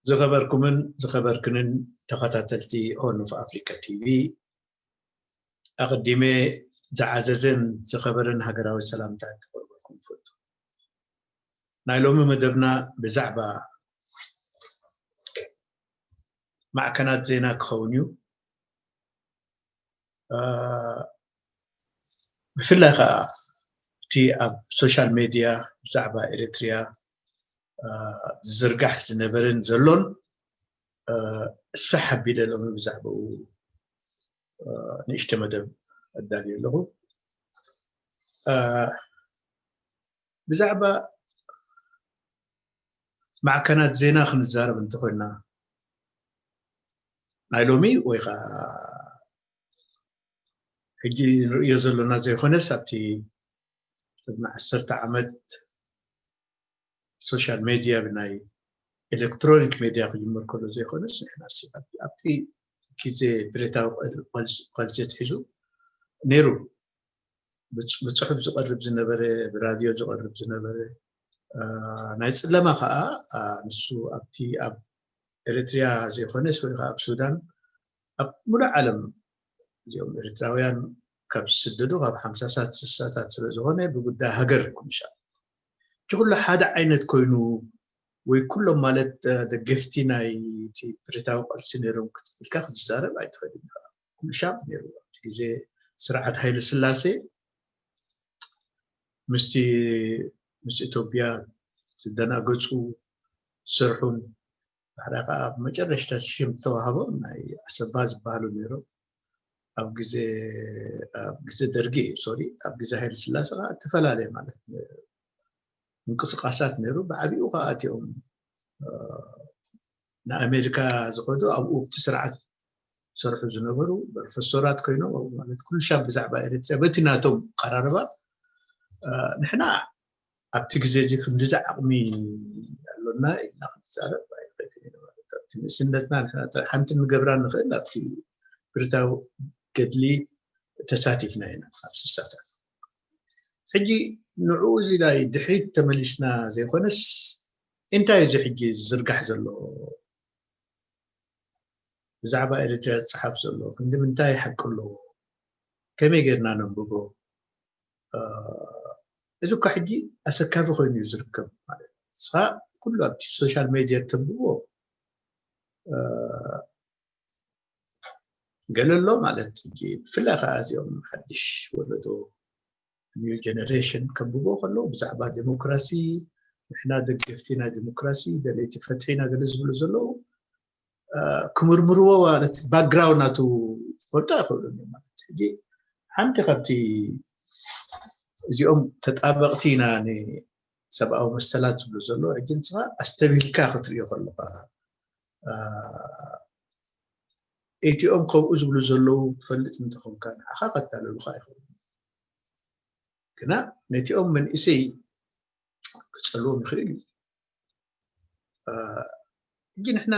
ዝኸበርኩምን ዝኸበርክንን ተኸታተልቲ ሆርን ኦፍ ኣፍሪካ ቲቪ፣ ኣቐዲመ ዝዓዘዘን ዝኸበረን ሃገራዊ ሰላምታ ክቕርበልኩም እፈቱ። ናይ ሎሚ መደብና ብዛዕባ ማዕከናት ዜና ክኸውን እዩ። ብፍላይ ከዓ እቲ ኣብ ሶሻል ሜድያ ብዛዕባ ኤርትርያ ዝዝርጋሕ ዝነበረን ዘሎን ስፍሕ ኣቢለ ሎሚ ብዛዕባኡ ንእሽተ መደብ ኣዳልየ ኣለኹ። ብዛዕባ ማዕከናት ዜና ክንዛረብ እንተኾይና፣ ናይ ሎሚ ወይ ከዓ ሕጂ ንርእዮ ዘለና ዘይኮነስ ኣብቲ ቅድሚ ዓሰርተ ዓመት ሶሻል ሜድያ ብናይ ኤሌክትሮኒክ ሜድያ ክጅምር ከሎ ዘይኮነስ ንሕና ኣብቲ ግዜ ብረታዊ ቃልሲ ኣትሒዙ ነይሩ። ብፅሑፍ ዝቐርብ ዝነበረ፣ ብራድዮ ዝቐርብ ዝነበረ፣ ናይ ፅለማ ከዓ ንሱ ኣብቲ ኣብ ኤርትርያ ዘይኮነስ ወይ ከዓ ኣብ ሱዳን ኣብ ሙሉእ ዓለም እዚኦም ኤርትራውያን ካብ ዝስደዱ ካብ ሓምሳታት ስሳታት ስለ ዝኾነ ብጉዳይ ሃገር ኩምሻ እቲ ኩሉ ሓደ ዓይነት ኮይኑ ወይ ኩሎም ማለት ደገፍቲ ናይ እቲ ብረታዊ ቃልሲ ነይሮም ክትብልካ ክትዛረብ ኣይትኽእልን ኢኻ። ኩምሻ ነይሩ ኣብቲ ግዜ ስርዓት ሃይለ ስላሴ ምስቲ ምስ ኢትዮጵያ ዝደናገፁ ዝሰርሑን ባሕዳ ከዓ ኣብ መጨረሽታ ሽም ዝተዋህቦም ናይ ኣሰባ ዝበሃሉ ነይሮም። ኣብ ግዜ ኣብ ግዜ ደርጊ እዩ ሶሪ ኣብ ግዜ ሃይለ ስላሴ ከዓ እተፈላለየ ማለት ምንቅስቃሳት ነይሩ። ብዓቢኡ ከዓ እቲኦም ንኣሜሪካ ዝኸዱ ኣብኡ ኣብቲ ስርዓት ዝሰርሑ ዝነበሩ ፕሮፌሰራት ኮይኖም ኣብኡ ማለት ኩሉ ሻብ ብዛዕባ ኤርትራ በቲ ናቶም ቀራርባ ንሕና ኣብቲ ግዜ እዚ ክንዲዚ ዓቕሚ ኣሎና ኢልና ክንዛረብ ኣይንኽእልን ኢና ማለት ኣብቲ ንእስነትና ንሕና ጥራይ ሓንቲ ንገብራ ንኽእል ኣብቲ ብረታዊ ገድሊ ተሳቲፍና ኢና ኣብ ስሳታት። ሕጂ ንዕኡ እዚ ናይ ድሕሪት ተመሊስና ዘይኮነስ እንታይ እዚ ሕጂ ዝዝርጋሕ ዘሎ ብዛዕባ ኤርትራ ዝፀሓፍ ዘሎ ክንዲ ምንታይ ሓቂ ኣለዎ? ከመይ ጌርና ነንብቦ? እዚ እኳ ሕጂ ኣሰካፊ ኮይኑ እዩ ዝርከብ ማለት ንስኻ ኩሉ ኣብቲ ሶሻል ሜድያ ተንብቦ ገለ ኣሎ ማለት ሕጂ ብፍላይ ከዓ እዚኦም ሓድሽ ወለዶ ኒው ጀነሬሽን ከንብቦ ከለዉ ብዛዕባ ዴሞክራሲ ንሕና ደገፍቲ ናይ ዴሞክራሲ ደለይቲ ፍትሒ ኢና ገለ ዝብሉ ዘለዉ ክምርምርዎ ማለት ባክግራውንድ ናቱ ክፈልጡ ኣይኽእሉን እዮም ማለት ሕጂ ሓንቲ ካብቲ እዚኦም ተጣበቕቲ ኢና ንሰብኣዊ መሰላት ዝብሉ ዘለዉ ሕጂ ንስኻ ኣስተብሂልካ ክትሪኦ ከለኻ እቲኦም ከምኡ ዝብሉ ዘለዉ ትፈልጥ እንተኾንካ ንዓኻ ከታለሉኻ ይኽእሉ ግና ነቲኦም መንእሰይ ክፀልዎም ይኽእል እዩ ሕጂ ንሕና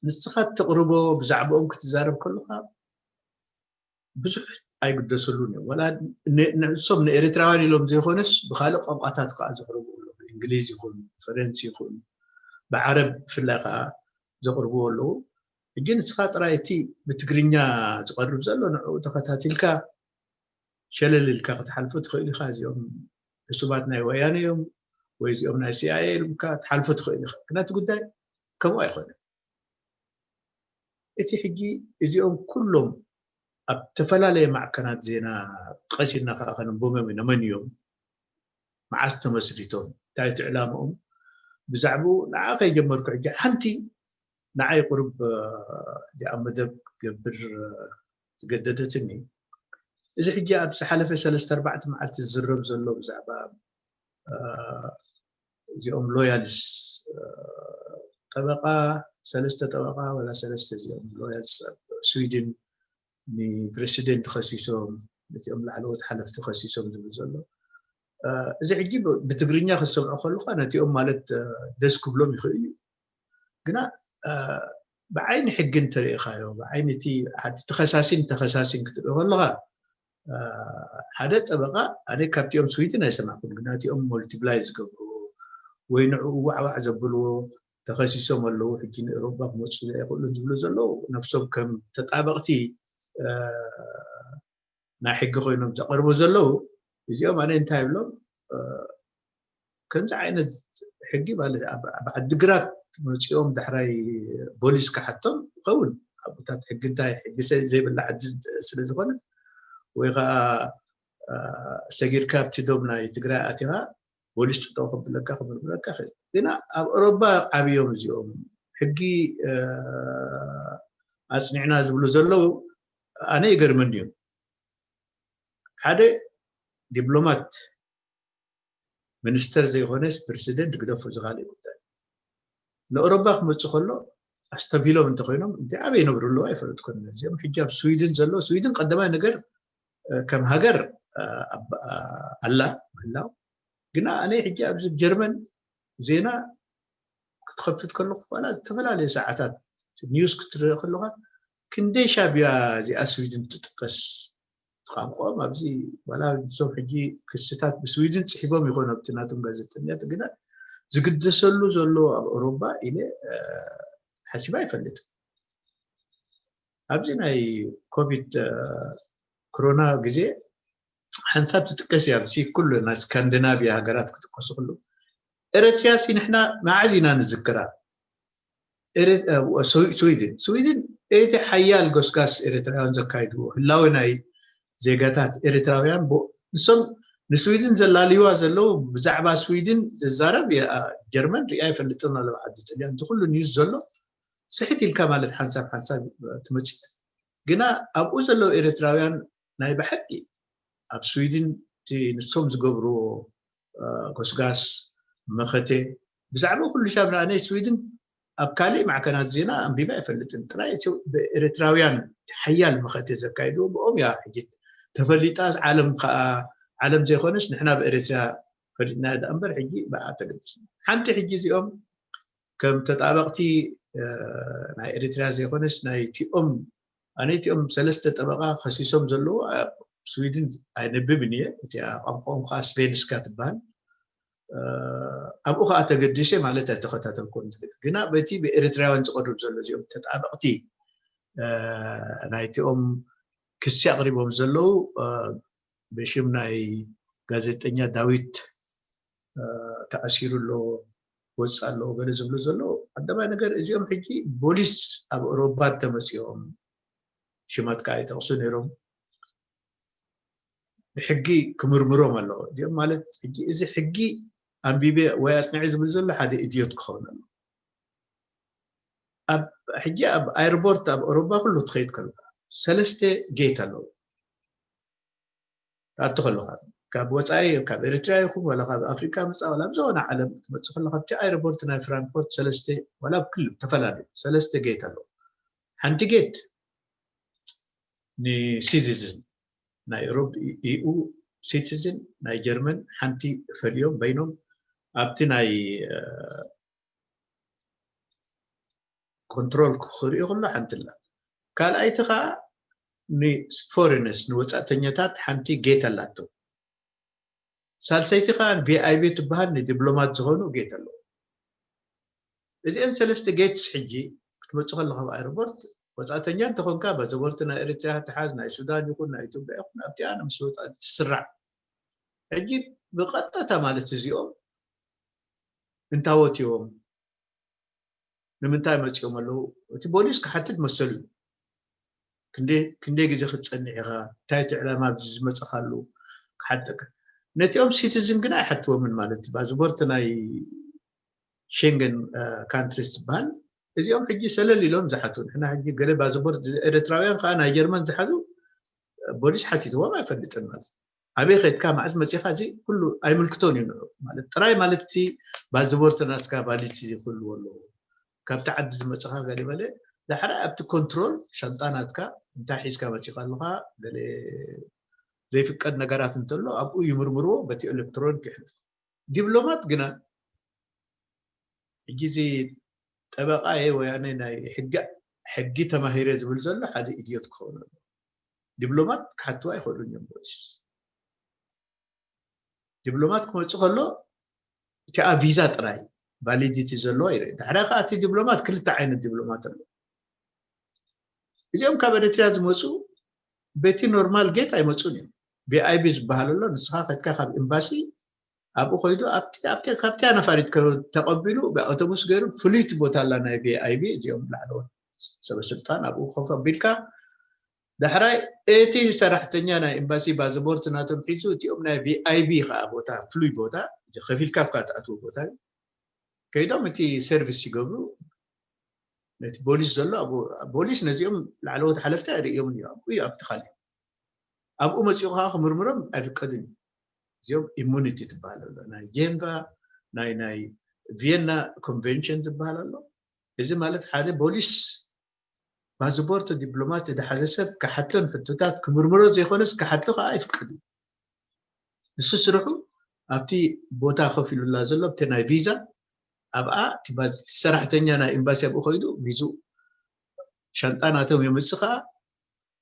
ንስኻ እተቕርቦ ብዛዕባኦም ክትዛረብ ከለኻ ብዙሕ ኣይግደሰሉን እዮም ዋላ ንሶም ንኤርትራውያን ኢሎም ዘይኮነስ ብካልእ ቋንቋታት ከዓ ዘቕርቡ ኣለዉ ብእንግሊዝ ይኹን ፈረንሲ ይኹን ብዓረብ ብፍላይ ከዓ ዘቕርብዎ ኣለዉ ሕጂ ንስኻ ጥራይ እቲ ብትግርኛ ዝቐርብ ዘሎ ንዕኡ ተኸታቲልካ ሸለል ኢልካ ክትሓልፎ ትኽእል ኢኻ እዚኦም ሕሱባት ናይ ወያነ እዮም ወይ እዚኦም ናይ ሲኣይኤ ኢልካ ትሓልፎ ትኽእል ኢኻ ግና እቲ ጉዳይ ከምኡ ኣይኮነን እቲ ሕጂ እዚኦም ኩሎም ኣብ ዝተፈላለየ ማዕከናት ዜና ቀሲና ከዓ ከነንቦም እዮም ነመን እዮም መዓስ ተመስሪቶም እንታይ እቲ ዕላምኦም ብዛዕባኡ ንዓ ከይጀመርኩ ሕጂ ሓንቲ ንዓይ ቁሩብ እዚኣ መደብ ክገብር ዝገደደትኒ እዚ ሕጂ ኣብ ዝሓለፈ ሰለስተ ኣርባዕተ መዓልቲ ዝዝረብ ዘሎ ብዛዕባ እዚኦም ሎያልስ ጠበቃ ሰለስተ ጠበቃ ወላ ሰለስተ እዚኦም ሎያልስ ኣብ ስዊድን ንፕሬሲደንት ከሲሶም ነቲኦም ላዕለዎት ሓለፍቲ ከሲሶም ዝብል ዘሎ እዚ ሕጂ ብትግርኛ ክትሰምዖ ከለካ ነቲኦም ማለት ደስ ክብሎም ይኽእል እዩ ግና ብዓይኒ ሕጊ እንተሪኢኻዮ ብዓይኒ እቲ ተኸሳሲን ተኸሳሲን ክትርኢ ከለካ ሓደ ጠበቃ ኣነ ካብቲኦም ስዊድን ኣይሰማዕኩን ግና እቲኦም ሞልቲፕላይ ዝገብርዎ ወይ ንዕኡ ዋዕዋዕ ዘብልዎ ተኸሲሶም ኣለዉ። ሕጂ ንኤውሮጳ ክመፁ ዘይኽእሉን ዝብሉ ዘለዉ፣ ነፍሶም ከም ተጣበቕቲ ናይ ሕጊ ኮይኖም ዘቐርቡ ዘለዉ። እዚኦም ኣነ እንታይ ይብሎም፣ ከምዚ ዓይነት ሕጊ ማለት ኣብ ዓድግራት መፂኦም ዳሕራይ ቦሊስ ክሓቶም ይኸውን። ኣብታት ሕጊ እንታይ ሕጊ ዘይብላ ዓዲ ስለ ዝኾነት፣ ወይ ከዓ ሰጊርካ ኣብቲ ዶብ ናይ ትግራይ ኣቲኻ ፖሊስ ጠጠው ክብለካ ክምርምረካ ይኽእል። ግና ኣብ ኦሮባ ዓብዮም እዚኦም ሕጊ ኣፅኒዕና ዝብሉ ዘለዉ ኣነ ይገርመኒ እዩ። ሓደ ዲፕሎማት ሚኒስተር ዘይኮነስ ፕሬዚደንት ግደፎ ዝኻልእ ጉዳይ ንኦሮባ ክመፁ ከሎ ኣስተብሂሎም እንተኮይኖም እንታይ ኣበይ ይነብሩ ኣለዉ ኣይፈለጥኩን። እዚኦም ሕጂ ኣብ ስዊድን ዘሎ ስዊድን ቀዳማይ ነገር ከም ሃገር ኣላ ምህላው ግና ኣነ ሕጂ ኣብዚ ጀርመን ዜና ክትኸፍት ከለኹ ዋላ ዝተፈላለየ ሰዓታት ኒውስ ክትርኢ ከለኻ ክንደይ ሻብያ እዚኣ ስዊድን ትጥቀስ ቋንቋኦም ኣብዚ ዋላ እዞም ሕጂ ክስታት ብስዊድን ፅሒፎም ይኾኑ ኣብቲ ናቶም ጋዜጠኛት ግና ዝግደሰሉ ዘሎ ኣብ ኦሮባ ኢለ ሓሲባ ኣይፈልጥ። ኣብዚ ናይ ኮቪድ ኮሮና ግዜ ሓንሳብ ትጥቀስ እያ። ኣብዚ ኩሉ ናይ ስካንዲናቪያ ሃገራት ክጥቀሱ ኩሉ ኤረትርያ ሲ ንሕና መዓዝ ኢና ንዝክራ? ስዊድን ስዊድን እቲ ሓያል ጎስጋስ ኤረትራውያን ዘካይድዎ ህላዊ ናይ ዜጋታት ኤረትራውያን ንሶም ንስዊድን ዘላልይዋ ዘለዉ ብዛዕባ ስዊድን ዝዛረብ ጀርመን ሪኣ ይፈልጥን ኣለዉ ዓዲ ጥልያን ዝኩሉ ኒውስ ዘሎ ስሕት ኢልካ ማለት ሓንሳብ ሓንሳብ ትመፅእ ግና ኣብኡ ዘለዉ ኤረትራውያን ናይ ብሓቂ ኣብ ስዊድን እቲ ንሶም ዝገብርዎ ጎስጋስ መኸተ ብዛዕባ ኩሉ ሻብ ንኣነ ስዊድን ኣብ ካሊእ ማዕከናት ዜና ኣንቢበ ኣይፈልጥን። ጥራይ ብኤረትራውያን ሓያል መኸተ ዘካይድዎ ብኦም እያ ሕጂ ተፈሊጣ። ዓለም ከዓ ዓለም ዘይኮነስ ንሕና ብኤረትርያ ፈሊጥና እያ እምበር ሕጂ ብኣ ተገድስ ሓንቲ ሕጂ እዚኦም ከም ተጣበቕቲ ናይ ኤረትርያ ዘይኮነስ ናይቲኦም ኣነ እቲኦም ሰለስተ ጠበቓ ከሲሶም ዘለዉ ኣብ ስዊድን ኣይነብብን እየ። እቲኣ ቋንቋኦም ከዓ ስቬንስካ ትበሃል። ኣብኡ ከዓ ተገዲሰ ማለት ኣይተኸታተልኩን ትብል ግና በቲ ብኤረትራውያን ዝቐርብ ዘሎ እዚኦም ተጣበቕቲ ናይቲኦም ክሲ ኣቕሪቦም ዘለዉ ብሽም ናይ ጋዜጠኛ ዳዊት ተኣሲሩ ኣሎ ወፅእ ኣለዎ ገለ ዝብሉ ዘሎ ቀዳማይ ነገር እዚኦም ሕጂ ቦሊስ ኣብ ኦሮባ እንተመፂኦም ሽማት ከዓ ይጠቕሱ ነይሮም ብሕጊ ክምርምሮም ኣለዎ እዚኦም ማለት ሕጂ እዚ ሕጊ ኣንቢበ ወይ ኣፅኒዐ ዝብል ዘሎ ሓደ ኢድዮት ክኸውን ኣሎ ኣብ ሕጂ ኣብ ኣይርቦርት ኣብ ኦሮባ ኩሉ ትኸይድ ከለካ ሰለስተ ጌት ኣለዎ ትኣቱ ከለካ ካብ ወፃኢ ካብ ኤርትራ ይኹን ዋላ ካብ ኣፍሪካ ምፃ ዋላ ብዝኾነ ዓለም ክትመፅእ ከለካ ኣብቲ ኣይርቦርት ናይ ፍራንክፎርት ሰለስተ ዋላ ኣብ ክልል ተፈላለዩ ሰለስተ ጌት ኣለዎ ሓንቲ ጌት ንሲቲዝን ናይ ሮብ ኢኡ ሲቲዝን ናይ ጀርመን ሓንቲ ፈልዮም በይኖም ኣብቲ ናይ ኮንትሮል ክሪኦ ከሎ ሓንቲ ኣላ ካልኣይቲ ከዓ ንፎሬነስ ንወፃእተኛታት ሓንቲ ጌት ኣላቶ ሳልሰይቲ ከዓ ቪኣይቢ ትበሃል ንዲፕሎማት ዝኾኑ ጌት ኣለዎ እዚአን ሰለስተ ጌትስ ሕጂ ክትመፁ ከለካ ኣብ ኣይሮፖርት ወፃእተኛ እንተኾንካ ባዘቦርት ናይ ኤርትራ ትሓዝ ናይ ሱዳን ይኹን ናይ ኢትዮጵያ ይኹን ኣብቲኣ ምስ ወፃ ትስራዕ ሕጂ ብቐጥታ ማለት እዚኦም እንታወት እዮም ንምንታይ መፂኦም ኣለዉ እቲ ቦሊስ ክሓትት መሰሉ እዩ ክንደይ ግዜ ክትፀንሕ ኢኻ እንታይ እቲ ዕላማ ዝመፀኻሉ ክሓተካ ነቲኦም ሲቲዝን ግን ኣይሓትዎምን ማለት ባዝቦርት ናይ ሸንገን ካንትሪስ ዝበሃል እዚኦም ሕጂ ሰለል ኢሎም ዝሓቱ ንሕና ሕጂ ገለ ባዝቦርት ኤርትራውያን ከዓ ናይ ጀርመን ዝሓዙ ቦሊስ ሓቲትዎም ኣይፈልጥን ማለት ኣበይ ከድካ መዓዝ መፂኻ እዚ ኩሉ ኣይምልክቶን እዩ ንዑ ማለት ጥራይ ማለት እቲ ባዝቦርት ናትካ ቫሊዲቲ ክህልዎ ኣለዎ ካብቲ ዓዲ ዝመፅኻ ገሊበለ ዳሕራይ ኣብቲ ኮንትሮል ሻንጣ ናትካ እንታይ ሒዝካ መፂኻ ኣለኻ ገለ ዘይፍቀድ ነገራት እንተሎ ኣብኡ ይምርምርዎ በቲ ኤሌክትሮኒክ ይሕልፍ ዲፕሎማት ግና ሕጂ እዚ ጠበቃ እየ ወይ ኣነ ናይ ሕጊ ሕጊ ተማሂረ ዝብል ዘሎ ሓደ ኢድዮት ክኸውን ኣሎ ዲፕሎማት ክሓትዋ ኣይኽእሉን እዮም ፖሊስ ዲፕሎማት ክመፁ ከሎ እቲኣ ቪዛ ጥራይ ቫሊዲቲ ዘለዎ ይርኢ። ዳሕራይ ከዓ እቲ ዲፕሎማት ክልተ ዓይነት ዲፕሎማት ኣሎ። እዚኦም ካብ ኤርትራ ዝመፁ በቲ ኖርማል ጌት ኣይመፁን እዮም። ቪኣይቢ ዝበሃል ኣሎ። ንስኻ ከድካ ካብ ኤምባሲ ኣብኡ ኮይዱ ኣብቲ ኣብቲ ካብቲ ነፋሪት ከ- ተቐቢሉ ብኣውቶቡስ ገይሩ ፍሉይቲ ቦታ ኣላ ናይ ቪኣይቢ። እዚኦም ላዕለዎት ሰበስልጣን ኣብኡ ኮፍ ኣቢልካ ዳሕራይ እቲ ሰራሕተኛ ናይ ኤምባሲ ባዝቦርት ናቶም ሒዙ እቲኦም ናይ ቪኣይቢ ከዓ ቦታ ፍሉይ ቦታ እዚ ከፊልካ ኣብካ ትኣትዎ ቦታ እዩ። ከይዶም እቲ ሰርቪስ ይገብሩ። ነቲ ቦሊስ ዘሎ ኣብኡ ቦሊስ ነዚኦም ላዕለዎት ሓለፍቲ ኣይርእዮምን እዩ ኣብኡ እዩ ኣብቲ ካሊእ ኣብኡ መፂኡ ከዓ ክምርምሮም ኣይፍቀድን እዩ። እዚኦም ኢሙኒቲ ትበሃል ኣሎ ናይ ጄንቫ ናይ ናይ ቪየና ኮንቨንሽን ዝበሃል ኣሎ። እዚ ማለት ሓደ ቦሊስ ፓስፖርት ዲፕሎማት ዝሓዘ ሰብ ክሓቶን ሕቶታት ክምርምሮ ዘይኮነስ ክሓቶ ከዓ ኣይፍቀድን። ንሱ ስርሑ ኣብቲ ቦታ ኮፍ ኢሉላ ዘሎ ኣብቲ ናይ ቪዛ ኣብኣ እቲ ባዝ- እቲ ሰራሕተኛ ናይ ኤምባሲ ኣብኡ ኮይዱ ቪዙ ሻንጣ ናቶም የምፅእ ከዓ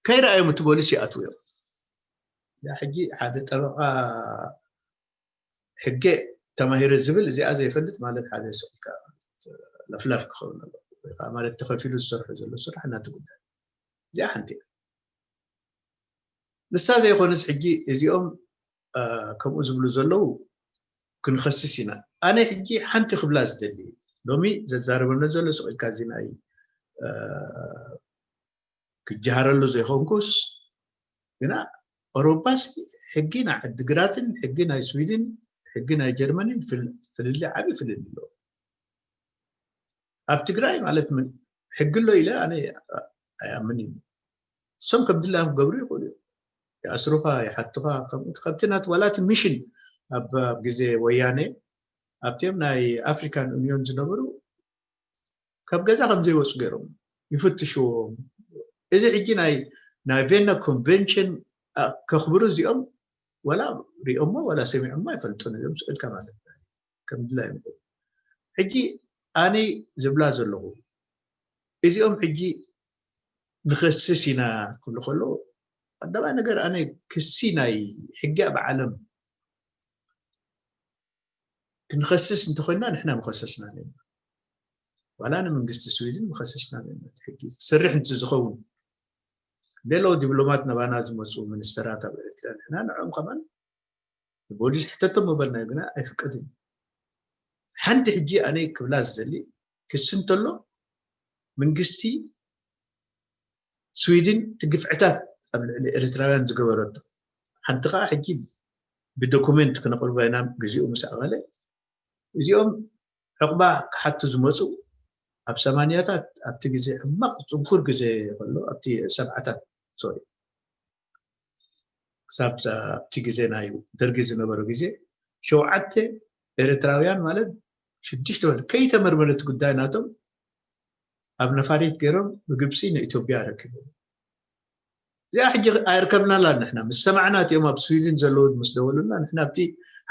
ከይረኣዮም እቲ ቦሊስ ይኣትዉ እዮም። እዛ ሕጂ ሓደ ጠበቃ ሕገ ተማሂረ ዝብል እዚኣ ዘይፈልጥ ማለት ሓደ ስቕልካ ለፍላፍ ክኸውን ኣለዎ። ወይ ከዓ ማለት ተኸፊሉ ዝሰርሑ ዘሎ ስራሕ እናቲ ጉዳይ እዚኣ ሓንቲ እያ። ንሳ ዘይኮነስ ሕጂ እዚኦም ከምኡ ዝብሉ ዘለዉ ክንኸስስ ኢና። ኣነ ሕጂ ሓንቲ ክብላ ዝደሊ ሎሚ ዘዛረበነ ዘሎ ስቕ ኢልካ እዚ ናይ ክጀሃረሉ ዘይኮንኩስ ግና ኣውሮፓስ ሕጊ ናይ ዓድግራትን ሕጊ ናይ ስዊድን ሕጊ ናይ ጀርመንን ፍልሊ ዓብዪ ፍልሊ ኣለዎ። ኣብ ትግራይ ማለት ምን ሕጊ ኣሎ ኢለ ኣነ ኣይኣምን እዩ። እሶም ከም ድላዮም ክገብሩ ይኽእሉ እዮም። ይኣስሩኻ ይሓቱኻ ከምቲ ናት ዋላቲ ሚሽን ኣብ ግዜ ወያነ ኣብቲኦም ናይ ኣፍሪካን ዩኒዮን ዝነበሩ ካብ ገዛ ከም ዘይወፁ ገይሮም ይፍትሽዎም። እዚ ሕጂ ናይ ናይ ቬና ኮንቨንሽን ከኽብሩ እዚኦም ወላ ሪኦሞ ወላ ሰሚዖሞ ኣይፈልጡን እዮም ስእልካ ማለት ከም ድላይ ሕጂ ኣነ ዝብላ ዘለኹ እዚኦም ሕጂ ንኸስስ ኢና ክብሉ ከለዉ ቀዳማይ ነገር ኣነ ክሲ ናይ ሕጊ ኣብ ዓለም ክንኸስስ እንተኮይና ንሕና ምኸሰስና ነና ዋላ ንመንግስቲ ስዊድን ምኸሰስና ነና ሕጊ ክሰርሕ እንት ዝኸውን ሌላው ዲፕሎማት ነባና ዝመፁ ሚኒስተራት ኣብ ኤርትራ ንሕና ንዕኦም ከማን ንቦሊስ ሕተቶም ምበልናዮ ግና ኣይፍቀድን ሓንቲ ሕጂ ኣነ ክብላ ዝደሊ ክሲ እንተሎ መንግስቲ ስዊድን እቲ ግፍዕታት ኣብ ልዕሊ ኤርትራውያን ዝገበረቶ ሓንቲ ከዓ ሕጂ ብዶኩሜንት ክነቕርቦ ኢና ግዜኡ ምስ ኣቐለ እዚኦም ዕቕባ ክሓቱ ዝመፁ ኣብ ሰማንያታት ኣብቲ ግዜ ሕማቕ ፅንኩር ግዜ ከሎ ኣብቲ ሰብዓታት ሶሪ ክሳብ ኣብቲ ግዜ ናይ ደርጊ ዝነበረ ግዜ ሸውዓተ ኤርትራውያን ማለት ሽዱሽተ ወለ ከይተመርመረት ጉዳይ ናቶም ኣብ ነፋሪት ገይሮም ብግብፂ ንኢትዮጵያ ኣረኪቦም እዚኣ ሕጂ ኣይርከብናላ ንሕና ምስ ሰማዕና እቲኦም ኣብ ስዊድን ዘለዉ ምስ ደወሉና ንሕና ኣብቲ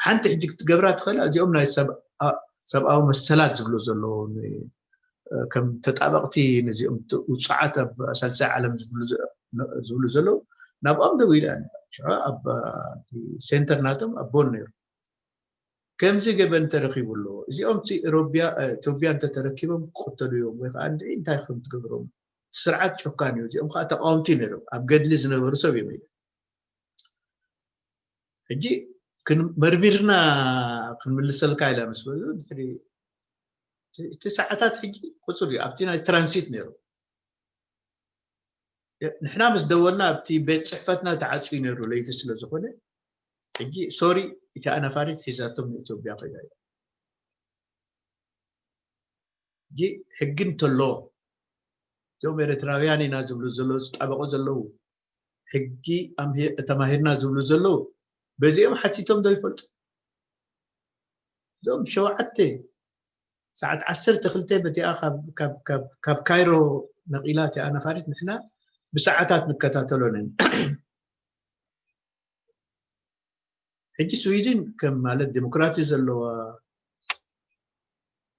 ሓንቲ ሕጂ ክትገብራ ትኽእላ እዚኦም ናይ ሰብኣዊ መሰላት ዝብሉ ዘለዉ ከም ተጣበቕቲ ነዚኦም ውፁዓት ኣብ ሳልሳይ ዓለም ዝብሉ ዘለዉ ናብኦም ደዊለ ሽዑ ኣብ ሴንተር ናቶም ኣብ ቦን ነይሩ ከምዚ ገበን ተረኪቡ ኣሎ እዚኦም ኢትዮጵያ እንተተረኪቦም ክቅተሉ እዮም ወይ ከዓ እንድዒ እንታይ ከም ትገብሮም ስርዓት ጨካን እዩ እዚኦም ከዓ ተቃወምቲ ነይሮም ኣብ ገድሊ ዝነበሩ ሰብ እዮም ኢለ ሕጂ መርሚርና ክንምልሰልካ ኢላ ምስ በሉ ድሕሪ እቲ ሰዓታት ሕጂ ቁፅር እዩ ኣብቲ ናይ ትራንሲት ነይሩ ንሕና ምስ ደወልና ኣብቲ ቤት ፅሕፈትና ተዓፅዩ ነይሩ ለይቲ ስለ ዝኾነ ሕጂ ሶሪ እቲ ኣነፋሪት ሒዛቶም ንኢትዮጵያ ከይዳ እያ ሕጂ ሕጊ እንተሎ እዞም ኤርትራውያን ኢና ዝብሉ ዘለዉ ዝጣበቁ ዘለዉ ሕጊ ተማሂርና ዝብሉ ዘለዉ በዚኦም ሓቲቶም ዶ ይፈልጡ እዞም ሸውዓተ ሰዓት ዓሰርተ ክልተ በቲኣ ካብ ካይሮ ነቒላ እቲኣ ነፋሪት ንሕና ብሰዓታት ንከታተሎ ነን ሕጂ ስዊድን ከም ማለት ዲሞክራሲ ዘለዋ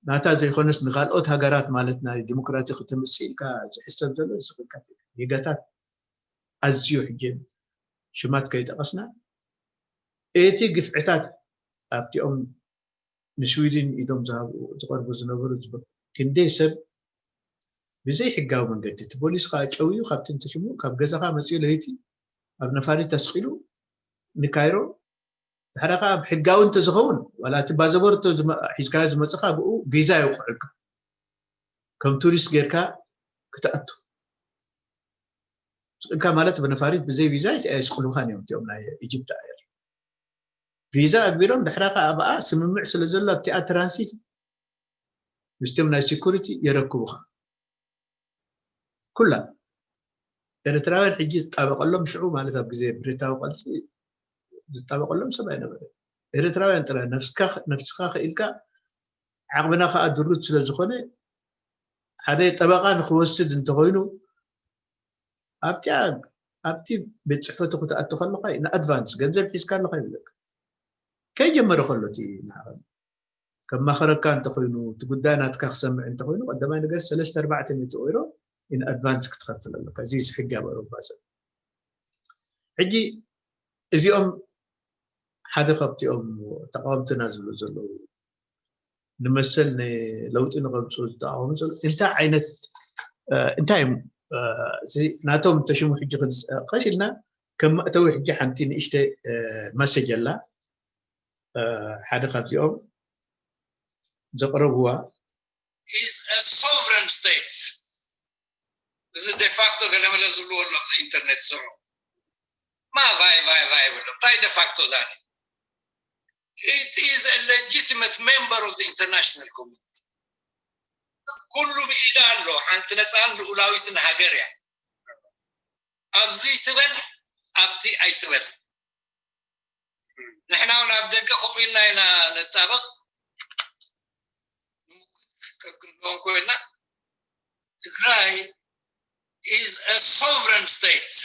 ናታ ዘይኮነስ ንካልኦት ሃገራት ማለት ናይ ዲሞክራሲ ክተምፅእ ኢልካ ዝሕሰብ ዘሎ ዝኽልካ ጌጋታት ኣዝዩ ሕጂ ሽማት ከይጠቐስና እቲ ግፍዕታት ኣብቲኦም ንስዊድን ኢዶም ዝሃቡ ዝቐርቡ ዝነበሩ ዝበ ክንደይ ሰብ ብዘይ ሕጋዊ መንገዲ እቲ ፖሊስ ከዓ ጨውዩ ካብቲ እንተሽሙ ካብ ገዛኻ መፅኡ ለይቲ ኣብ ነፋሪት ኣስቂሉ ንካይሮ ድሕረ ከዓ ኣብ ሕጋዊ እንተዝኸውን ዋላ እቲ ባዘቦርቶ ሒዝካዮ ዝመፅኻ ብኡ ቪዛ ይውቅዑልካ ከም ቱሪስት ጌርካ ክትኣቱ ስቅልካ ማለት ብነፋሪት ብዘይ ቪዛ ኣይስቅሉኻን እዮም እቲኦም ናይ ኢጅፕት ኣየር ቪዛ ኣግቢሮም ድሕራ ከዓ ኣብኣ ስምምዕ ስለ ዘሎ ኣብቲኣ ትራንሲት ምስቶም ናይ ሴኩሪቲ የረክቡኻ ኩላ ኤርትራውያን ሕጂ ዝጣበቀሎም ሽዑ ማለት ኣብ ግዜ ብሪታዊ ቀልሲ ዝጣበቀሎም ሰብ ኣይነበረ ኤርትራውያን ጥራይ ነፍስካ ክኢልካ ዓቕምና ከዓ ድሩት ስለ ዝኾነ ሓደ ጠበቃ ንክወስድ እንተኮይኑ ኣብቲኣ ኣብቲ ቤት ፅሕፈቱ ክትኣቱ ከለካ ንኣድቫንስ ገንዘብ ሒዝካ ኣለካ ይብለካ ከይጀመረ ከሎ እቲ ንዓቐም ከማኸረካ እንተኮይኑ እቲ ጉዳይ ናትካ ክሰምዕ እንተኮይኑ ቀዳማይ ነገር ሰለስተ ኣርባዕተ ሚእቲ ኦይሮ ኢን ኣድቫንስ ክትኸፍል ኣለካ እዚ ሕጊ ኣብ ኣውሮፓ ዘሎ ሕጂ እዚኦም ሓደ ካብቲኦም ተቃወምትና ዝብሉ ዘለዉ ንመሰል ንለውጢ ንከምፅኡ ዝተቃወሙ ዘለዉ እንታይ ዓይነት እንታይ እዮም ናቶም ተሽሙ ሕጂ ቀስ ኢልና ከም መእተዊ ሕጂ ሓንቲ ንእሽተ መሰጅ ኣላ ሓደ ካብዚኦም ዘቅረብዋ is a sovereign state እዚ ዴፋክቶ ገለመለ ዝብልዎ ኣሎ ኢንተርኔት ስርሑ ማ ቫይ ቫይ ቫይ ይብሎ እንታይ ዴፋክቶ ዛኒ it is a legitimate member of the international community ኩሉ ብኢዳ ኣሎ ሓንቲ ነፃን ልኡላዊትን ሃገር እያ ኣብዚ ትበል ኣብቲ ኣይትበል ንሕና እውን ኣብ ደገ ከምኡ ኢልና ኢና ንጣበቕ ንምጉት ከም ክንብሎም ኮይና ትግራይ is a sovereign state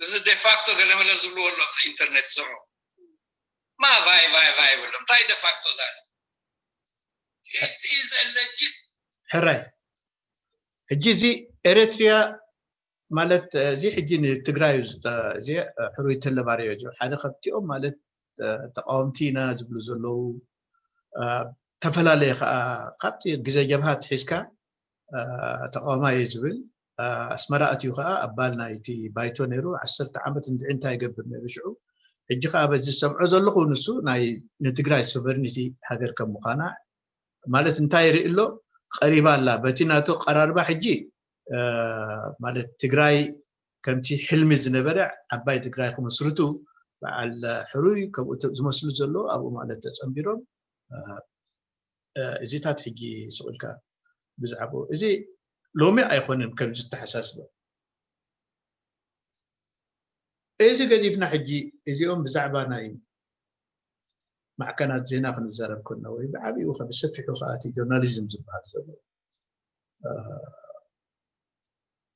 እዚ ዴፋክቶ ገለመለ ዝብልዎ ኣሎ ኢንተርኔት ስርሑ ማ ቫይ ቫይ ቫይ ይብሎ እንታይ ዴፋክቶ ዛለ ሕራይ ሕጂ እዚ ኤረትርያ ማለት እዚ ሕጂ ንትግራይ እዚ ሕሩይ ተለባርዮ እዚ ሓደ ካብቲኦም ማለት ተቃወምቲ ኢና ዝብሉ ዘለዉ ተፈላለየ ከዓ ካብቲ ግዜ ጀብሃ ትሒዝካ ተቃዋማይ ዝብል ኣስመራ ኣትዩ ከዓ ኣባል ናይቲ ባይቶ ነይሩ ዓሰርተ ዓመት እንድዒ እንታይ ይገብር ነይሩ ሽዑ ሕጂ ከዓ በዚ ዝሰምዖ ዘለኹ ንሱ ናይ ንትግራይ ሶቨርኒቲ ሃገር ከም ምዃና ማለት እንታይ ይርኢ ኣሎ ቀሪባ ኣላ በቲ ናቶ ቀራርባ ሕጂ ማለት ትግራይ ከምቲ ሕልሚ ዝነበረ ዓባይ ትግራይ ክምስርቱ በዓል ሕሩይ ከምኡ ዝመስሉ ዘለዉ ኣብኡ ማለት ተፀንቢሮም እዚታት ሕጂ ስቕ ኢልካ ብዛዕባኡ እዚ ሎሚ ኣይኮነን ከም ዝተሓሳስበ እዚ ገዲፍና ሕጂ እዚኦም ብዛዕባ ናይ ማዕከናት ዜና ክንዛረብ ከሎ ወይ ብዓብኡ ብሰፊሑ ከዓ እቲ ጆርናሊዝም ዝበሃል ዘሎ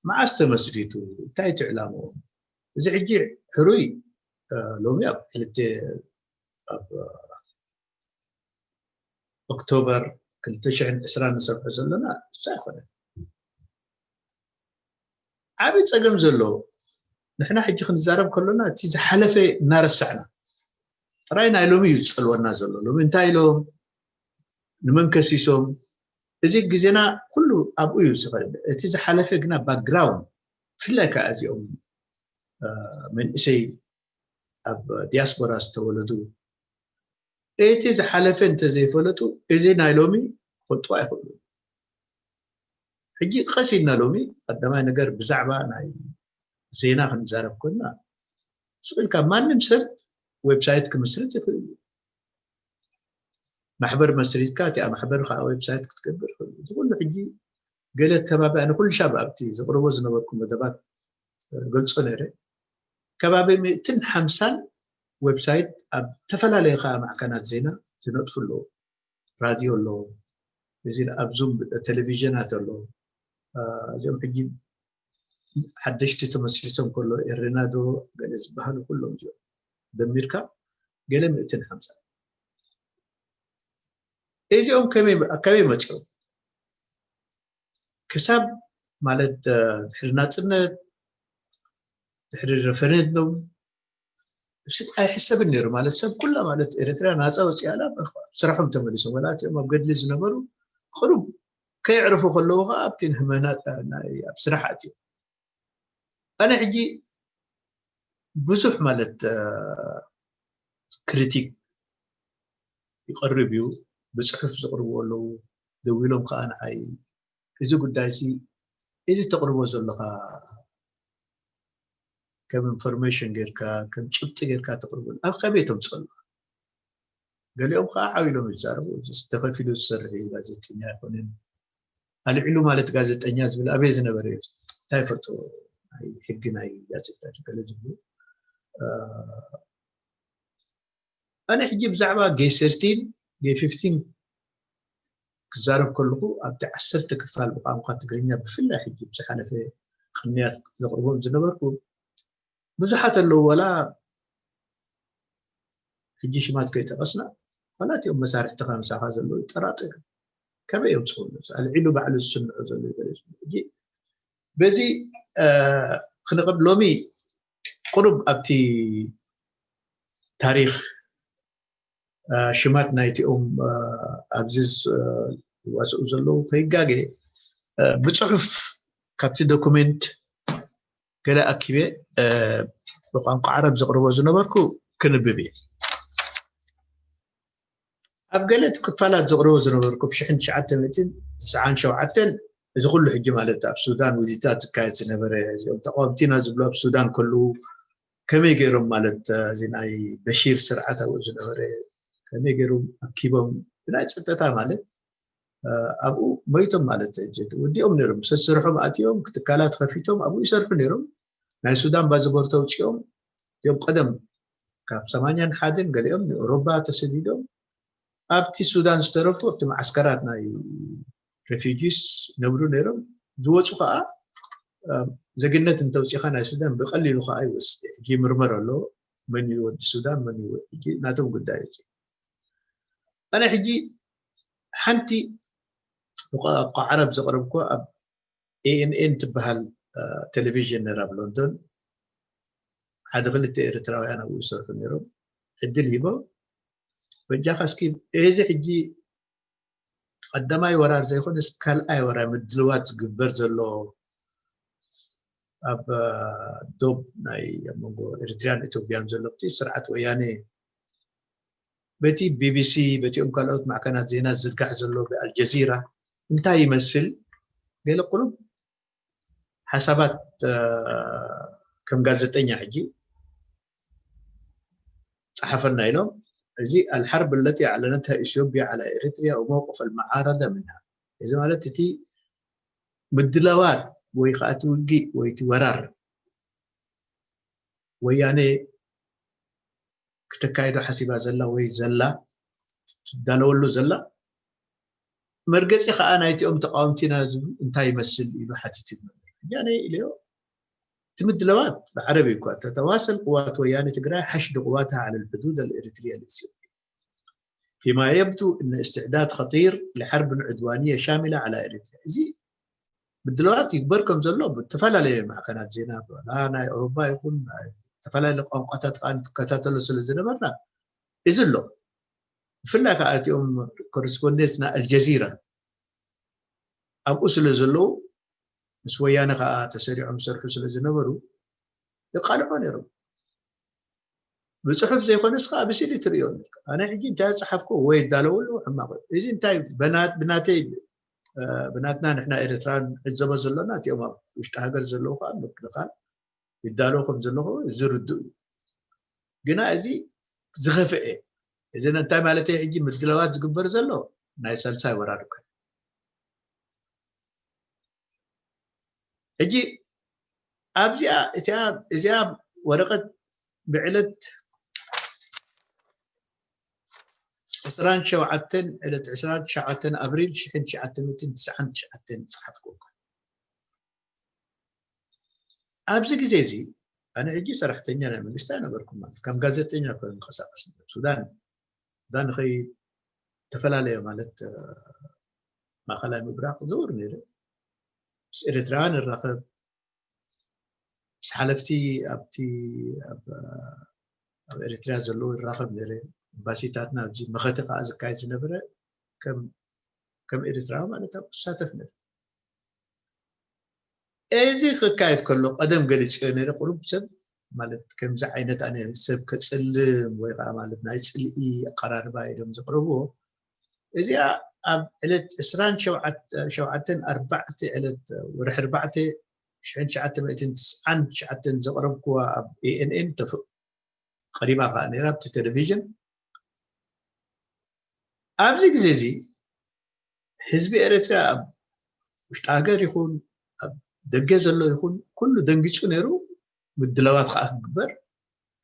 መዓስ ተመስሪቱ እንታይ እቲ ዕላምኡ እዚ ሕጂ ሕሩይ ሎሚ ኣብ ክልተ ኣብ ኦክቶበር ክልተ ሽሕን ዕስራን ንሰምዖ ዘለና እሱ ኣይኮነን ዓብዪ ፀገም ዘሎ ንሕና ሕጂ ክንዛረብ ከሎና እቲ ዝሓለፈ እናረሳዕና ጥራይ ናይ ሎሚ እዩ ዝፀልወና ዘሎ ሎሚ እንታይ ኢሎም ንመን ከሲሶም እዚ ግዜና ኩሉ ኣብኡ እዩ ዝኸድ እቲ ዝሓለፈ ግና ባክግራውንድ ብፍላይ ከዓ እዚኦም መንእሰይ ኣብ ዲያስፖራ ዝተወለዱ እቲ ዝሓለፈ እንተዘይፈለጡ እዚ ናይ ሎሚ ክፈልጡ ኣይኽእሉ ሕጂ ቀስ ኢልና ሎሚ ቀዳማይ ነገር ብዛዕባ ናይ ዜና ክንዛረብ ኮና ስቕ ኢልካ ማንም ሰብ ዌብሳይት ክምስርት ይኽእል እዩ ማሕበር መስሪትካ እቲኣ ማሕበር ከዓ ዌብሳይት ክትገብር ይኽእል እዚ ኩሉ ሕጂ ገለ ከባቢ ኣነ ኩሉ ሻብ ኣብቲ ዘቕርቦ ዝነበርኩ መደባት ገልጾ ነይረ ከባቢ ምእትን ሓምሳን ዌብሳይት ኣብ ዝተፈላለየ ከዓ ማዕከናት ዜና ዝነጥፉ ኣለዉ ራድዮ ኣለዉ እዚ ኣብ ዙም ቴሌቪዥናት ኣለዉ እዚኦም ሕጂ ሓደሽቲ ተመስሪቶም ከሎ ኤሬናዶ ገለ ዝበሃሉ ኩሎም እዚኦም ደሚርካ ገለ ምእትን ሓምሳ እዚኦም ከመይ መፅኦም ክሳብ ማለት ድሕሪ ናፅነት ድሕሪ ሬፈረንዱም ኣይሕሰብን ነይሩ። ማለት ሰብ ኩላ ማለት ኤርትራ ናፃ ወፂኣላ፣ ስራሖም ተመሊሶም፣ ወላ እቲኦም ኣብ ገድሊ ዝነበሩ ቅሩብ ከየዕርፉ ከለዉ ከዓ ኣብቲ ንህመና ኣብ ስራሕ ኣትዮም። ኣነ ሕጂ ብዙሕ ማለት ክሪቲክ ይቐርብ እዩ። ብፅሑፍ ዘቕርቡ ኣለዉ፣ ደዊሎም ከዓ ንዓይ እዚ ጉዳይ እዚ እዚ ተቕርቦ ዘለኻ ከም ኢንፎርሜሽን ጌርካ ከም ጭብጢ ጌርካ ተቕርቡ ኣብ ከመይ ተምፅኦ ኣለኻ? ገሊኦም ከዓ ዓው ኢሎም ይዛረቡ። ተኸፊሉ ዝሰርሕ እዩ፣ ጋዜጠኛ ኣይኮነን። ኣልዒሉ ማለት ጋዜጠኛ ዝብል ኣበይ ዝነበረ እዩ? እንታይ ፈልጦ ናይ ሕጊ ናይ ጋዜጣ ገለ ዝብሉ። ኣነ ሕጂ ብዛዕባ ጌ ሰርቲን ጌ ፊፍቲን ክዛረብ ከለኹ ኣብቲ ዓሰርተ ክፋል ብቋንቋ ትግርኛ ብፍላይ ሕጂ ብዝሓለፈ ቅንያት ዘቕርቦም ዝነበርኩ ብዙሓት ኣለዉ። ዋላ ሕጂ ሽማት ከይጠቐስና ዋላ እቲኦም መሳርሕትኻ ምሳኻ ዘለዉ ይጠራጠር ከመይ እዮም ፅውሉ ኣልዒሉ ባዕሉ ዝስምዑ ዘለዉ ገለ ሕጂ በዚ ክንቕብ ሎሚ ቁሩብ ኣብቲ ታሪክ ሽማት ናይቲኦም ኣብዚ ዝዋስኡ ዘለዉ ከይጋገ ብፅሑፍ ካብቲ ዶኩሜንት ገለ ኣኪበ ብቋንቋ ዓረብ ዘቕርቦ ዝነበርኩ ክንብብ እየ። ኣብ ገለ ክፋላት ዘቕርቦ ዝነበርኩ ብ ሽሕን ትሽዓተ ሚእትን ትስዓን ሸውዓተን እዚ ኩሉ ሕጂ ማለት ኣብ ሱዳን ውዲታት ዝካየድ ዝነበረ እዚኦም ተቃወምቲና ዝብሉ ኣብ ሱዳን ከለዉ ከመይ ገይሮም ማለት እዚ ናይ በሺር ስርዓት ኣብኡ ዝነበረ ከመይ ገይሮም ኣኪቦም ብናይ ፀጥታ ማለት ኣብኡ ሞይቶም ማለት ወዲኦም ነይሮም ሰስርሖም ኣትዮም ክትካላት ከፊቶም ኣብኡ ይሰርሑ ነይሮም ናይ ሱዳን ባዝቦርት ኣውፂኦም እዮም ቀደም ካብ ሰማንያን ሓደን ገሊኦም ንኤውሮባ ተሰዲዶም ኣብቲ ሱዳን ዝተረፉ ኣብቲ መዓስከራት ናይ ሬፊጂስ ነብሩ ነይሮም ዝወፁ ከዓ ዜግነት እንተውፂኻ ናይ ሱዳን ብቀሊሉ ከዓ ይወፅእ ሕጂ ይምርመር ኣሎ መን እዩ ወዲ ሱዳን መን እዩ ሕጂ ናቶም ጉዳይ እዩ ኣነ ሕጂ ሓንቲ ብቋንቋ ዓረብ ዘቕረብኩ ኣብ ኤኤንኤን ትበሃል ቴሌቪዥን ነራ ኣብ ሎንዶን ሓደ ክልተ ኤርትራውያን ኣብኡ ዝሰርሑ ነይሮም ዕድል ሂቦም በጃኻ እስኪ እዚ ሕጂ ቀዳማይ ወራር ዘይኮነስ ካልኣይ ወራር ምድልዋት ዝግበር ዘሎ ኣብ ዶብ ናይ ኣብ መንጎ ኤርትራን ኢትዮጵያን ዘሎ እቲ ስርዓት ወያኔ በቲ ቢቢሲ በቲኦም ካልኦት ማዕከናት ዜና ዝዝርጋሕ ዘሎ ብኣልጀዚራ እንታይ ይመስል ገለ ቁሩብ ሓሳባት ከም ጋዜጠኛ ሕጂ ጸሓፈልና ኢሎም እዚ الحرب التي أعلنتها إثيوبيا على إريتريا وموقف المعارضة منها እዚ ማለት እቲ ምድላዋት ወይ ከዓ እቲ ውግእ ወይ እቲ ወራር ወያኔ ክተካይዶ ሓሲባ ዘላ ወይ ዘላ ትዳለወሉ ዘላ መርገፂ ከዓ ናይቲኦም ተቃወምቲና ዝብሉ እንታይ ይመስል ኢሉ ሓቲቱ ነበር ሕጂ ኣነ ኢለዮ እቲ ምድለዋት ብዓረብ እኳ ተተዋሰል ቅዋት ወያኔ ትግራይ ሓሽድ ቅዋትሃ على الحدود الإريترية الإثيوبية فيما يبدو أن استعداد خطير لحرب عدوانية شاملة على إريتريا እዚ ምድለዋት ይግበር ከም ዘሎ ብተፈላለየ ማዕከናት ዜና ብላ ናይ ኣውሮፓ ይኹን ዝተፈላለዩ ቋንቋታት ከዓ ንትከታተሎ ስለ ዝነበርና እዚ ኣሎ ብፍላይ ከዓ እቲኦም ኮረስፖንደንት ናይ ኣልጀዚራ ኣብኡ ስለ ዘለዉ ምስ ወያነ ከዓ ተሰሪዖም ዝሰርሑ ስለ ዝነበሩ የቃልዖ ነይሮም ብፅሑፍ ዘይኮነስ ከዓ ብስእሊ ትርእዮ ኣለካ ኣነ ሕጂ እንታይ ዝፀሓፍኮ ወይ ይዳለወሉ ሕማቅ እዚ እንታይ ብናተይ ብናትና ንሕና ኤርትራን ዕዘቦ ዘሎና እቲኦም ኣብ ውሽጢ ሃገር ዘለዉ ከዓ ምክልኻል ይዳለዉ ከም ዘለኹ ዝርድኡ እዩ ግና እዚ ዝኸፍአ እዚ እንታይ ማለት ሕጂ ምድለዋት ዝግበር ዘሎ ናይ ሳልሳይ ወራር እኮ ሕጂ ኣብዚኣ እዚኣ ወረቀት ብዕለት ዕስራን ሸውዓተን ዕለት ዕስራን ትሽዓተን ኣብሪል ሽሕን ትሽዓተ ሚእትን ትስዓን ትሽዓተን ዝፀሓፍኩ እኳ ኣብዚ ግዜ እዚ ኣነ ሕጂ ሰራሕተኛ ናይ መንግስቲ ኣይነበርኩም ማለት ከም ጋዜጠኛ ኮ ንቀሳቀስ ሱዳን ሱዳን ንኸይ ዝተፈላለየ ማለት ማእኸላይ ምብራቅ ዝውር ነይረ ምስ ኤርትራውያን እራኸብ ምስ ሓለፍቲ ኣብቲ ኣብ ኣብ ኤርትራ ዘለዉ ይራኸብ ነይረ። ኤምባሲታትና ኣብዚ መኸተ ከዓ ዝካየድ ዝነበረ ከም ከም ኤርትራዊ ማለት ኣብ ክሳተፍ ነይረ። እዚ ክካየድ ከሎ ቀደም ገሊፅዮ ነይረ። ቁሩብ ሰብ ማለት ከምዚ ዓይነት ኣነ ሰብ ከፅልም ወይ ከዓ ማለት ናይ ፅልኢ ኣቀራርባ ኢሎም ዘቕረብዎ። እዚኣ ኣብ ዕለት ዕስራን ሸውዓተን ኣርባዕተ ዕለት ወርሒ ኣርባዕተ ሽሕን ትሽዓተ ሚእትን ትስዓን ትሽዓተን ዘቕረብክዋ ኣብ ኤኤንኤን ተፍ ቀሪባ ከዓ ነይራ ኣብቲ ቴሌቪዥን። ኣብዚ ግዜ እዚ ህዝቢ ኤርትራ ኣብ ውሽጢ ሃገር ይኹን ኣብ ደገ ዘሎ ይኹን ኩሉ ደንጊጹ ነይሩ። ምድላዋት ከዓ ክግበር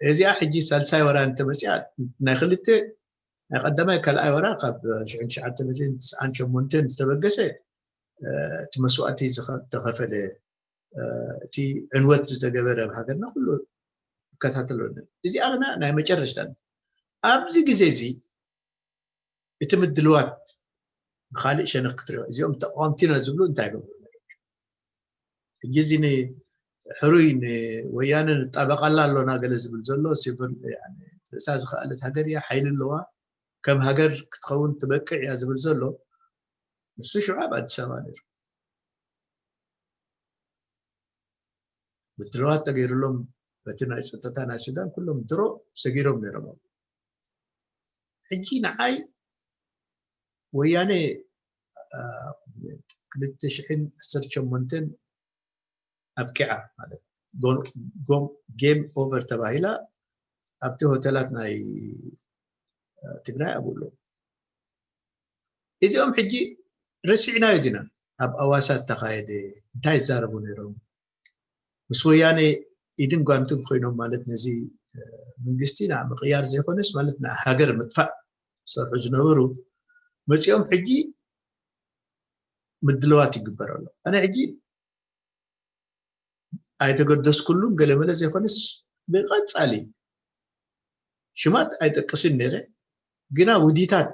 እዚኣ ሕጂ ሳልሳይ ወራ እንተመፅኣ ናይ ክልተ ናይ ቀዳማይ ካልኣይ ወራ ካብ ሽሕን ትሽዓተ ሚእትን ትስዓን ሸሞንተን ዝተበገሰ እቲ መስዋእቲ ዝተኸፈለ እቲ ዕንወት ዝተገበረ ኣብ ሃገርና ኩሉ ይከታተሎ። እዚኣ ግና ናይ መጨረሽታ ኣብዚ ግዜ እዚ እቲ ምድልዋት ብካሊእ ሸነኽ ክትሪኦ እዚኦም ተቃወምቲና ዝብሉ እንታይ ይገብሩ? ሕጂ እዚ ንሕሩይ ንወያነ ንጣበቃላ ኣሎና ገለ ዝብል ዘሎ ሲቪል ርእሳ ዝኸኣለት ሃገር እያ፣ ሓይሊ ኣለዋ፣ ከም ሃገር ክትኸውን ትበቅዕ እያ ዝብል ዘሎ ንሱ ሽዑ ኣብ ኣዲስ ኣበባ ነይሩ። ምድልዋት ተገይሩሎም በቲ ናይ ፀጥታ ናይ ሱዳን ኩሎም ድሮ ሰጊሮም ነይሮም። ሕጂ ንዓይ ወያነ ክልተ ሽሕን ዓሰርተ ሸሞንተን ኣብቂዓ ማለት ጌም ኦቨር ተባሂላ ኣብቲ ሆቴላት ናይ ትግራይ ኣብኡ ኣለዉ። እዚኦም ሕጂ ረሲዕናዮ ዲና? ኣብ ኣዋሳ እተኻየደ እንታይ ይዛረቡ ነይሮም? ምስ ወያነ ኢድን ጓንትን ኮይኖም ማለት ነዚ መንግስቲ ና ምቕያር ዘይኮነስ ማለት ና ሃገር ምጥፋእ ዝሰርሑ ዝነበሩ መፂኦም ሕጂ ምድልዋት ይግበር ኣሎ። ኣነ ሕጂ ኣይተገደስኩሉን ገለመለ ዘይኮነስ ብቐፃሊ ሽማት ኣይጠቅስን ነይረ፣ ግና ውዲታት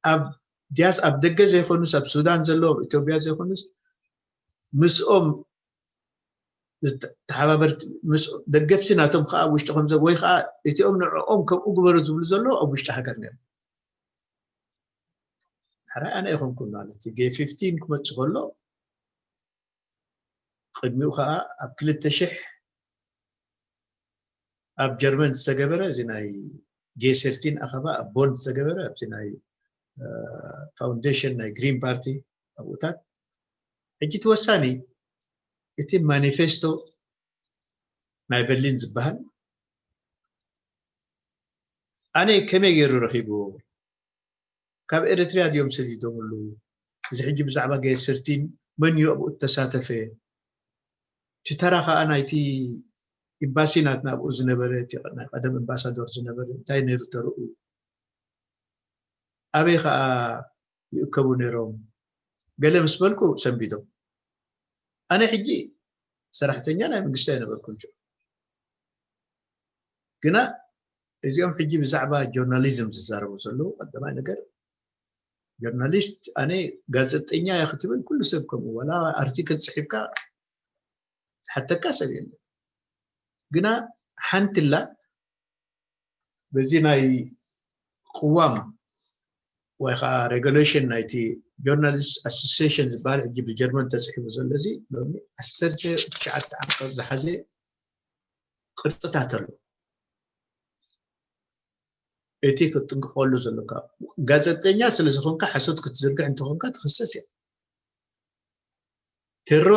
ኣብ ዲያስ ኣብ ደገ ዘይኮኑስ ኣብ ሱዳን ዘለዉ ኣብ ኢትዮጵያ ዘይኮኑስ ምስኦም ተሓባበርቲ ምስ ደገፍቲ ናቶም ከዓ ውሽጢ ከምዘ ወይ ከዓ እቲኦም ንዕኦም ከምኡ ግበሩ ዝብሉ ዘለዉ ኣብ ውሽጢ ሃገር ነይሮም። ሕራይ ኣነ ኣይኮንኩን ማለት ጌ ፊፍቲን ክመፅእ ከሎ ቅድሚኡ ከዓ ኣብ ክልተ ሽሕ ኣብ ጀርመን ዝተገበረ እዚ ናይ ጌ ሰርቲን ኣኸባ ኣብ ቦን ዝተገበረ ኣብዚ ናይ ፋውንዴሽን ናይ ግሪን ፓርቲ ኣብኡታት ሕጂ እቲ ወሳኒ እቲ ማኒፌስቶ ናይ በርሊን ዝበሃል ኣነ ከመይ ገይሩ ረኺብዎ? ካብ ኤርትርያ ድዮም ሰዲዶምሉ? እዚ ሕጂ ብዛዕባ ጌ ሰርቲን መን እዩ ኣብኡ እተሳተፈ? እቲ ተራ ከዓ ናይቲ ኤምባሲ ናትና ኣብኡ ዝነበረ እቲ ናይ ቀደም ኣምባሳዶር ዝነበረ እንታይ ነይሩ ተርኡ? ኣበይ ከዓ ይእከቡ ነይሮም? ገለ ምስ በልኩ ሰንቢዶም። ኣነ ሕጂ ሰራሕተኛ ናይ መንግስቲ ኣይነበርኩን ሽዑ። ግና እዚኦም ሕጂ ብዛዕባ ጆርናሊዝም ዝዛረቡ ዘለዉ ቀዳማይ ነገር ጆርናሊስት ኣነ ጋዜጠኛ እየ ክትብል ኩሉ ሰብ ከምኡ ዋላ ኣርቲክል ፅሒፍካ ዝሓተካ ሰብ የለን። ግና ሓንቲ ኣላ በዚ ናይ ቅዋም ወይ ከዓ ሬጉሌሽን ናይቲ ጆርናሊስት ኣሶሲሽን ዝበሃል ሕጂ ብጀርመን ተፅሒፉ ዘሎ እዚ ሎሚ ዓሰርተ ትሽዓተ ዓንቀፅ ዝሓዘ ቅርፅታት ኣሎ። እቲ ክትጥንቀቀሉ ዘለካ ጋዜጠኛ ስለዝኾንካ ሓሶት ክትዝርግሕ እንተኾንካ ትኽሰስ እያ። ቴሮ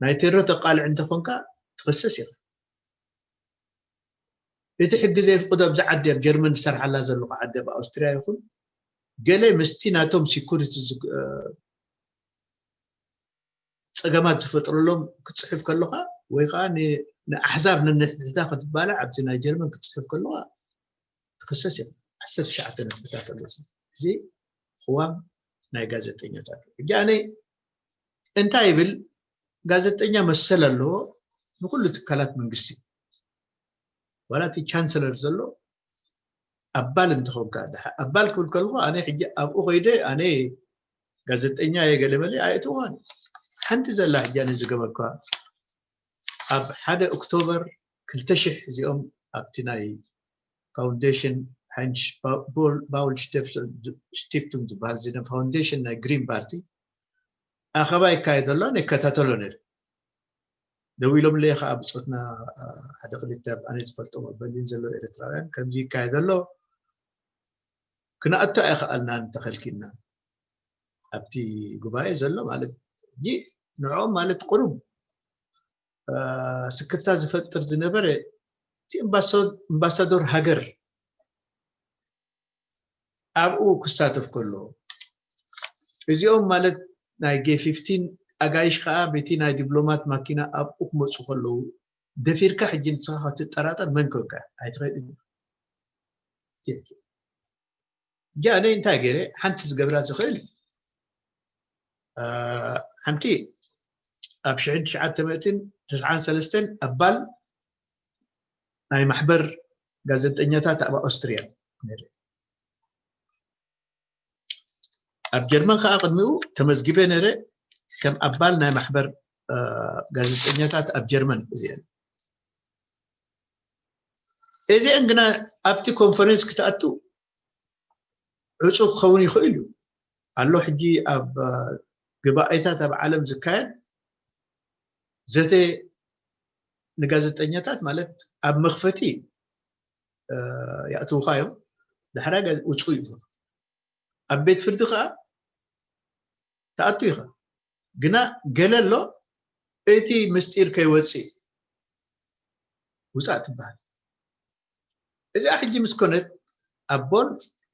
ናይ ቴሮ ተቃልዕ እንተኾንካ ትኽሰስ ኢኻ። እቲ ሕጊ ዘይፍቅዶ ኣብዚ ዓዲ ኣብ ጀርመን ዝሰርሓላ ዘለኹ ዓዲ ኣብ ኣውስትርያ ይኹን ገለ ምስቲ ናቶም ሲኩሪቲ ጸገማት ዝፈጥረሎም ክትፅሕፍ ከለኻ ወይ ከዓ ንኣሕዛብ ነንሕድሕዳ ክትባላዕ ኣብዚ ናይ ጀርመን ክትፅሕፍ ከለኻ ትኽሰስ ኢኻ። ዓሰርተ ትሽዓተ ነጥብታት ኣሎ። እዚ ቅዋም ናይ ጋዜጠኛታት ሕጂ ኣነ እንታይ ይብል? ጋዜጠኛ መሰል ኣለዎ ንኩሉ ትካላት መንግስቲ ዋላ እቲ ቻንስለር ዘሎ ኣባል እንተኾንካ ኣባል ክብል ከልኩ ኣነ ሕጂ ኣብኡ ከይደ ኣነ ጋዜጠኛ እየ ገለመለ ኣየእትዋን ሓንቲ ዘላ ሕጂ ኣነ ዝገበርኳ ኣብ ሓደ ኦክቶበር ክልተ ሽሕ እዚኦም ኣብቲ ናይ ፋውንዴሽን ሃይንሽ ባውል ሽቲፍቱንግ ዝበሃል ዝነ ፋውንዴሽን ናይ ግሪን ፓርቲ ኣኸባ ይካየድ ኣሎ። ይከታተሎ ነር ደው ኢሎም ለየ ከዓ ብፆትና ሓደ ክልተ ኣነ ዝፈልጦም ኣብ በርሊን ዘለዉ ኤርትራውያን ከምዚ ይካየድ ኣሎ፣ ክነኣቶ ኣይኸኣልናን ተኸልኪልና። ኣብቲ ጉባኤ ዘሎ ማለት ንዕኦም ማለት ቁሩብ ስክፍታ ዝፈጥር ዝነበረ እቲ እምባሳዶር ሃገር ኣብኡ ክሳተፍ ከሎ፣ እዚኦም ማለት ናይ ጌ ፊፍቲን ኣጋይሽ ከዓ በቲ ናይ ዲፕሎማት ማኪና ኣብኡ ክመፁ ከለዉ ደፊርካ ሕጂ ንስኻ ክትጠራጠር መን ኮንካ ኣይትኽእል። ሕጂ ኣነ እንታይ ገይረ ሓንቲ ዝገብራ ዝኽእል ሓንቲ ኣብ ሽሕን ትሽዓተ ሚእትን ተስዓን ሰለስተን ኣባል ናይ ማሕበር ጋዜጠኛታት ኣብ ኣውስትርያ ነይረ። ኣብ ጀርመን ከዓ ቅድሚኡ ተመዝጊበ ነይረ ከም ኣባል ናይ ማሕበር ጋዜጠኛታት ኣብ ጀርመን እዚአን እዚአን ግና ኣብቲ ኮንፈረንስ ክትኣቱ ዕፁ ክኸውን ይኽእል እዩ ኣሎ። ሕጂ ኣብ ግባኤታት ኣብ ዓለም ዝካየድ ዘተ ንጋዜጠኛታት ማለት ኣብ መኽፈቲ የእትውካ እዮም። ዳሕራይ ውፁ እዩ። ኣብ ቤት ፍርዲ ከዓ ተኣቱ ኢኻ። ግና ገለ ኣሎ እቲ ምስጢር ከይወፅእ ውፃእ ትበሃል። እዚኣ ሕጂ ምስ ኮነት ኣብ ቦን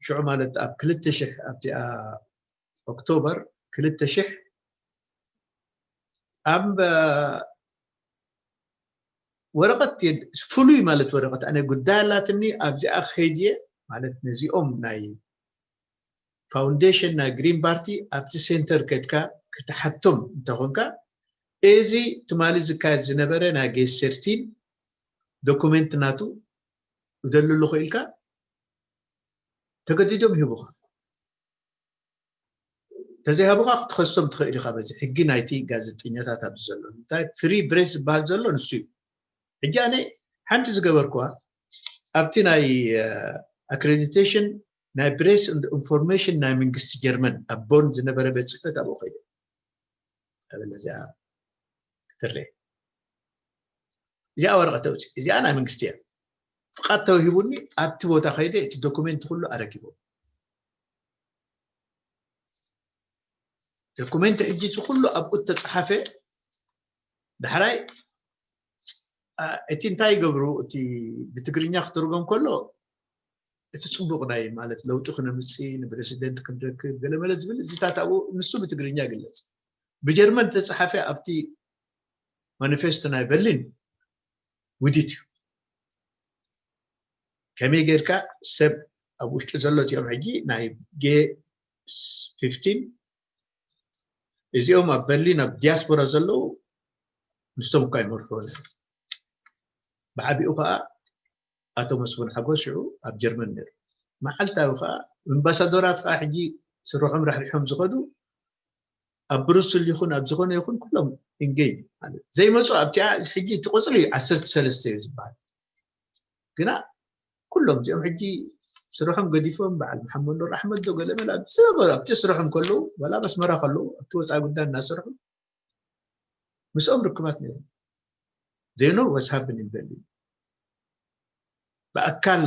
ሽዑ ማለት ኣብ ክልተ ሽሕ ኣብቲኣ ኦክቶበር ክልተ ሽሕ ኣብ ወረቐት ፍሉይ ማለት ወረቐት ኣነ ጉዳይ ኣላትኒ ኣብዚኣ ከይድየ ማለት ነዚኦም ናይ ፋውንዴሽን ናይ ግሪን ፓርቲ ኣብቲ ሴንተር ከድካ ክትሓቶም እንተኾንካ እዚ ትማሊ ዝካየድ ዝነበረ ናይ ጌስ ሰርቲን ዶኩሜንት ናቱ ክደሊ ኣለኹ ኢልካ ተገዲዶም ይህቡኻ። ተዘይሃቡኻ ክትኸሶም ትኽእል ኢኻ። በዚ ሕጊ ናይቲ ጋዜጠኛታት ኣብዚ ዘሎ እንታይ ፍሪ ብሬስ ዝበሃል ዘሎ ንሱ እዩ። ሕጂ ኣነ ሓንቲ ዝገበርኩዋ ኣብቲ ናይ ኣክሬዲቴሽን ናይ ፕሬስ ኢንፎርሜሽን ናይ መንግስቲ ጀርመን ኣብ ቦን ዝነበረ ቤት ፅሕፈት ኣብኡ ከይደ ኣበለ እዚኣ ክትረ እዚኣ ወረቐት ተውፅእ እዚኣ ናይ መንግስቲ እያ ፍቓድ ተውሂቡኒ ኣብቲ ቦታ ከይደ እቲ ዶኩሜንት ኩሉ ኣረኪቦ ዶኩሜንት ሕጂ እቲ ኩሉ ኣብኡ ተፀሓፈ ዳሕራይ እቲ እንታይ ይገብሩ እቲ ብትግርኛ ክትርጎም ከሎ እቲ ፅቡቕ ናይ ማለት ለውጢ ክነምፅእ ንፕሬሲደንት ክንረክብ ገለመለ ዝብል እዚታት ኣብኡ ንሱ ብትግርኛ ይግለፅ ብጀርመን ተፃሓፈ ኣብቲ ማኒፌስቶ ናይ በርሊን ውዲት እዩ ከመይ ጌርካ ሰብ ኣብ ውሽጢ ዘሎ እዚኦም ሕጂ ናይ ጌ ፊፍቲን እዚኦም ኣብ በርሊን ኣብ ዲያስፖራ ዘለዉ ንሶም እኳ ይመርሕዎ ነይሮም። ብዓቢኡ ከዓ ኣቶ መስፍን ሓጎስ ሽዑ ኣብ ጀርመን ነይሩ። መዓልታዊ ከዓ ኣምባሳዶራት ከዓ ሕጂ ስርሖም ራሕሪሖም ዝኸዱ ኣብ ብሩስል ይኹን ኣብ ዝኾነ ይኹን ኩሎም ኢንጌጅ ማለት ዘይመፁ ኣብቲኣ ሕጂ እቲ ቁፅሪ ዓሰርተ ሰለስተ እዩ ዝበሃል ግና ኩሎም እዚኦም ሕጂ ስርሖም ገዲፎም በዓል መሓመድ ኑር ኣሕመድ ዶ ገለመል ዝነበሩ ኣብቲ ስርሖም ከለዉ ዋላ መስመራ ከለዉ ኣብቲ ወፃኢ ጉዳይ እናሰርሑ ምስኦም ርክባት ነይሩ ዘይኖ ወስሃብን ይበል ብኣካል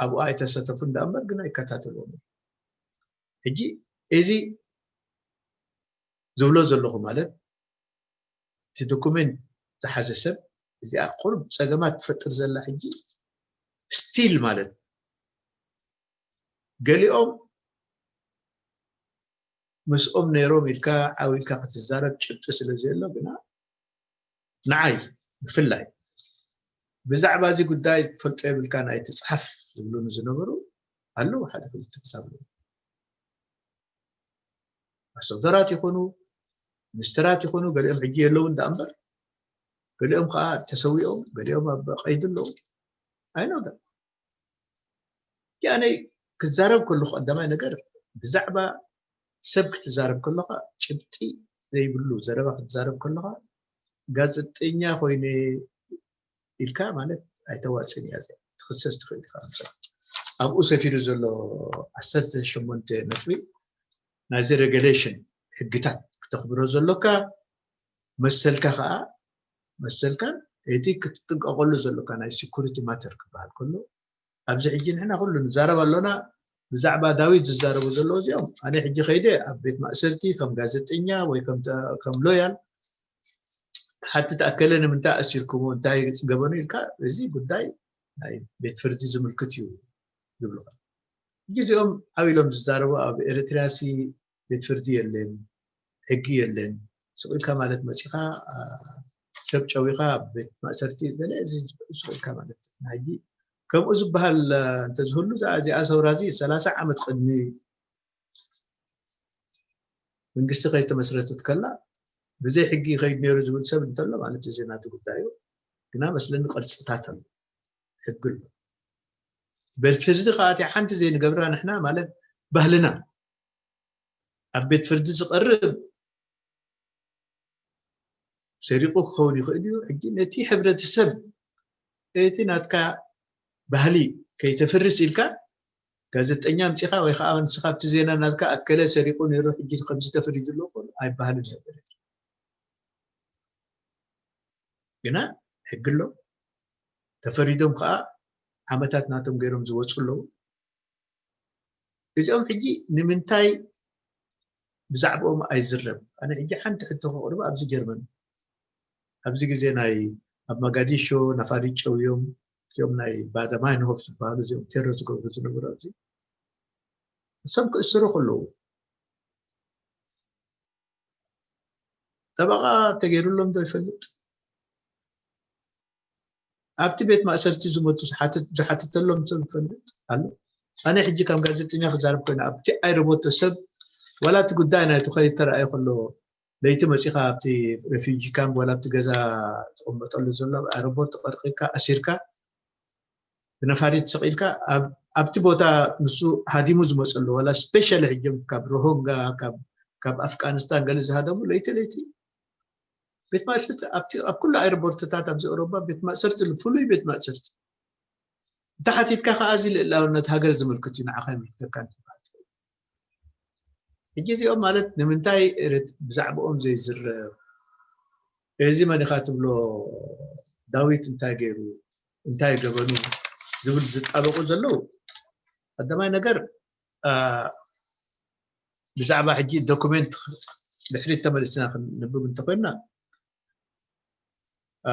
ኣብኡ ኣይተሳተፉ እንዳእምበር ግን ኣይከታተልዎም ሕጂ እዚ ዝብሎ ዘለኹ ማለት እቲ ዶኩሜንት ዝሓዘ ሰብ እዚኣ ቁሩብ ፀገማት ትፈጥር ዘላ ሕጂ ስቲል ማለት ገሊኦም ምስኦም ነይሮም ኢልካ ዓው ኢልካ ክትዛረብ ጭብጢ ስለ ዘሎ ግና ንዓይ ብፍላይ ብዛዕባ እዚ ጉዳይ ትፈልጦ የብልካ ናይ ትፅሓፍ ዝብሉኒ ዝነበሩ ኣለዉ ሓደ ክልተ ክሳብ ኣምባሳደራት ይኾኑ ሚኒስትራት ይኾኑ ገሊኦም ሕጂ የለዉ እንዳ እምበር ገሊኦም ከዓ ተሰዊኦም ገሊኦም ኣብ ቀይዲ ኣለዉ ኣይኖ ኣነይ ክዛረብ ከለኹ ቀዳማይ ነገር ብዛዕባ ሰብ ክትዛረብ ከለኻ ጭብጢ ዘይብሉ ዘረባ ክትዛረብ ከለኻ ጋዜጠኛ ኮይነ ኢልካ ማለት ኣይተዋፅን እያ እዚኣ ትኽሰስ ትኽእል ኢኻ። ኣብኡ ሰፊሩ ዘሎ ዓሰርተ ሸሞንተ ነጥቢ ናይዚ ሬጉሌሽን፣ ሕግታት ክተኽብሮ ዘሎካ፣ መሰልካ ከዓ፣ መሰልካን እቲ ክትጥንቀቐሉ ዘሎካ ናይ ሴኩሪቲ ማተር ክበሃል ከሎ፣ ኣብዚ ሕጂ ንሕና ኩሉ ንዛረብ ኣሎና። ብዛዕባ ዳዊት ዝዛረቡ ዘለዉ እዚኦም፣ ኣነ ሕጂ ከይደ ኣብ ቤት ማእሰርቲ ከም ጋዜጠኛ ወይ ከም ተ- ከም ሎያል ሓትት ኣከለ ንምንታይ ኣሲርኩሞ፣ እንታይ ገበኑ ኢልካ፣ እዚ ጉዳይ ናይ ቤት ፍርዲ ዝምልክት እዩ ይብሉኻ። ሕጂ እዚኦም ዓው ኢሎም ዝዛረቡ፣ ኣብ ኤርትራሲ ቤት ፍርዲ የለን፣ ሕጊ የለን። ስቕ ኢልካ ማለት መፂኻ፣ አ፣ ሰብ ጨዊኻ ኣብ ቤት ማእሰርቲ ገለ፣ እዚ ስቕ ኢልካ ማለት ናይ ሕጂ ከምኡ ዝበሃል፣ አ፣ እንተዝህሉ፣ እዛ እዚኣ ሰውራ እዚ ሰላሳ ዓመት ቅድሚ መንግስቲ ከይተመስረተት ከላ ብዘይ ሕጊ ይኸይድ ነይሩ ዝብል ሰብ እንተሎ ማለት እዚ ናቲ ጉዳይ እዩ። ግና መስለኒ ቅርፅታት ኣሎ፣ ሕጊ ኣሎ። ቤት ፍርዲ ከዓ እቲ ሓንቲ ዘይንገብራ ንሕና ማለት ባህልና ኣብ ቤት ፍርዲ ዝቐርብ ሰሪቑ ክኸውን ይኽእል እዩ። ሕጂ ነቲ ሕብረተሰብ እቲ ናትካ ባህሊ ከይተፍርስ ኢልካ ጋዜጠኛ ኣምፂኻ ወይ ከዓ ንስኻ ኣብቲ ዜና ናትካ ኣከለ ሰሪቑ ነይሩ ሕጂ ከምዚ ተፈሪዱ ኣሎ ክብል ኣይበሃልን ነበር። ግና ሕጊ ኣሎ። ተፈሪዶም ከዓ ዓመታት ናቶም ገይሮም ዝወፁ ኣለዉ። እዚኦም ሕጂ ንምንታይ ብዛዕባኦም ኣይዝረብ? ኣነ ሕጂ ሓንቲ ሕቶ ከቕርብ ኣብዚ ጀርመን፣ ኣብዚ ግዜ ናይ ኣብ መጋዲሾ ነፋሪት ጨውዮም፣ እዚኦም ናይ ባደማይንሆፍ ዝበሃሉ እዚኦም ቴሮ ዝገብሩ ዝነበሩ ኣብዚ፣ እሶም ክእስሩ ከለዉ ጠበቓ ተገይሩሎም ዶ ይፈልጥ? ኣብቲ ቤት ማእሰርቲ ዝመቱ ዝሓትት- ዝሓትተሎም ሰብ ይፈልጥ ኣሎ? ኣነ ሕጂ ከም ጋዜጠኛ ክዛረብ ኮይነ ኣብቲ ኣይረቦቶ ሰብ ዋላ እቲ ጉዳይ ናይቲ ከይተረኣየ ከሎ ለይቲ መፂኻ ኣብቲ ሬፊጂ ካምፕ ዋላ ኣብቲ ገዛ ዝቕመጠሉ ዘሎ ኣብ ኣረቦርት ቀርቂካ ኣሲርካ ብነፋሪት ሰቒልካ ኣብ- ኣብቲ ቦታ ንሱ ሃዲሙ ዝመፀሉ ዋላ ስፔሻሊ ሕጆም ካብ ሮሆንጋ ካብ ካብ ኣፍጋኒስታን ገለ ዝሃደሙ ለይቲ ለይቲ ቤት ማእሰርቲ ኣብቲ ኣብ ኩሉ ኣይረቦርትታት ኣብዚ ኤውሮባ ቤት ማእሰርቲ ኣሎ፣ ፍሉይ ቤት ማእሰርቲ። እንተ ሓቲትካ ከዓ እዚ ልእላውነት ሃገር ዝምልክት እዩ፣ ንዓኻ ይምልክተካ እንትበሃል ትኽእል። ሕጂ እዚኦም ማለት ንምንታይ ኤርት- ብዛዕባኦም ዘይዝረብ? እዚ መን ኢኻ ትብሎ? ዳዊት እንታይ ገይሩ እንታይ ገበኑ ዝብል ዝጣበቁ ዘለዉ ቀዳማይ ነገር፣ አ፣ ብዛዕባ ሕጂ ዶኩሜንት ድሕሪት ተመሊስና ክንንብብ እንተኮይንና፣ አ፣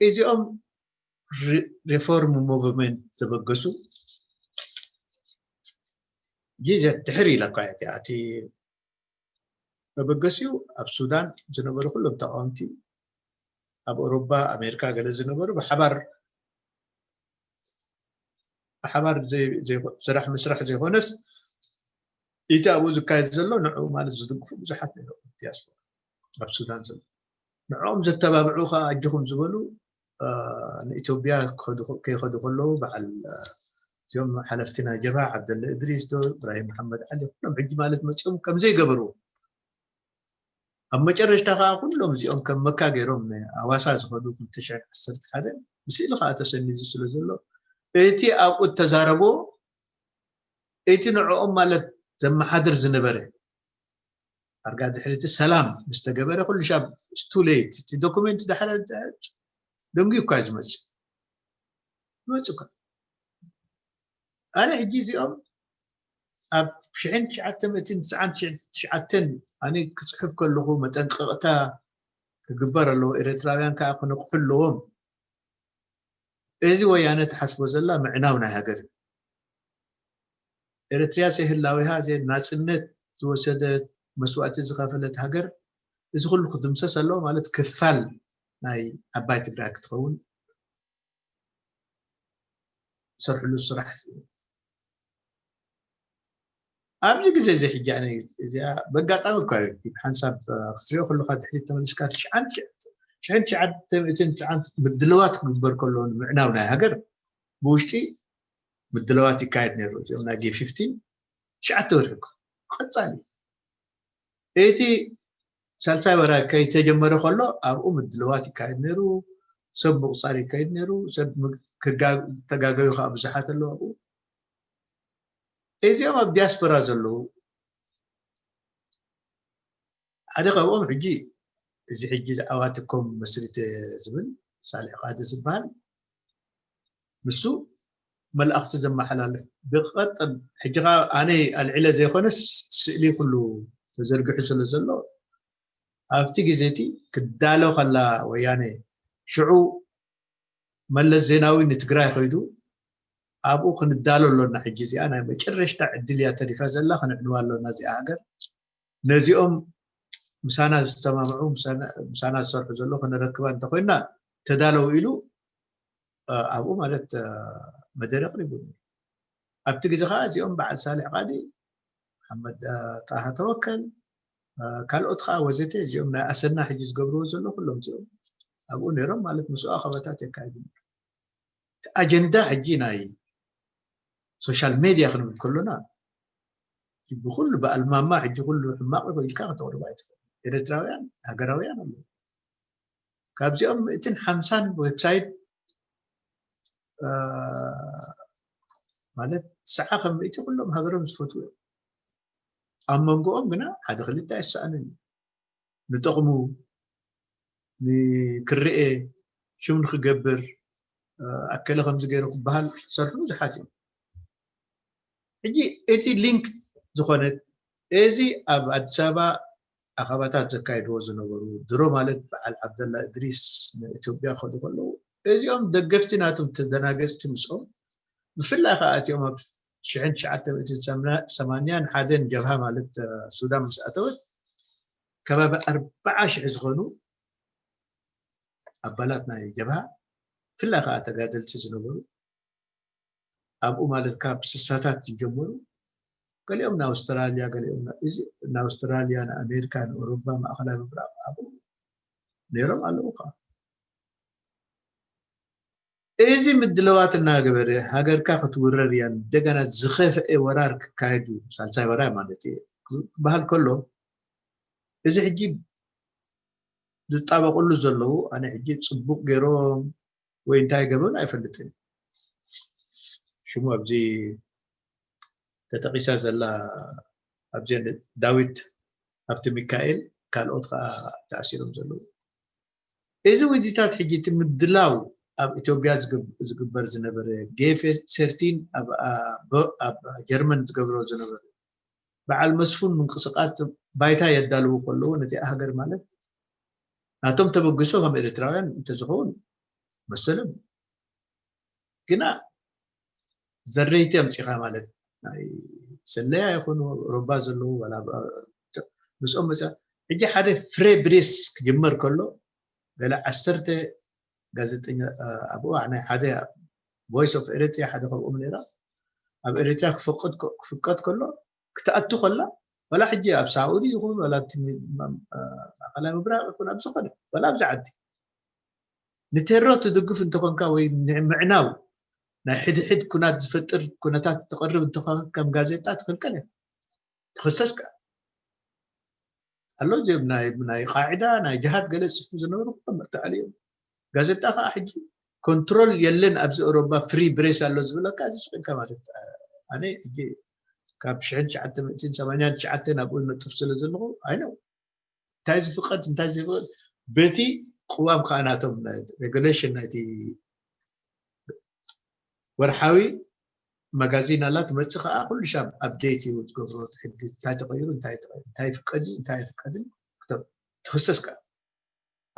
እዚኦም ሪ- ሪፎርም ሙቭመንት ዘበገሱ ግዜ ድሕሪ ኢላ እኳ እያ እቲኣ። እቲ መበገሲኡ ኣብ ሱዳን ዝነበሩ ኩሎም ተቃወምቲ ኣብ ኤውሮባ ኣሜሪካ ገለ ዝነበሩ ብሓባር ብሓባር ዘይ- ዘይኮ- ስራሕ ምስራሕ ዘይኮነስ እቲ ኣብኡ ዝካየድ ዘሎ ንዕኡ ማለት ዝድግፉ ብዙሓት ነይሮም ዲያስፖራ ኣብ ሱዳን ዘሎ ንዕኦም ዘተባብዑ ከዓ ኣጆኹም ዝበሉ ንኢትዮጵያ ከይኸዱ ከለዉ በዓል እዚኦም ሓለፍቲ ናይ ጀብሃ ዓብደለ እድሪስ ዶ እብራሂም መሓመድ ዓሊ ኩሎም ሕጂ ማለት መፂኦም ከምዘይገበርዎ ኣብ መጨረሽታ ከዓ ኩሎም እዚኦም ከም መካ ገይሮም ኣዋሳ ዝኸዱ ክልተ ሽሕን ዓሰርተ ሓደ ብስእሊ ከዓ ተሰኒዱ ስለ ዘሎ እቲ ኣብኡ እተዛረቦ እቲ ንዕኦም ማለት ዘመሓድር ዝነበረ ኣርጋ ድሕሪ እቲ ሰላም ምስ ተገበረ ኩሉ ሻብ ስቱ ሌት እቲ ዶኩሜንት ዳሕረ ደንጉ እኳ እዩ ዝመፅእ ይመፅእ እኳ ኣነ ሕጂ እዚኦም ኣብ ሽሕን ትሽዓተ ሚእትን ትስዓን ትሽዓተን ኣነ ክፅሕፍ ከለኹ መጠንቀቕታ ክግበር ኣለዎ ኤርትራውያን ከዓ ክነቕሑ ኣለዎም እዚ ወያነ ትሓስቦ ዘላ ምዕናው ናይ ሃገር እዩ ኤርትርያ ዘይህላዊሃ ዘይ ናፅነት ዝወሰደት መስዋእቲ ዝኸፈለት ሃገር እዚ ኩሉ ክድምሰስ ኣለዎ ማለት ክፋል ናይ ዓባይ ትግራይ ክትኸውን ዝሰርሕሉ ስራሕ ኣብዚ ግዜ እዚ ሕጂ ኣነ እዚኣ በጋጣሚ እኳ እዩ ሓንሳብ ክትሪኦ ከለካ ድሕሪት ተመሊስካ ትሽዓን ትሽዓን ትሽዓን ምድልዋት ክግበር ከሎ ንምዕናው ናይ ሃገር ብውሽጢ ምድልዋት ይካየድ ነይሩ እዚኦም ናይ ጌ ፊፍቲን ትሽዓተ ወርሒ እኮ ቀፃሊ እቲ ሳልሳይ ወራር ከይተጀመረ ከሎ ኣብኡ ምድልዋት ይካየድ ነይሩ ሰብ ምቑፃር ይካየድ ነይሩ። ሰብ ተጋገዩ ከዓ ብዙሓት ኣለዉ ኣብኡ። እዚኦም ኣብ ዲያስፖራ ዘለዉ ሓደ ካብኦም ሕጂ እዚ ሕጂ ዓዋትኮም መስሪተ ዝብል ሳልሕ ቃዲ ዝበሃል ንሱ መልእኽቲ ዘመሓላልፍ ብቐጥታ ሕጂ ከዓ ኣነ ኣልዒለ ዘይኮነስ ስእሊ ኩሉ ተዘርጊሑ ስለ ዘሎ ኣብቲ ግዜ እቲ ክዳሎ ከላ ወያነ ሽዑ መለስ ዜናዊ ንትግራይ ከይዱ ኣብኡ ክንዳሎ ኣሎና ሕጂ እዚኣ ናይ መጨረሽታ ዕድል እያ ተሪፋ ዘላ ክነዕንዋ ኣሎና እዚኣ ሃገር ነዚኦም ምሳና ዝተማምዑ ምሳና ዝሰርሑ ዘሎ ክነረክባ እንተኮይና ተዳለው ኢሉ ኣብኡ ማለት መደረ ቅሪቡ ኣብቲ ግዜ ከዓ እዚኦም በዓል ሳልሕ ቃዲ መሓመድ ጣሃ ተወከል ካልኦት ከዓ ወዘተ እዚኦም ናይ ኣሰና ሕጂ ዝገብርዎ ዘሎ ኩሎም እዚኦም ኣብኡ ነይሮም ማለት ምስኡ ኣኸበታት የካይዱ ኣጀንዳ ሕጂ ናይ ሶሻል ሜድያ ክንብል ከሎና ብኩሉ በኣልማማ ሕጂ ኩሉ ሕማቕ ኢልካ ከተቕርባ ኣይትኽእል ኤርትራውያን ሃገራውያን ኣለዉ ካብዚኦም ምእትን ሓምሳን ዌብሳይት ማለት ትስዓ ከም ምእቲ ኩሎም ሃገሮም ዝፈትዉ እዮም ኣብ መንጎኦም ግና ሓደ ክልተ ኣይሰኣንን እዩ ንጠቕሙ ንክርኤ ሽም ንክገብር ኣከለ ከምዚ ገይሩ ክበሃል ዝሰርሑ ብዙሓት እዮም ሕጂ እቲ ሊንክ ዝኾነት እዚ ኣብ ኣዲስ ኣበባ ኣኸባታት ዘካይድዎ ዝነበሩ ድሮ ማለት በዓል ዓብደላ እድሪስ ንኢትዮጵያ ከዱ ከለዉ እዚኦም ደገፍቲ ናቶም ተደናገፅቲ ምስኦም ብፍላይ ከዓ እቲኦም ኣብ ሽሕን ትሽዓተ ሚእትን ሰማንያን ሓደን ጀብሃ ማለት ሱዳን ምስ ኣተወት ከባቢ ኣርባዓ ሽሕ ዝኾኑ ኣባላት ናይ ጀብሃ ብፍላይ ከዓ ተጋደልቲ ዝነበሩ ኣብኡ ማለት ካብ ስሳታት ዝጀመሩ ገሊኦም ንኣውስትራልያ ገሊኦም ንኣውስትራልያ ንኣሜሪካ ንኣውሮፓ ማእኸላይ ምብራቕ ኣብኡ ነይሮም ኣለዉ ከዓ እዚ ምድለዋት እናገበረ ሃገርካ ክትውረር እያ እንደገና ዝኸፍአ ወራር ክካየድ እዩ ሳልሳይ ወራር ማለት እዩ ክበሃል ከሎ እዚ ሕጂ ዝጣበቅሉ ዘለዉ ኣነ ሕጂ ፅቡቅ ገይሮም ወይ እንታይ ገበሩ ኣይፈልጥን ሽሙ ኣብዚ ተጠቂሳ ዘላ ኣብዚአን ዳዊት ሃብተ ሚካኤል ካልኦት ከዓ ተኣሲሮም ዘለዉ እዚ ውዲታት ሕጂ እቲ ምድላው ኣብ ኢትዮጵያ ዝግበር ዝነበረ ጌፍ ሰርቲን ኣብ ጀርመን ዝገብሮ ዝነበረ በዓል መስፉን ምንቅስቃስ ባይታ የዳልዉ ከለዉ ነቲ ሃገር ማለት ናቶም ተበግሶ ከም ኤርትራውያን እንተዝኸውን መሰሎም ግና ዘረይቲ ኣምፂኻ ማለት ናይ ሰለያ ይኹኑ ሮባ ዘለዉ ምስኦም መፃ ሕጂ ሓደ ፍሬ ብሬስ ክጅመር ከሎ ገለ ዓሰርተ ጋዜጠኛ ኣብኡ ናይ ሓደ ቮይስ ኦፍ ኤሪትሪያ ሓደ ከምኦም ነይራ ኣብ ኤሪትሪያ ክፍቀድ ከሎ ክትኣቱ ከላ ወላ ሕጂ ኣብ ሳኡዲ ይኹን ወላ ማእከላይ ምብራቅ ይኹን ኣብ ዝኾነ ወላ ኣብዚ ዓዲ ንቴሮ ትድግፍ እንተኾንካ ወይ ምዕናው ናይ ሕድሕድ ኩናት ዝፈጥር ኩነታት ትቐርብ እንተኾን ከም ጋዜጣ ትኽልከል ኢኻ ትኽሰስ ከኣ ኣሎ እዚኦም ናይ ናይ ቃዕዳ ናይ ጅሃድ ገለ ዝፅሕፉ ዝነበሩ ኩሎም መርትዓሉ እዮም ጋዜጣ ከዓ ሕጂ ኮንትሮል የለን ኣብዚ ኦሮባ ፍሪ ብሬስ ኣሎ ዝብለካ እዚ ስቅልካ ማለት ኣነ ሕጂ ካብ ሽሕን ትሽዓተ ሚእትን ሰማንያን ትሽዓተን ኣብኡ ነጥፍ ስለ ዘለኹ ኣይነው እንታይ ዝፍቀድ እንታይ ዘይፍቀድ በቲ ቅዋም ከዓ ናቶም ሬጉሌሽን ናይቲ ወርሓዊ መጋዚን ኣላ ትመፅእ ከዓ ኩሉ ሻብ ኣፕዴት እዩ ዝገብሮ ሕጊ እንታይ ተቀይሩ እንታይ ይፍቀድ እንታይ ይፍቀድን ትኽሰስ ከዓ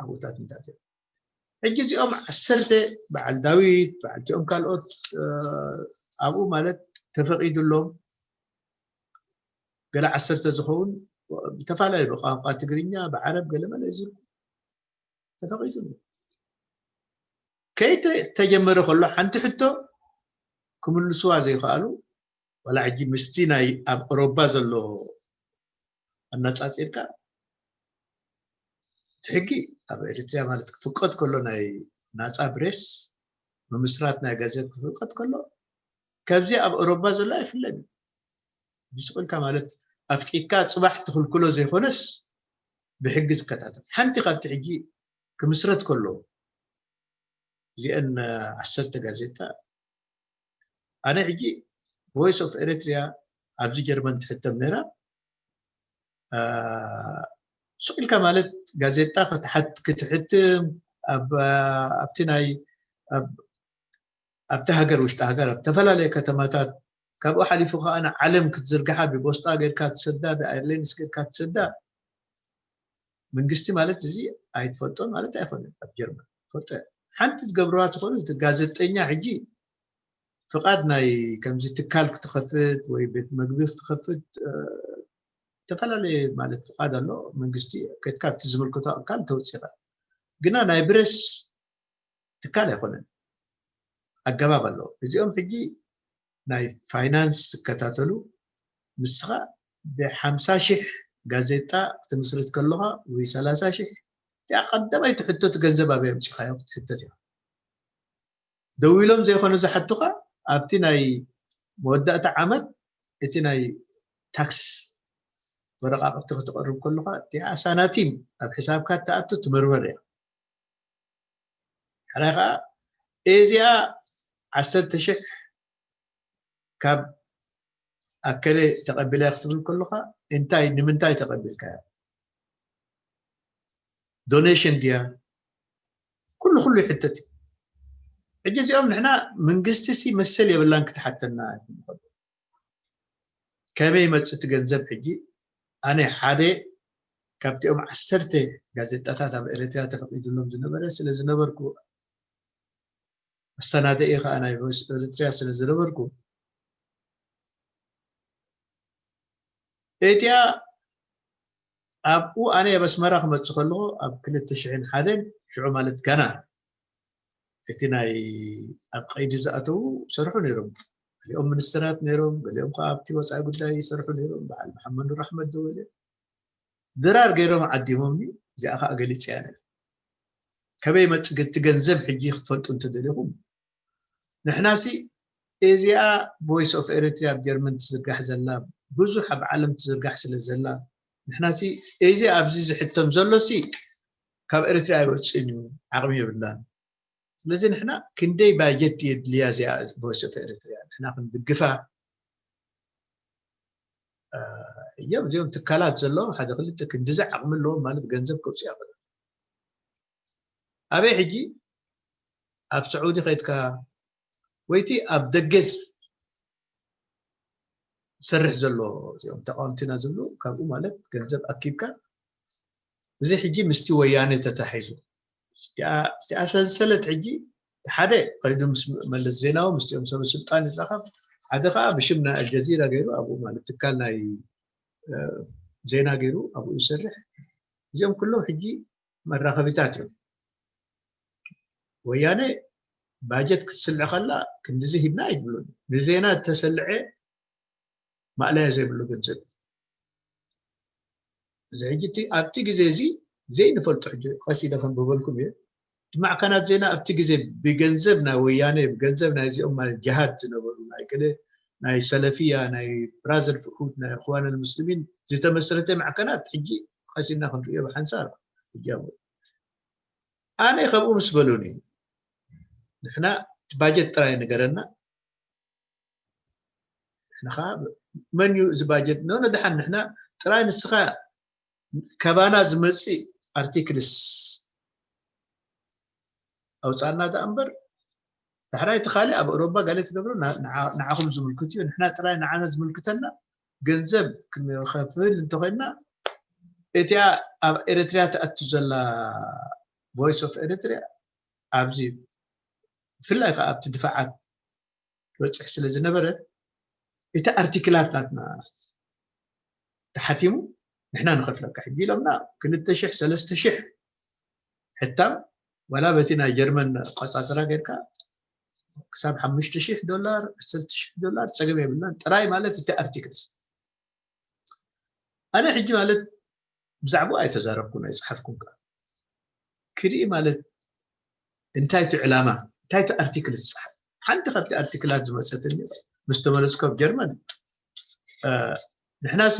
ኣብኡታት እንታይ ሕጂ እዚኦም ዓሰርተ በዓል ዳዊት በዓል እዚኦም ካልኦት ኣብኡ ማለት ተፈቂዱሎም ገለ ዓሰርተ ዝኸውን ብተፈላለዩ ብቋንቋ ትግርኛ ብዓረብ ገለ መለ ዝብል ተፈቂዱሉ ከይተጀመረ ከሎ ሓንቲ ሕቶ ክምልስዋ ዘይከኣሉ ዋላ ሕጂ ምስቲ ናይ ኣብ ኦሮባ ዘሎ ኣነፃፂርካ እቲ ሕጊ ኣብ ኤርትሪያ ማለት ክፍቀድ ከሎ ናይ ናፃ ፕሬስ ምምስራት ናይ ጋዜጣ ክፍቀድ ከሎ ከብዚ ኣብ ኦሮባ ዘሎ ኣይፍለን እዩ ብስቁልካ ማለት ኣፍቂድካ ፅባሕ ትኽልክሎ ዘይኮነስ ብሕጊ ዝከታተል ሓንቲ ካብቲ ሕጂ ክምስረት ከሎ እዚአን ዓሰርተ ጋዜጣ ኣነ ሕጂ ቮይስ ኦፍ ኤሪትሪያ ኣብዚ ጀርመን ትሕተም ነይራ። ስቕ ኢልካ ማለት ጋዜጣ ክትሓት ክትሕትም ኣብቲ ናይ ኣብቲ ሃገር ውሽጢ ሃገር ኣብ ዝተፈላለየ ከተማታት ካብኡ ሓሊፉ ከዓ ንዓለም ክትዝርግሓ ብቦስጣ ጌርካ ትሰዳ ብኣይርሌንስ ጌርካ ትሰዳ መንግስቲ ማለት እዚ ኣይትፈልጦ ማለት ኣይኮነን ኣብ ጀርመን ፈልጠ ሓንቲ ትገብርዋ ትኾኑ እቲ ጋዜጠኛ ሕጂ ፍቓድ ናይ ከምዚ ትካል ክትኸፍት ወይ ቤት መግቢ ክትኸፍት ዝተፈላለየ ማለት ፍቓድ ኣሎ መንግስቲ ከድካ ኣብቲ ዝምልከቶ ኣካል ተውፅኻ ግና ናይ ብሬስ ትካል ኣይኮነን ኣገባብ ኣሎ እዚኦም ሕጂ ናይ ፋይናንስ ዝከታተሉ ንስኻ ብሓምሳ ሺሕ ጋዜጣ ክትምስርት ከለኻ ወይ ሰላሳ ሺሕ እቲኣ ቀዳማይ ትሕተት ገንዘብ ኣበይ ኣምፂኻዮ ክትሕተት እያ ደው ኢሎም ዘይኮነ ዝሓቱኻ ኣብቲ ናይ መወዳእታ ዓመት እቲ ናይ ታክስ ወረቃቅቲ ክትቀርብ ከለኻ እቲኣ ሳናቲም ኣብ ሕሳብካ ትኣቱ ትምርመር እያ ሕራይ ከዓ እዚኣ ዓሰርተ ሽሕ ካብ ኣከለ ተቐቢላ ክትብል ከለኻ እንታይ ንምንታይ ተቐቢልካ ዶኔሽን ድያ ኩሉ ኩሉ ይሕተት እዩ ሕጂ እዚኦም ንሕና መንግስቲ ሲ መሰል የብላን ክትሓተና ከመይ ይመፅእ እቲ ገንዘብ ሕጂ ኣነ ሓደ ካብቲኦም ዓሰርተ ጋዜጣታት ኣብ ኤርትራ ተፈቂዱሎም ዝነበረ ስለ ዝነበርኩ ኣሰናደኢ ከዓ ናይ ቮይስ ኤርትራ ስለ ዝነበርኩ እቲያ ኣብኡ ኣነ ኣብ ኣስመራ ክመፅእ ከለኹ ኣብ ክልተ ሽሕን ሓደን ሽዑ ማለት ጋና እቲ ናይ ኣብ ቀይዲ ዝኣተዉ ይሰርሑ ነይሮም ገሊኦም ሚኒስትራት ነይሮም ገሊኦም ከዓ ኣብቲ ወፃኢ ጉዳይ ይሰርሑ ነይሮም በዓል መሓመድ ኑር ኣሕመድ ደወለ ድራር ገይሮም ዓዲሞምኒ እዚኣ ከዓ ገሊፀ እያ ነይረ ከበይ መፅእ እቲ ገንዘብ ሕጂ ክትፈልጡ እንተደሊኹም ንሕናሲ እዚኣ ቮይስ ኦፍ ኤሪትሪያ ኣብ ጀርመን ትዝርጋሕ ዘላ ብዙሕ ኣብ ዓለም ትዝርጋሕ ስለ ዘላ ንሕናሲ እዚ ኣብዚ ዝሕተም ዘሎሲ ካብ ኤሪትሪያ ኣይወፅእን እዩ ዓቕሚ የብላን ስለዚ ንሕና ክንደይ ባጀት የድልያ እዚኣ ቮይስ ኦፍ ኤሪትሪያ ንሕና ክንድግፋ እዮም እዚኦም ትካላት ዘለዎም ሓደ ክልተ ክንድዚ ዓቕሚ ኣለዎም ማለት ገንዘብ ከውፅእ ይኽእል ኣበይ ሕጂ ኣብ ስዑዲ ከይድካ ወይቲ ኣብ ደገ ዝሰርሕ ዘሎ እዚኦም ተቃወምቲና ዝብሉ ካብኡ ማለት ገንዘብ ኣኪብካ እዚ ሕጂ ምስቲ ወያነ ተታሒዙ እቲኣ ሰንሰለት ሕጂ ሓደ ከይዱ ምስ መለስ ዜናዊ ምስኦም ሰበ ስልጣን ይራኸብ ሓደ ከዓ ብሽም ናይ ኣልጀዚራ ገይሩ ኣብኡ ማለት ትካል ናይ ዜና ገይሩ ኣብኡ ይሰርሕ እዚኦም ኩሎም ሕጂ መራኸቢታት እዮም ወያነ ባጀት ክትስልዕ ከላ ክንድዚ ሂብና ኣይትብሉን ንዜና እተሰልዐ ማእለያ ዘይብሉ ገንዘብ እዚ ሕጂ ኣብቲ ግዜ እዚ ዘይንፈልጦ ሕጂ ቀስ ኢለ ከንብበልኩም እየ እቲ ማዕከናት ዜና ኣብቲ ግዜ ብገንዘብ ናይ ወያነ ብገንዘብ ናይዚኦም ማለት ጅሃድ ዝነበሩ ናይ ገለ ናይ ሰለፊያ ናይ ብራዘር ፍሁድ ናይ እኽዋን ልሙስሊሚን ዝተመስረተ ማዕከናት ሕጂ ቀሲና ክንርእዮ ብሓንሳብ ሕጂ ኣነ ከምኡ ምስ በሉኒ ንሕና እቲ ባጀት ጥራይ ንገረና ንኻ መን እዩ እዚ ባጀት ኖ ነድሓን ንሕና ጥራይ ንስኻ ከባና ዝመፅእ ኣርቲክልስ ኣውፃና ደኣ እምበር ዳሕራይ እቲ ካልእ ኣብ ኣውሮባ ጋለ ትገብሮ ንዓኹም ዝምልክት እዩ ንሕና ጥራይ ንዓና ዝምልክተና ገንዘብ ክንኸፍል እንተኮይንና እቲኣ ኣብ ኤርትርያ ትኣቱ ዘላ ቮይስ ኦፍ ኤርትርያ ኣብዚ ብፍላይ ከዓ ኣብቲ ድፋዓት ትበፅሕ ስለ ዝነበረት እቲ ኣርቲክላት ናትና ተሓቲሙ ንሕና ንኸፍለካ ሕጂ ኢሎምና ክልተ ሽሕ ሰለስተ ሽሕ ሕታም ዋላ በቲ ናይ ጀርመን ቆፃፅራ ጌርካ ክሳብ ሓሙሽተ ሽሕ ዶላር ዓሰርተ ሽሕ ዶላር ፀገም የብልናን ጥራይ ማለት እቲ ኣርቲክልስ ኣነ ሕጂ ማለት ብዛዕባኡ ኣይተዛረብኩን ኣይፀሓፍኩን ከዓ ክርኢ ማለት እንታይ እቲ ዕላማ እንታይ እቲ ኣርቲክል ዝፀሓፍ ሓንቲ ካብቲ ኣርቲክላት ዝመፀትኒ ምስ ተመለስኩ ኣብ ጀርመን ንሕናሲ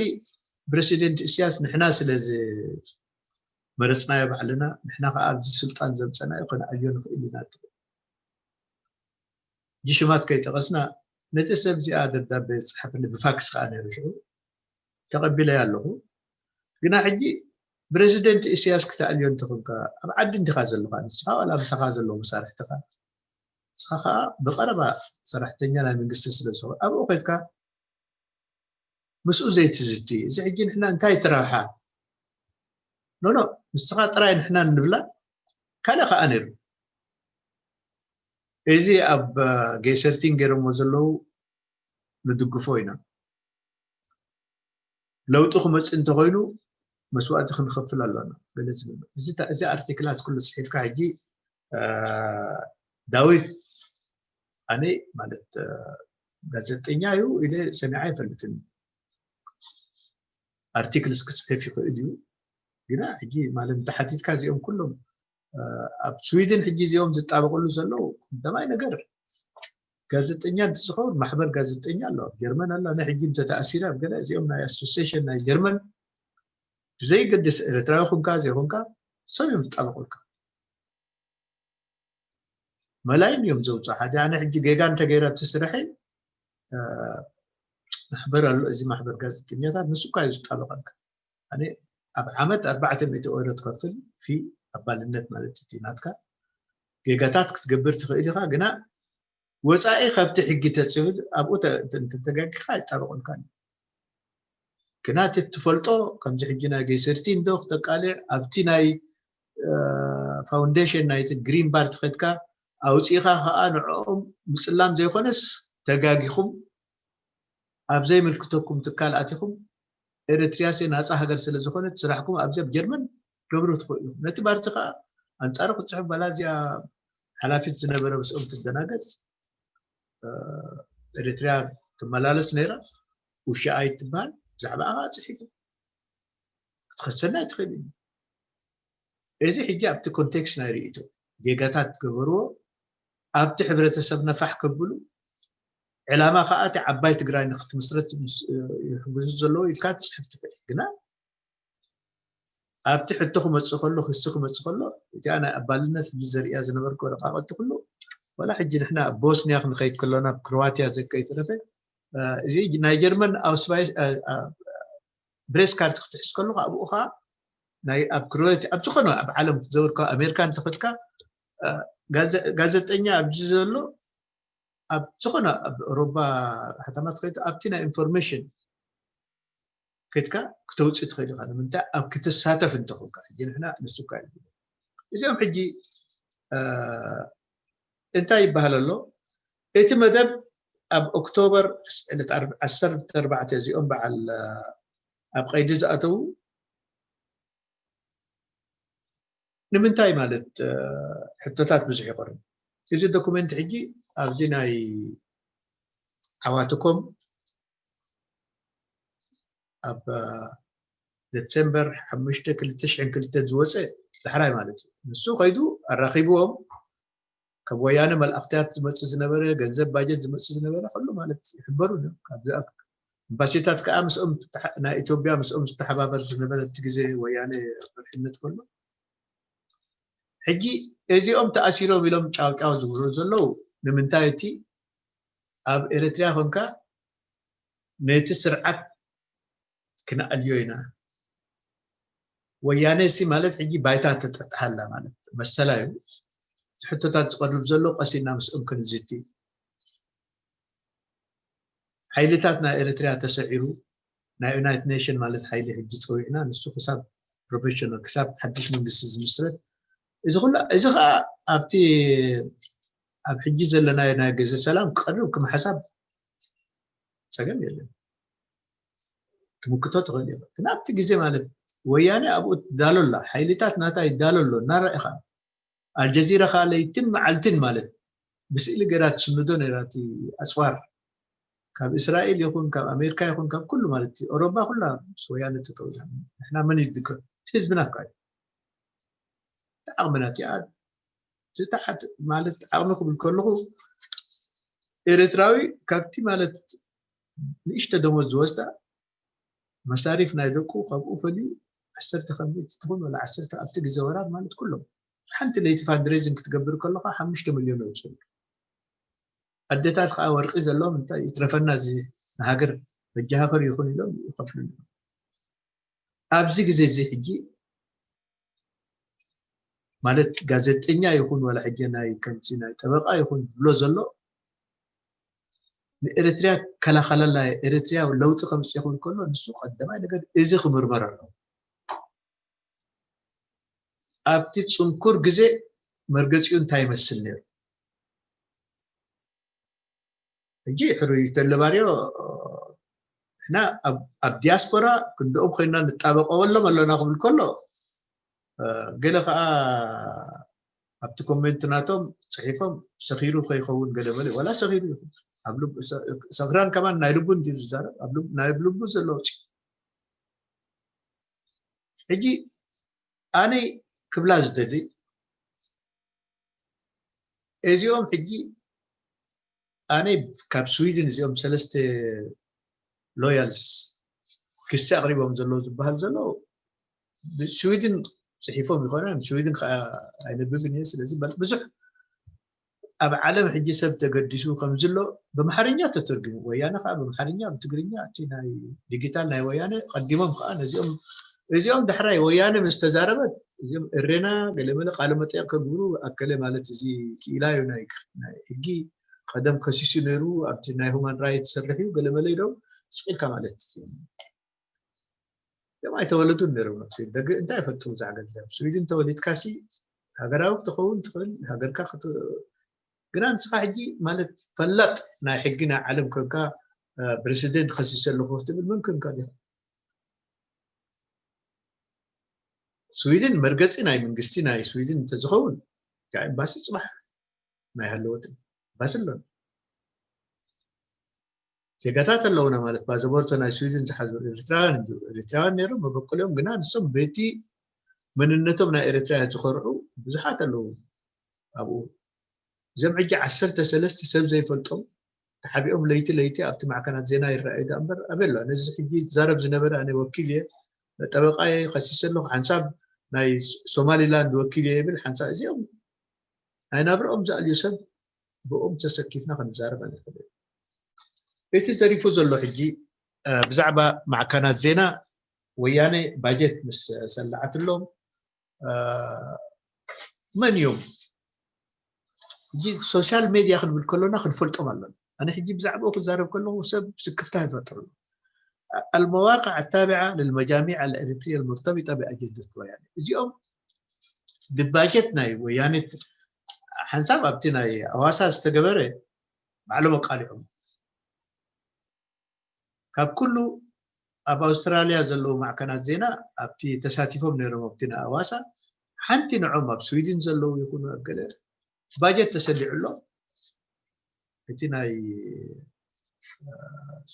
ፕረሲደንት እስያስ ንሕና ስለ ዝመረፅናዮ ባዕልና ንሕና ከዓ ኣብዚ ስልጣን ዘምፀናዮ ከነኣዮ ንኽእል ኢና ትብል ሽማት ከይጠቐስና፣ ነቲ ሰብ እዚኣ ደብዳቤ ዝጸሓፈኒ ብፋክስ ከኣ ነይሩ ሽዑ፣ ተቐቢለያ ኣለኹ። ግና ሕጂ ፕረዚደንት ኢሳያስ ክተኣልዮ እንተኾንካ፣ ኣብ ዓዲ እንዲኻ ዘለኻ፣ ንስኻ ዋላ ምሳኻ ዘለዉ መሳርሕትኻ፣ ንስኻ ከኣ ብቐረባ ሰራሕተኛ ናይ መንግስቲ ስለ ዝኾንካ፣ ኣብኡ ኬድካ ምስኡ ዘይትዝቲ። እዚ ሕጂ ንሕና እንታይ ትረብሓ? ኖ፣ ኖ፣ ንስኻ ጥራይ ንሕና እንብላ፣ ካልእ ከኣ ነይሩ። እዚ ኣብ ጌሰርቲን ገይሮሞ ዘለዉ ንድግፎ ኢና። ለውጢ ክመጽእ እንተኾይኑ መስዋእቲ ክንኸፍል ኣሎና፣ ገለ ዝብል። እዚ ታ-፣ እዚ ኣርቲክላት ኩሉ ጽሒፍካ ሕጂ፣ እ፣ ዳዊት፣ ኣነ ማለት፣ እ፣ ጋዜጠኛ እዩ ኢለ ሰሚዐ ኣይፈልጥን። ኣርቲክልስ ክጽሕፍ ይኽእል እዩ። ግና ሕጂ ማለት እንተሓቲትካ እዚኦም ኩሎም፣ እ፣ ኣብ ስዊድን ሕጂ እዚኦም ዝጣበቕሉ ዘለዉ ቀዳማይ ነገር ጋዜጠኛ እንትዝኸውን ማሕበር ጋዜጠኛ ኣሎ፣ ኣብ ጀርመን ኣሎ። ኣነ ሕጂ እንተተኣሲረ ኣብ ገለ እዚኦም ናይ ኣሶሲዬሽን ናይ ጀርመን ብዘይገድስ ኤርትራዊ ኹንካ ዘይኹንካ ሰብ እዮም ዝጣበቑልካ። መላይን እዮም ዘውፅኡ። ሓደ ኣነ ሕጂ ጌጋ እንተገይረ ኣብቲ ስርሐይ፣ እ፣ ማሕበር ኣሎ፣ እዚ ማሕበር ጋዜጠኛታት ንሱ እኳ እዩ ዝጣበቐልካ። ኣነ ኣብ ዓመት ኣርባዕተ ሚእቲ ኦይሮ ትኸፍል ፊ ኣባልነት ማለት እቲ ናትካ። ጌጋታት ክትገብር ትኽእል ኢኻ፣ ግና ወፃኢ ካብቲ ሕጊ ተፅብል ኣብኡ ተ-፣ እንተ-፣ እንተተጋጊኻ ኣይጣበቑልካን። ግና እቲ ትፈልጦ ከምዚ ሕጂ ናይ ጌሰርቲን ዶ ክተቃልዕ ኣብቲ ናይ፣ እ፣ ፋውንዴሽን ናይቲ ግሪን ባር ትኸድካ ኣውፂእኻ ከኣ ንዕኦም ምፅላም ዘይኮነስ ተጋጊኹም ኣብ ዘይምልክተኩም ትካል ኣቲኹም ኤርትርያስ ናፃ ሃገር ስለ ዝኾነት ስራሕኩም ኣብዚ ኣብ ጀርመን ገብሩ ትኽእሉ ኢኹም። ነቲ ባርቲ ከኣ ኣንጻሩ ክጽሕፍ ባላ እዚኣ ሓላፊት ዝነበረ ምስኦም ትደናገጽ፣ እ፣ ኤርትርያ ትመላለስ ነይራ፣ ውሻ ኣይትበሃል፣ ብዛዕባኣ ከኣ ጽሒፉ። ክትኸሰና ኣይትኽእል እዩ። እዚ ሕጂ ኣብቲ ኮንቴክስት ናይ ርእይቶ ጌጋታት ትገበርዎ ኣብቲ ሕብረተሰብ ነፋሕ ከብሉ ዕላማ ከኣ እቲ ዓባይ ትግራይ ንክትምስረት ምስ-፣ ይሕግዙ ዘለዉ ኢልካ ትጽሕፍ ትኽእል። ግና ኣብቲ ሕቶ ክመጽእ ከሎ፣ ክሲ ክመጽእ ከሎ፣ እቲኣ ናይ ኣባልነት ሕጂ ዘርእያ ዝነበርኩ ወረቃቕቲ ኩሉ፣ ዋላ ሕጂ ንሕና ኣብ ቦስኒያ ክንኸይድ ከሎና፣ ኣብ ክሮዋትያ ዘከይተረፈ፣ እ፣ እዚ ናይ ጀርመን ኣውስባይ-፣ እ፣ እ፣ ብሬስ ካርድ ክትሕዝ ከለኻ፣ ኣብኡ ኸኣ ናይ ኣብ ክሮዋትያ፣ ኣብ ዝኾነ ኣብ ዓለም ክትዘውር፣ ካብ ኣሜሪካ እንተኸድካ፣ እ፣ ጋዘ-፣ ጋዜጠኛ ኣብዚ ዘሎ፣ ኣብ ዝኾነ ኣብ ኦሮባ ከተማ ትኸይድ፣ ኣብቲ ናይ ኢንፎርሜሽን ከድካ ክተውፅእ ትኽእል ኢኻ። ንምንታይ? ኣብ ክትሳተፍ እንተኾንካ። ሕጂ ንሕና ንሱ እኳ እዩ። እዚኦም ሕጂ፣ እ፣ እንታይ ይበሃል ኣሎ? እቲ መደብ ኣብ ኦክቶበር ዕለት ዓሰርተ ኣርባዕተ እዚኦም በዓል፣ እ፣ ኣብ ቀይዲ ዝኣተዉ ንምንታይ ማለት፣ እ፣ ሕቶታት ብዙሕ ይቐርብ። እዚ ዶኩሜንት ሕጂ ኣብዚ ናይ ዓዋትኮም ኣብ፣ እ፣ ደሰምበር ሓሙሽተ ክልተ ሽሕን ክልተን ዝወፀ ዳሕራይ ማለት እዩ። ንሱ ከይዱ ኣራኺብዎም፣ ካብ ወያነ መልኣኽትያት ዝመጽእ ዝነበረ፣ ገንዘብ ባጀት ዝመጽእ ዝነበረ፣ ኩሉ ማለት ይሕበሩ እዮም። ካብዚ ኣብ ኤምባሲታት ከኣ ምስኦም ዝተሓ-፣ ናይ ኢትዮጵያ ምስኦም ዝተሓባበር ዝነበረ፣ እቲ ግዜ ወያነ ኣብ መሪሕነት ከሎ፣ ሕጂ እዚኦም ተኣሲሮም ኢሎም ጫውጫው ዝብሉ ዘለዉ ንምንታይ? እቲ ኣብ ኤርትራ ኮንካ ነቲ ስርዓት ክንኣልዮ ኢና። ወያነ ሲ ማለት ሕጂ ባይታ ተጠጥሃላ ማለት መሰላ እዩ። እቲ ሕቶታት ዝቐርብ ዘሎ ቀስ ኢልና ምስኦም ክንዝቲ። ሓይልታት ናይ ኤርትራ ተሰዒሩ ናይ ዩናይትድ ኔሽን ማለት ሓይሊ ሕጂ ጸዊዕና ንሱ ክሳብ ፕሮፌሽናል ክሳብ ሓድሽ መንግስቲ ዝምስረት። እዚ ኩላ፣ እዚ ኸኣ ኣብቲ ኣብ ሕጂ ዘለናዮ ናይ ግዜ ሰላም ክቐርብ ክም ሓሳብ ጸገም የለን። ትምክቶ ትኽእል ኢኻ። ግን ኣብቲ ግዜ ማለት ወያነ ኣብኡ ትዳሎ ኣላ፣ ሓይልታት ናታ ይዳሎ ኣሎ፣ እናረኣኻ። ኣልጀዚራ ኸኣ ለይትን መዓልትን ማለት ብስእሊ ገይራ ትስንዶ ነይራ እቲ ኣጽዋር። ካብ እስራኤል ይኹን፣ ካብ ኣሜሪካ ይኹን፣ ካብ ኩሉ ማለት እቲ ኦሮባ ኩላ ምስ ወያነ ተጠዊያ። ንሕና መን ይድግፍ? እቲ ህዝብና እኳ እዩ። ዓቕምና እቲኣ ዝተሓት ማለት ዓቕሚ ክብል ከለኹ ኤርትራዊ ካብቲ ማለት ንእሽቶ ደሞዝ ዝወስዳ መሳሪፍ ናይ ደቁ ካብኡ ፈልዩ ዓሰርተ ካብ ሚእቲ ትኹን ወላ ዓሰርተ ኣብቲ ግዜ ወራር ማለት ኩሎም ሓንቲ ለይቲ ፋንድሬዚንግ ክትገብር ከለኻ ሓሙሽተ ሚልዮን የውፅኡ። ኣደታት ከዓ ወርቂ ዘለዎም እንታይ ይትረፈና፣ እዚ ንሃገር መጃሃኸር ይኹን ኢሎም ይኸፍሉ ኣለዉ። ኣብዚ ግዜ እዚ ሕጂ ማለት ጋዜጠኛ ይኹን ዋላ ሕጂ ናይ ከምዚ ናይ ጠበቃ ይኹን ዝብሎ ዘሎ ንኤርትርያ ከላኸለላ፣ ኤርትርያ ለውጢ ከምፅእ ይኹን ከሎ ንሱ ቀዳማይ ነገር እዚ ክምርመር ኣለዎ። ኣብቲ ፅንኩር ግዜ መርገፂኡ እንታይ ይመስል ነይሩ? ሕጂ ሕሩይ ተለባርዮ ንሕና ኣብ ዲያስፖራ ክንድኦም ኮይና ንጣበቀወሎም ኣለና ክብል ከሎ ገለ ከዓ ኣብቲ ኮሜንት ናቶም ፅሒፎም ሰኺሩ ከይኸውን ገለ መለ ዋላ ሰኺሩ ይኹን ሰኽራን ከማን ናይ ልቡ እንዲ ዝዛረብ ናይ ልቡ ዘለዎ ሕጂ ኣነ ክብላ ዝደሊ እዚኦም ሕጂ ኣነ ካብ ስዊድን እዚኦም ሰለስተ ሎያልስ ክሲ ኣቕሪቦም ዘለዉ ዝበሃል ዘሎ ስዊድን ፅሒፎም ይኮነ ስዊድን ከዓ ኣይነብብን እየ። ስለዚ ብዙሕ ኣብ ዓለም ሕጂ ሰብ ተገዲሱ ከምዝሎ ብምሓርኛ ተተርጉሙ ወያነ ከዓ ብምሓርኛ ብትግርኛ እቲ ናይ ዲጂታል ናይ ወያነ ቀዲሞም ከዓ ነዚኦም እዚኦም ዳሕራይ ወያነ ምስ ተዛረበት እዚኦም እሬና ገለመለ ቃለ መጠየቅ ከግብሩ ኣከለ ማለት እዚ ክኢላ እዩ ናይ ሕጊ ቀደም ከሲሱ ነይሩ ኣብቲ ናይ ሁማን ራይት ዝሰርሕ እዩ ገለመለ ኢሎም ስቂልካ ማለት እዮም ኣይተወለዱን ነይሮም ኣብቲ ደገ እንታይ ይፈልጡ ብዛዕባ ገንዘብ ስዊድን ተወሊድካ ሲ ሃገራዊ ክትኸውን ትኽእል ሃገርካ ግና ንስኻ ሕጂ ማለት ፈላጥ ናይ ሕጊ ናይ ዓለም ኮንካ ፕሬሲደንት ከሲሰ ኣለኹ ክትብል መን ኮንካ ዲኻ ስዊድን መርገፂ ናይ መንግስቲ ናይ ስዊድን እንተዝኸውን እታ ኤምባሲ ፅባሕ ናይ ሃለወት ኤምባሲ ኣሎን ዜጋታት ኣለውና ማለት ፓስፖርት ናይ ስዊድን ዝሓዙ ኤርትራውያን እንዲሁ ኤርትራውያን ነይሮም መበቆሊኦም ግና ንሶም በቲ መንነቶም ናይ ኤርትራ ዝኮርዑ ብዙሓት ኣለዉ ኣብኡ እዞም ሕጂ ዓሰርተ ሰለስተ ሰብ ዘይፈልጦም ተሓቢኦም ለይቲ ለይቲ ኣብቲ ማዕከናት ዜና ይረኣዩ ዳ እምበር ኣበሎ ነዚ ሕጂ ዛረብ ዝነበረ ኣነ ወኪል እየ ጠበቃ እየ ከሲሰ ኣለኩ ሓንሳብ ናይ ሶማሊላንድ ወኪል እየ ይብል ሓንሳብ እዚኦም ናይ ናብርኦም ዝኣልዩ ሰብ ብኦም ተሰኪፍና ክንዛረብ ኣይንኽእል እቲ ዘሪፉ ዘሎ ሕጂ ብዛዕባ ማዕከናት ዜና ወያነ ባጀት ምስ ሰላዓትሎም መን እዮም ሕጂ ሶሻል ሜድያ ክንብል ከሎና ክንፈልጦም ኣለና ኣነ ሕጂ ብዛዕባኡ ክዛረብ ከለኹ ሰብ ስክፍታ ይፈጥሩ المواقع التابعة للمجاميع الإريترية المرتبطة بأجندة ويانة እዚኦም ብባጀት ናይ ወያነ ሓንሳብ ኣብቲ ናይ ኣዋሳ ዝተገበረ ባዕሎም ኣቃሊዖም ካብ ኩሉ ኣብ ኣውስትራልያ ዘለዉ ማዕከናት ዜና ኣብቲ ተሳቲፎም ነይሮም ኣብቲ ናይ ኣዋሳ ሓንቲ ንዖም ኣብ ስዊድን ዘለዉ ይኹኑ ኣብ ገለ ባጀት ተሰሊዑ ኣሎ እቲ ናይ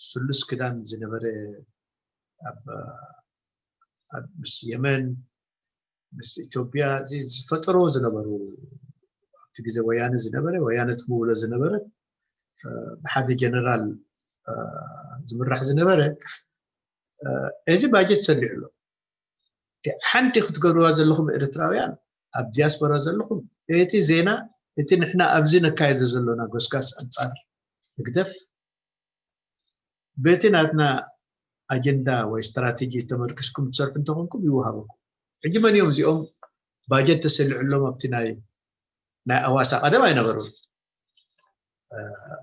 ስሉስ ክዳን ዝነበረ ኣብ ምስ የመን ምስ ኢትዮጵያ ዝፈጠርዎ ዝነበሩ ኣብቲ ግዜ ወያነ ዝነበረ ወያነ ትምውሎ ዝነበረት ብሓደ ጀነራል ዝምራሕ ዝነበረ እዚ ባጀት ሰሊዑ ኣሎ ሓንቲ ክትገብርዋ ዘለኹም ኤርትራውያን ኣብ ዲያስፖራ ዘለኹም እቲ ዜና እቲ ንሕና ኣብዚ ነካየዶ ዘሎና ጎስጋስ ኣንጻር ህግደፍ በቲ ናትና ኣጀንዳ ወይ ስትራቴጂ ተመርኪስኩም ትሰርሑ እንተኾንኩም ይወሃበኩም ሕጂ መን እዮም እዚኦም ባጀት ተሰሊዑሎም ኣብቲ ናይ ናይ ኣዋሳ ቀደም ኣይነበሩን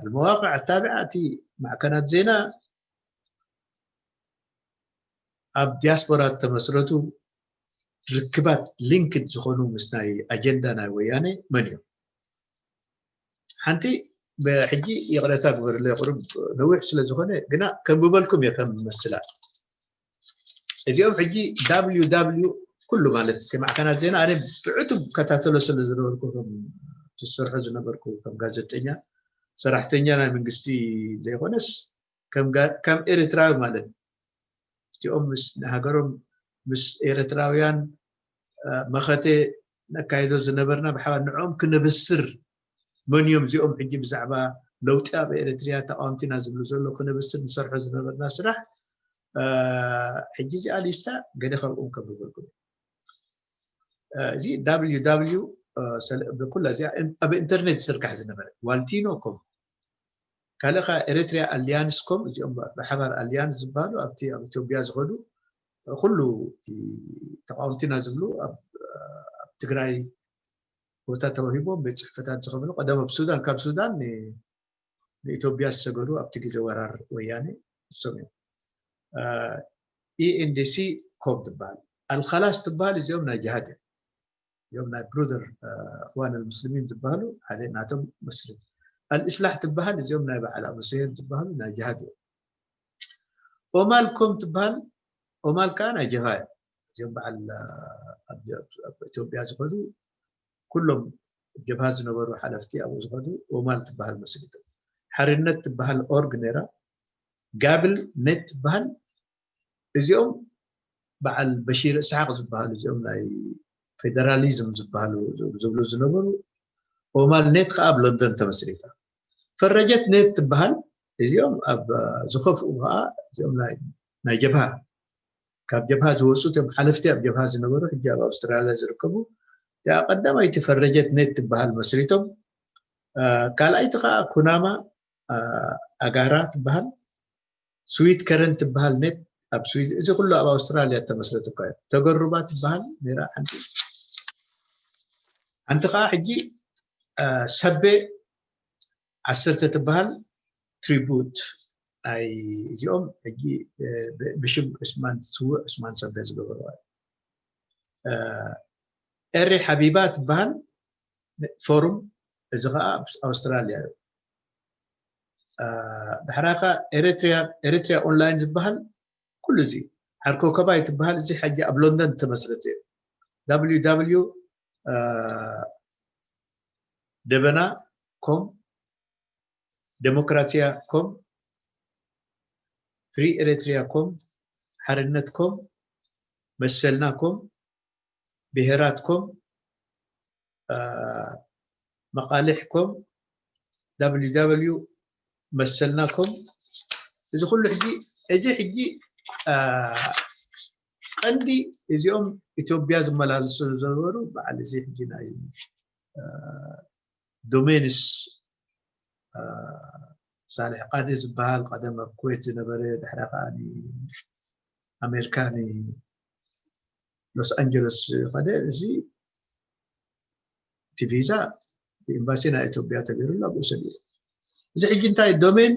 المواقع التابعة እቲ ማዕከናት ዜና ኣብ ዲያስፖራ ተመስረቱ ርክባት ሊንክድ ዝኾኑ ምስ ናይ ኣጀንዳ ናይ ወያነ መን እዮም ሓንቲ ሕጂ ይቕረታ ግበርለይ ቁሩብ ነዊሕ ስለ ዝኾነ ግና ከንብበልኩም እየ ከም መስላ እዚኦም ሕጂ ዳብሊው ዳብሊው ኩሉ ማለት እቲ ማዕከናት ዜና ኣነ ብዕቱብ ከታተሎ ስለ ዝነበርኩ ከም ትሰርሖ ዝነበርኩ ከም ጋዜጠኛ ሰራሕተኛ ናይ መንግስቲ ዘይኮነስ ከም ኤርትራዊ ማለት እቲኦም ምስ ንሃገሮም ምስ ኤርትራውያን መኸተ ነካይዶ ዝነበርና ብሓባር ንዕኦም ክነብስር መን እዮም እዚኦም ሕጂ ብዛዕባ ለውጢ ኣብ ኤርትርያ ተቃወምቲና ዝብሉ ዘሎ ክነብስር ንሰርሖ ዝነበርና ስራሕ ሕጂ እዚኣ ሊስታ ገለ ካብኦም ከብበልኩም እዚ ዳብሊው ዳብሊው ብኩላ እዚኣ ኣብ ኢንተርኔት ዝስርጋሕ ዝነበረ ዋልቲኖ ኮም ካልእ ከኣ ኤሪትሪያ ኣሊያንስ ኮም፣ እዚኦም ብሓባር ኣሊያንስ ዝበሃሉ ኣብቲ ኣብ ኢትዮጵያ ዝኸዱ ኩሉ እቲ ተቃወምቲና ዝብሉ ኣብ ኣብ ትግራይ ቦታ ተዋሂቦም ቤት ጽሕፈታት ዝኸፍሉ ቀደም ኣብ ሱዳን ካብ ሱዳን ንኢትዮጵያ ዝሰገሩ ኣብቲ ግዜ ወራር ወያኔ እሶም እዮም። ኢኤንዲሲ ኮም ትበሃል። ኣልኸላስ ትበሃል እዚኦም ናይ ጅሃድ እዮም። እዚኦም ናይ ብሩደር እኽዋን ኣልሙስሊሚን ዝበሃሉ ሓደ ናቶም መስርት። ኣልእስላሕ ትበሃል እዚኦም ናይ በዓል ኣቡ ስሄል ዝበሃሉ ናይ ጅሃድ እዮም። ኦማል ኮም ትበሃል ኦማል ከዓ ናይ ጀብሃ እዮም። እዚኦም በዓል ኣብ ኢትዮጵያ ዝኸዱ ኩሎም ጀብሃ ዝነበሩ ሓለፍቲ ኣብኡ ዝኸዱ ኦማል ትበሃል መስሪቶም። ሓርነት ትበሃል ኦርግ ነይራ። ጋብል ኔት ትበሃል እዚኦም በዓል በሺር እስሓቅ ዝበሃሉ እዚኦም ናይ ፌደራሊዝም ዝበሃሉ ዝብሉ ዝነበሩ ኦማል ኔት ከዓ ኣብ ሎንደን ተመስሪታ። ፈረጀት ኔት ትበሃል እዚኦም ኣብ ዝኸፍኡ ከዓ እዚኦም ናይ ጀብሃ ካብ ጀብሃ ዝወፁ እቶም ሓለፍቲ ኣብ ጀብሃ ዝነበሩ ሕጂ ኣብ ኣውስትራልያ ዝርከቡ እቲኣ ቀዳማይቲ ፈረጀት ኔት ትበሃል መስሪቶም። ካልኣይቲ ከዓ ኩናማ ኣጋራ ትበሃል፣ ስዊት ከረንት ትበሃል ኔት ኣብ ስዊድ። እዚ ኩሉ ኣብ ኣውስትራልያ እተመስረቱ እኳ እዩ። ተገሩባ ትበሃል ነይራ ሓንቲ ሓንቲ ከዓ ሕጂ ሰቤ ዓሰርተ ትበሃል ትሪቡት ናይ እዚኦም ሕጂ ብሽም ዑስማን ዝፅውዕ ዑስማን ሰቤ ዝገበርዋ። ኤሪ ሓቢባ ትበሃል ፎሩም፣ እዚ ከዓ ኣብ ኣውስትራልያ እዩ። ድሕራካ ኤሪትሪያ ኦንላይን ዝበሃል ኩሉ እዚ ዓርኮከባይ ትበሃል እዚ ሕጂ ኣብ ሎንደን ዝተመስረተ እዩ። www ደበና ኮም፣ ዴሞክራሲያ ኮም፣ ፍሪ ኤሪትሪያ ኮም፣ ሓርነት ኮም፣ መሰልና ኮም፣ ብሄራት ኮም፣ መቃልሕ ኮም፣ www መሰልና ኮም። እዚ ኩሉ ሕጂ እዚ ሕጂ ቀንዲ እዚኦም ኢትዮጵያ ዝመላለሱ ዝነበሩ በዓል እዚ ሕጂ ናይ ዶሜንስ ሳልሕ ቃዲ ዝበሃል ቀደም ኣብ ኩዌት ዝነበረ ድሕራ ከዓ ኣሜሪካ ሎስ ኣንጀለስ ዝኸደ እዚ እቲ ቪዛ ብኤምባሲ ናይ ኢትዮጵያ ተገይሩሉ ኣብኡ ሰዲሩ። እዚ ሕጂ እንታይ ዶሜን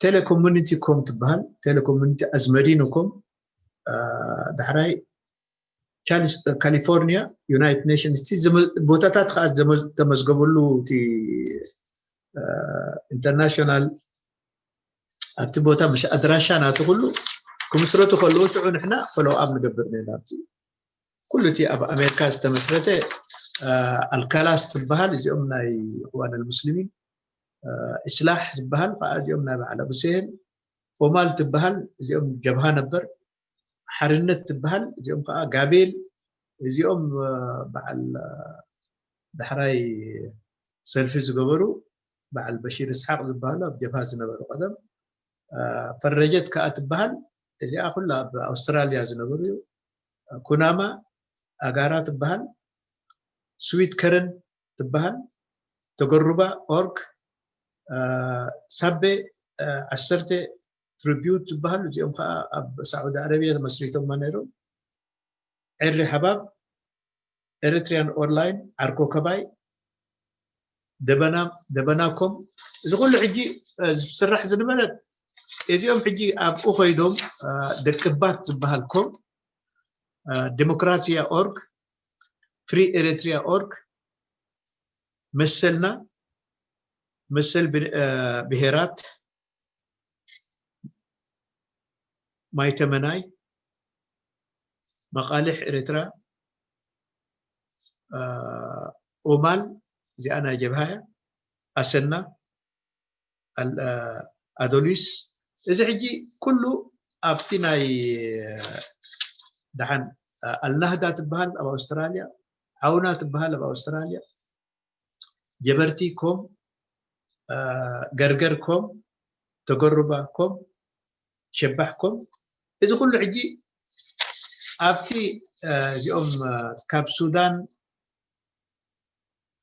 ቴሌኮሙኒቲ ኮም ትበሃል። ቴሌኮሙኒቲ ኣዝመሪኖ ኮም ዳሕራይ ካሊፎርኒያ ዩናይትድ ኔሽንስ እቲ ቦታታት ከዓ ዝተመዝገበሉ እቲ ኢንተርናሽናል ኣብቲ ቦታ ምሽ ኣድራሻ ናቲ ኩሉ ክምስረቱ ከለዉ ሽዑ ንሕና ፈሎው ኣፕ ንገብር ነና ኣብቲ ኩሉ እቲ ኣብ ኣሜሪካ ዝተመስረተ ኣልካላስ ትበሃል እዚኦም ናይ እኽዋን ኣልሙስሊሚን እስላሕ ዝበሃል ከዓ እዚኦም ናይ በዓል ኣቡ ስሄል ኦማል ትበሃል እዚኦም ጀብሃ ነበር ሓርነት ትበሃል እዚኦም ከዓ ጋቤል እዚኦም በዓል ዳሕራይ ሰልፊ ዝገበሩ በዓል በሺር እስሓቅ ዝበሃሉ ኣብ ጀብሃ ዝነበሩ ቀደም ፈረጀት ከዓ ትበሃል እዚኣ ኩላ ኣብ ኣውስትራልያ ዝነበሩ እዩ ኩናማ ኣጋራ ትበሃል ስዊት ከረን ትበሃል ተገሩባ ኦርግ ሳቤ ዓሰርተ ትሪቢዩት ዝበሃሉ እዚኦም ከዓ ኣብ ሳዑዲ ዓረብያ ተመስሪቶማ ነይሮም ዕሪ ሓባብ ኤሪትሪያን ኦንላይን ዓርኮ ከባይ ደበና ደበናኮም እዚ ኩሉ ሕጂ ዝስራሕ ዝነበረ እዚኦም ሕጂ ኣብኡ ኮይዶም ደቅባት ዝበሃል ኮም ዴሞክራሲያ ኦርግ ፍሪ ኤሪትሪያ ኦርግ መሰልና መሰል ብሄራት ማይተመናይ መቃልሕ ኤርትራ ኦማል እዚኣ ናይ ጀብሃ እያ ኣሰና ኣዶሊስ እዚ ሕጂ ኩሉ ኣብቲ ናይ ደሓን ኣልናህዳ ትበሃል ኣብ ኣውስትራልያ ዓውና ትበሃል ኣብ ኣውስትራልያ ጀበርቲ ኮም ገርገር ኮም ተገሩባ ኮም ሸባሕ ኮም እዚ ኩሉ ሕጂ ኣብቲ እዚኦም ካብ ሱዳን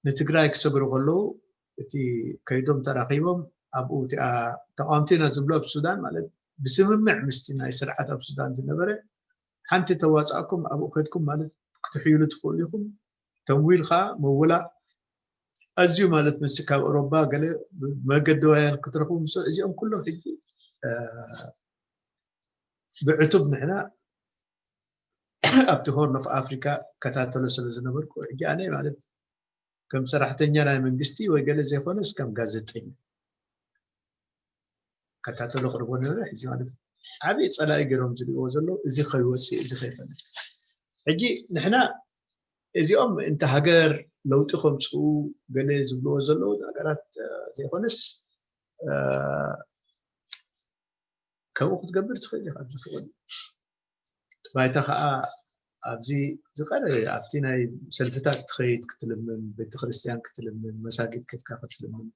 ንትግራይ ክሰግሩ ከለዉ እቲ ከይዶም ተራኺቦም ኣብኡ እቲኣ ተቃወምቲ ኢና ዝብሎ ኣብ ሱዳን ማለት ብስምምዕ ምስቲ ናይ ስርዓት ኣብ ሱዳን ዝነበረ ሓንቲ ተዋፃእኩም ኣብኡ ከድኩም ማለት ክትሕይሉ ትኽእሉ ኢኹም። ተምዊል ከዓ ምውላ ኣዝዩ ማለት ምስ ካብ ኤውሮባ ገለ መገዲ ዋያን ክትረኽቡ ምስ እዚኦም ኩሎም ሕጂ ብዕቱብ ንሕና ኣብቲ ሆርን ኦፍ ኣፍሪካ ከታተሎ ስለ ዝነበርኩ ሕጂ ኣነ ማለት ከም ሰራሕተኛ ናይ መንግስቲ ወይ ገለ ዘይኮነስ ከም ጋዜጠኛ ከታተሎ ቅርቦ ነበረ። ሕጂ ማለት ዓብዪ ፀላኢ ገይሮም ዝሪእዎ ዘለዉ እዚ ከይወፅእ እዚ ከይፈልጥ ሕጂ ንሕና እዚኦም እንተ ሃገር ለውጢ ከምፅኡ ገለ ዝብልዎ ዘለዉ ነገራት ዘይኮነስ ከምኡ ክትገብር ትኽእል ኢኻ ኣብዚ ፍቕድ ባይታ ከዓ ኣብዚ ዝቐረ ኣብቲ ናይ ሰልፍታት ትኸይድ ክትልምን ቤተክርስትያን ክትልምን መሳጊድ ከትካ ክትልምን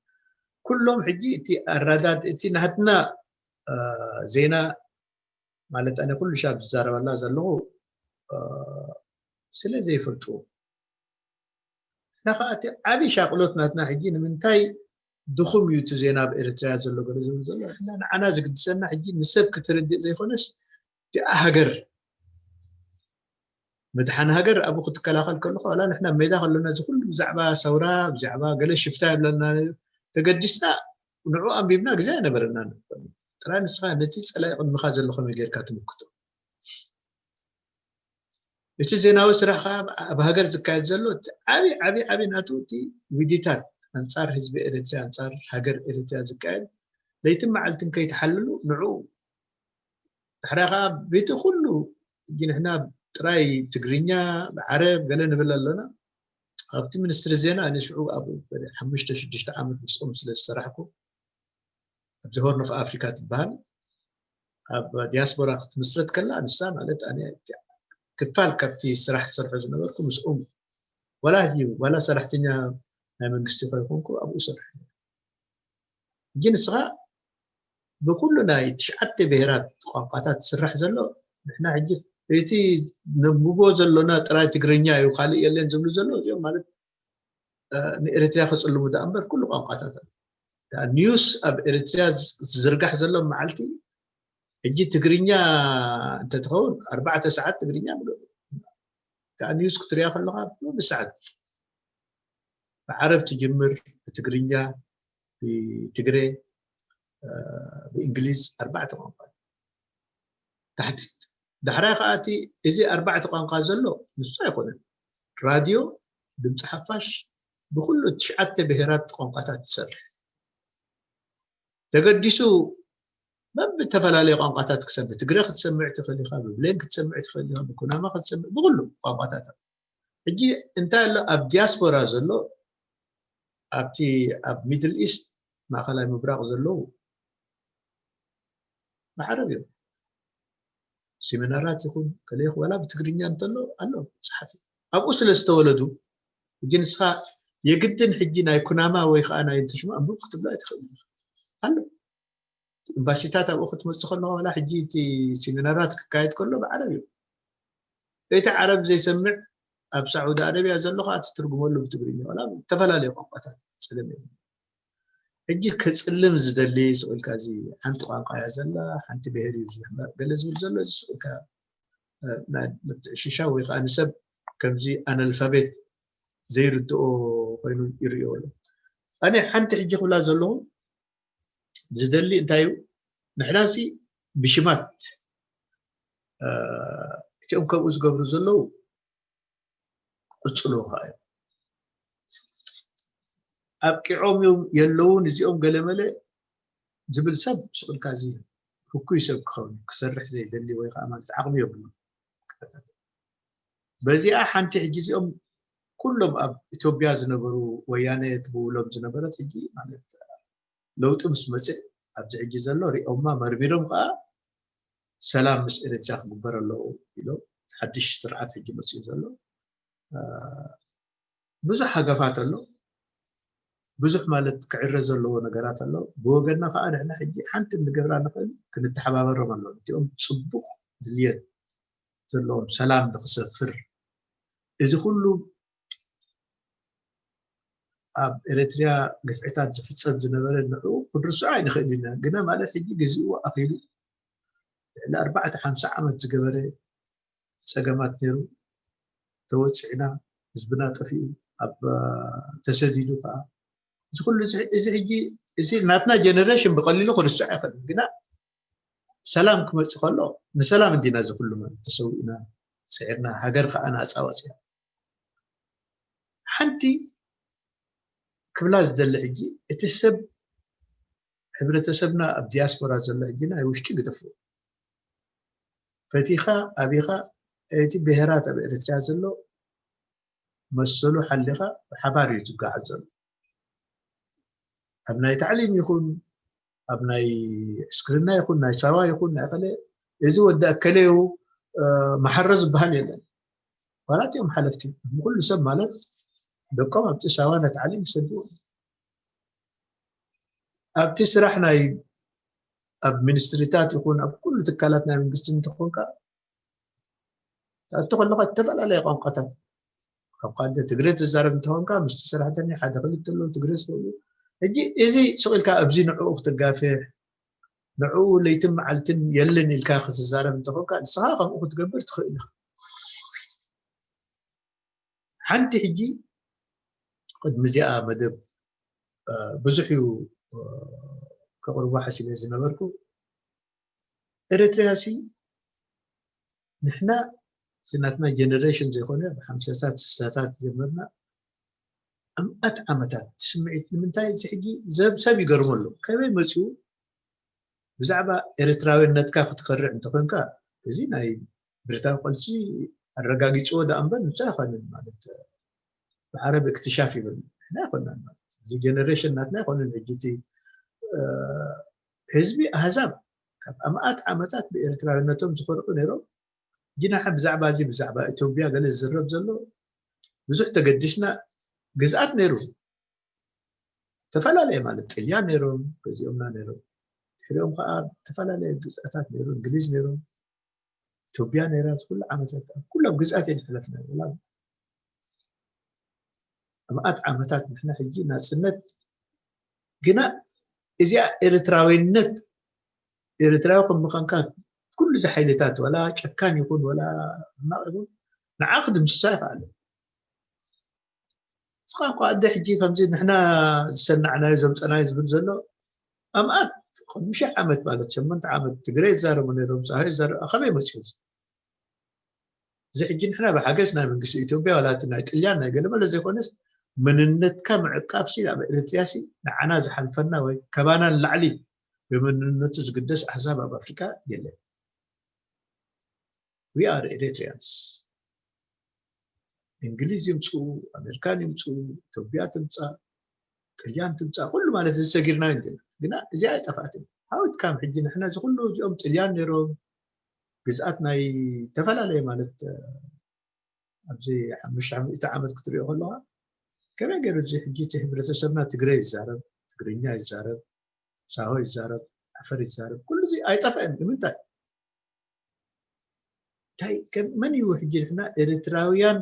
ኩሎም ሕጂ እቲ ኣረዳድ እቲ ናትና ዜና ማለት ኣነ ኩሉ ሻብ ዝዛረበላ ዘለኹ ስለ ዘይፈልጡ እና ከዓ እቲ ዓብዪ ሻቅሎት ናትና ሕጂ ንምንታይ ድኹም እዩ እቲ ዜና ኣብ ኤርትራ ዘሎ ገለ ዝብል ዘሎ እና ንዓና ዝግድሰና ሕጂ ንሰብ ክትርድእ ዘይኮነስ እቲኣ ሃገር ምድሓን ሃገር ኣብኡ ክትከላኸል ከለኹ ዋላ ንሕና ሜዳ ከለና እዚ ኩሉ ብዛዕባ ሰውራ ብዛዕባ ገለ ሽፍታ ይብለና ተገዲስና ንዑ ኣንቢብና ግዜ ኣይነበረና ጥራይ ንስኻ ነቲ ፀላኢ ቅድሚኻ ዘሎ ከመይ ጌርካ ትምክቶ እቲ ዜናዊ ስራሕ ከዓ ኣብ ሃገር ዝካየድ ዘሎ ዓብዪ ዓብዪ ዓብዪ ናቱ እቲ ዊዲታት ኣንፃር ህዝቢ ኤርትራ ኣንፃር ሃገር ኤርትራ ዝካየድ ለይትን መዓልትን ከይተሓልሉ ንዑ ድሕራ ከዓ ቤቲ ኩሉ ሕጂ ንሕና ጥራይ ትግርኛ ዓረብ ገለ ንብል ኣለና ኣብቲ ሚኒስትሪ ዜና ንሽዑ ኣብ ሓሙሽተ ሽዱሽተ ዓመት ምስኦም ስለ ዝሰራሕኩ ኣብዚ ሆርን ኦፍ ኣፍሪካ ትበሃል ኣብ ዲያስፖራ ክትምስረት ከላ ንሳ ማለት ኣነ ክፋል ካብቲ ስራሕ ዝሰርሖ ዝነበርኩ ምስኦም ዋላ ሕጂ ዋላ ሰራሕተኛ ናይ መንግስቲ ከይኮንኩ ኣብኡ ሰርሐ ሕጂ ንስኻ ብኩሉ ናይ ትሽዓተ ብሄራት ቋንቋታት ዝስራሕ ዘሎ ንሕና ሕጂ እቲ ነንብቦ ዘሎና ጥራይ ትግርኛ እዩ ካልእ የለን ዝብሉ ዘሎ እዚኦም ማለት ንኤርትራ ክጽልሙ ደኣ እምበር ኩሉ ቋንቋታት ኣሎ። ኒውስ ኣብ ኤርትራ ዝዝርጋሕ ዘሎ መዓልቲ ሕጂ ትግርኛ እንተትኸውን ኣርባዕተ ሰዓት ትግርኛ ምግብ እታ ኒውስ ክትሪያ ከለካ ብሰዓት ብዓረብ ትጅምር ብትግርኛ ብትግሬ ብእንግሊዝ ኣርባዕተ ቋንቋ ታሕቲት ዳሕራይ ከዓ እቲ እዚ ኣርባዕተ ቋንቋ ዘሎ ንሱ ኣይኮነን ራድዮ ድምፂ ሓፋሽ ብኩሉ ትሽዓተ ብሄራት ቋንቋታት ትሰርሕ ተገዲሱ በብተፈላለየ ቋንቋታት ክሰብ ብትግረ ክትሰምዕ ትኽእል ኢኻ ብብሌን ክትሰምዕ ትኽእል ኢኻ ብኩናማ ክትሰምዕ ብኩሉ ቋንቋታት ሕጂ እንታይ ኣሎ ኣብ ዲያስፖራ ዘሎ ኣብቲ ኣብ ሚድል ኢስት ማእኸላይ ምብራቕ ዘለዉ ብዓረብ እዮም ሴሚናራት ይኹን ከለ ይኹን ዋላ ብትግርኛ እንተሎ ኣሎ መፅሓፍ እዩ ኣብኡ ስለ ዝተወለዱ ሕጂ ንስኻ የግድን ሕጂ ናይ ኩናማ ወይ ከዓ ናይ እንትሽማ ኣንብብ ክትብሎ ኣይትኽእል ኣሎ ኤምባሲታት ኣብኡ ክትመፅእ ከለካ ዋላ ሕጂ እቲ ሴሚናራት ክካየድ ከሎ ብዓረብ እዩ እቲ ዓረብ ዘይሰምዕ ኣብ ሳዑዲ ኣረብያ ዘሎ ከዓ ትትርጉመሉ ብትግርኛ ዋላ ዝተፈላለዩ ቋንቋታት ፀገም የብሉ ሕጂ ክፅልም ዝደሊ ስቕ ኢልካ እዚ ሓንቲ ቋንቋ እያ ዘላ ሓንቲ ብሄር እዩ ዝሕበር ገለ ዝብል ዘሎ እዚ ስቕ ኢልካ ናይ ምትዕሽሻ ወይ ከዓ ንሰብ ከምዚ ኣነልፋቤት ዘይርድኦ ኮይኑ ይርእዮ ኣሎ ኣነ ሓንቲ ሕጂ ክብላ ዘለኹ ዝደሊ እንታይ እዩ ንሕናሲ ብሽማት እቲኦም ከምኡ ዝገብሩ ዘለዉ ክቅፅሉ ከዓ እዮም ኣብቂዖም እዮም የለውን እዚኦም ገለመለ ዝብል ሰብ ስቅልካ እዚ ህኩይ ሰብ ክኸውን ክሰርሕ ዘይደሊ ወይ ከዓ ማለት ዓቅሚ የብሉ በዚኣ ሓንቲ ሕጂ እዚኦም ኩሎም ኣብ ኢትዮጵያ ዝነበሩ ወያነ ትብውሎም ዝነበረት ሕጂ ማለት ለውጢ ምስ መፅእ ኣብዚ ሕጂ ዘሎ ሪኦማ መርሚሮም ከዓ ሰላም ምስ ኤርትራ ክግበር ኣለዎ ኢሎም ሓድሽ ስርዓት ሕጂ መፅኡ ዘሎ ብዙሕ ሃገፋት ኣሎ ብዙሕ ማለት ክዕረ ዘለዎ ነገራት ኣሎ ብወገንና ከዓ ንሕና ሕጂ ሓንቲ እንገብራ ንኽእል ክንተሓባበሮም ኣሎ እቲኦም ፅቡቅ ድልየት ዘለዎም ሰላም ንክሰፍር እዚ ኩሉ ኣብ ኤርትርያ ግፍዕታት ዝፍጸም ዝነበረ ንዕኡ ክንርስዖ ኣይንኽእል ኢና። ግና ማለት ሕጂ ግዜኡ ኣኺሉ ልዕሊ ኣርባዕተ ሓምሳ ዓመት ዝገበረ ጸገማት ነይሩ። ተወጺዕና፣ ህዝብና ጠፊኡ፣ ኣብ ተሰዲዱ ከዓ እዚ ኩሉ እዚ ሕጂ እዚ ናትና ጀነሬሽን ብቐሊሉ ክርስዖ ኣይኽእልን። ግና ሰላም ክመጽእ ከሎ ንሰላም እንዲና እዚ ኩሉ ማለት ተሰዊእና፣ ስዒርና፣ ሃገር ከዓ ናጻ ወጺኣ። ሓንቲ ክብላ ዝደሊ ሕጂ እቲ ሰብ ሕብረተሰብና ኣብ ዲያስፖራ ዘሎ ሕጂ ናይ ውሽጢ ግደፉ። ፈቲኻ ኣቢኻ እቲ ብሄራት ኣብ ኤርትራ ዘሎ መሰሉ ሓሊኻ ብሓባር እዩ ዝጓዓዝ ዘሎ። ኣብ ናይ ታዕሊም ይኹን ኣብ ናይ ዕስክርና ይኹን ናይ ሳዋ ይኹን ናይ ኸለ እዚ ወዲ ኣከለዩ መሓሮ ዝበሃል የለን። ዋላ እቲኦም ሓለፍቲ ንኩሉ ሰብ ማለት ደቆም ኣብቲ ሳዋ ናይ ታዕሊም ይሰድዎ። ኣብቲ ስራሕ ናይ ኣብ ሚኒስትሪታት ይኹን ኣብ ኩሉ ትካላት ናይ መንግስቲ እንተኾንካ ትኣቱ ከለኻ ዝተፈላለየ ቋንቋታት ካብ ካደ ትግረ ትዛረብ እንተኾንካ ምስቲ ሰራሕተኛ ሓደ ክልተ ኣለዉ ትግረ ዝኽእሉ። ሕጂ እዚ ስቕ ኢልካ ኣብዚ ንዕኡ ክትጋፍሕ ንዕኡ ለይትን መዓልትን የለን ኢልካ ክትዛረብ እንተኾንካ ንስኻ ከምኡ ክትገብር ትኽእል ኢኻ። ሓንቲ ሕጂ ቅድሚ እዚኣ መደብ ብዙሕ እዩ ከቕርቦ ሓሲበ ዝነበርኩ። ኤርትርያ ሲ ንሕና ናትና ጀነሬሽን ዘይኮነ ብሓምሳታት ስሳታት ጀመርና ኣምኣት ዓመታት ስምዒት ንምንታይ እዚ ሕጂ ዘብ ሰብ ይገርሞ ኣሎ ከመይ መፅኡ ብዛዕባ ኤርትራዊነትካ ክትከርዕ እንተኮንካ እዚ ናይ ብሪታዊ ቃልሲ ኣረጋጊፅዎ ደኣ እምበር ንሱ ኣይኮነን ማለት ብዓረብ እክትሻፍ ይብል ንሕና ኣይኮናን ማለት እዚ ጀነሬሽን ናትና ኣይኮነን ሕጂ እቲ ህዝቢ ኣህዛብ ካብ ኣምኣት ዓመታት ብኤርትራዊነቶም ዝኮርዑ ነይሮም ጅናሐ ብዛዕባ እዚ ብዛዕባ ኢትዮጵያ ገለ ዝዝረብ ዘሎ ብዙሕ ተገዲስና ግዝኣት ነይሩ ዝተፈላለየ ማለት ጥልያን ነይሮም ገዚኦምና ነይሮም ድሕሪኦም ከዓ ዝተፈላለየ ግዝኣታት ነይሩ እንግሊዝ ነይሮም ኢትዮጵያ ነይራ ኩሉ ዓመታት ኣብ ኩሎም ግዝኣት እየን ሕለፍና ወላ መኣት ዓመታት ንሕና ሕጂ ናፅነት ግና እዚኣ ኤርትራዊነት ኤርትራዊ ከም ምዃንካ ኩሉ እዚ ሓይልታት ወላ ጨካን ይኹን ወላ ሕማቕ ይኹን ንዓ ክድምስሳ ይኽኣለ ቋንቋ ኣደ ሕጂ ከምዚ ንሕና ዝሰናዕናዮ ዘምፀናዮ ዝብል ዘሎ ኣምኣት ቅድሚ ሺሕ ዓመት ማለት ሸመንተ ዓመት ትግረ ይዛረቡ ነይሮም ሳሆ ይዛረቡ ከመይ መፅኡ እዚ ሕጂ ንሕና ብሓገዝ ናይ መንግስቲ ኢትዮጵያ ዋላ እቲ ናይ ጥልያን ናይ ገለመለ ዘይኮነስ መንነትካ ምዕቃብ ሲ ኣብ ኤርትርያ ሲ ንዓና ዝሓልፈና ወይ ከባና ንላዕሊ ብመንነቱ ዝግደስ ኣህዛብ ኣብ ኣፍሪካ የለን we are Eritreans እንግሊዝ ይምፅኡ ኣሜሪካን ይምፅኡ ኢትዮጵያ ትምፃእ ጥልያን ትምፃእ ኩሉ ማለት እዚ ሰጊርና እንትና ግና እዚኣ ኣይጠፋእትን how it come ሕጂ ንሕና እዚ ኩሉ እዚኦም ጥልያን ነይሮም ግዝኣት ናይ ዝተፈላለየ ማለት ኣብዚ ሓሙሽተ ሚእቲ ዓመት ክትሪኦ ከለካ ከመይ ገይሩ እዚ ሕጂ እቲ ሕብረተሰብና ትግረ ይዛረብ ትግርኛ ይዛረብ ሳሆ ይዛረብ ዓፈር ይዛረብ ኩሉ እዚ ኣይጠፍአን ንምንታይ እንታይ ከም መን እዩ ሕጂ ንሕና ኤርትራውያን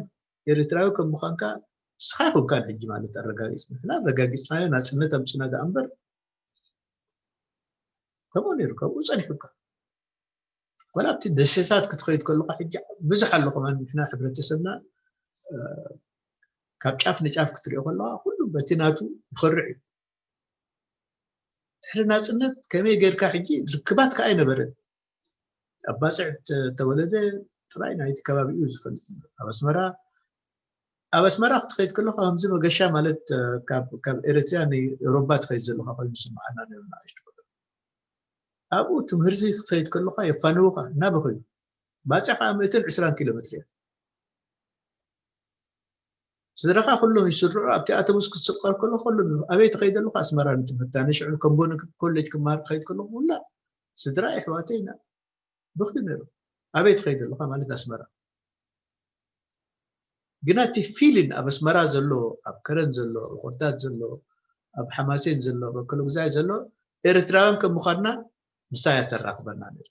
ኤርትራዊ ከም ምዃንካ ንስኻ ይኹንካን ሕጂ ማለት ኣረጋጊጽ ንሕና ኣረጋጊጽናዮ ናጽነት ኣምጽና ደኣ እምበር ከምኡ ነይሩ ካብኡ ጸኒሑካ ወላ ኣብቲ ደሴታት ክትኸይድ ከለካ ሕጂ ብዙሕ ኣሎ ከማን ንሕና ሕብረተሰብና ካብ ጫፍ ንጫፍ ክትሪኦ ከለካ ኩሉ በቲ ናቱ ይኸርዕ እዩ ድሕሪ ናፅነት ከመይ ጌርካ ሕጂ ርክባት ከዓ ኣይነበረን ኣብ ባፅዕ ተወለደ ጥራይ ናይቲ ከባቢኡ ዝፈልጥ ኣብ ኣስመራ ኣብ ኣስመራ ክትኸይድ ከለካ ከምዚ መገሻ ማለት ካብ ኤርትርያ ንኤውሮባ ትኸይድ ዘለካ ኮይኑ ዝስምዓና ነሩ ንኣሽቱ ኣብኡ ትምህርቲ ክትኸይድ ከለካ የፋንውካ እናበኸዩ ባፅዕ ከዓ ምእትን ዕስራን ኪሎ ሜትር እያ ስድራኻ ኩሎም ይስርዑ ኣብቲ ኣተቡስ ክትስቀር ከሎ ኩሎም ኣበይ ትኸይድ ኣለኹ ኣስመራ ንትምህርታ ንሽዑ ከምቦኒ ኮሌጅ ክመሃር ክኸይድ ከለኹ ኩላ ስድራ ኣሕዋተይ ኢና ብኽዩ ነይሩ ኣበይ ትኸይድ ኣለኻ ማለት ኣስመራ ግና እቲ ፊልን ኣብ ኣስመራ ዘሎ ኣብ ከረን ዘሎ ኣብ ኮርዳት ዘሎ ኣብ ሓማሴን ዘሎ ኣብ ኣከለጉዛይ ዘሎ ኤርትራውያን ከም ምዃንና ንሳ እያ ተራኽበና ነይሩ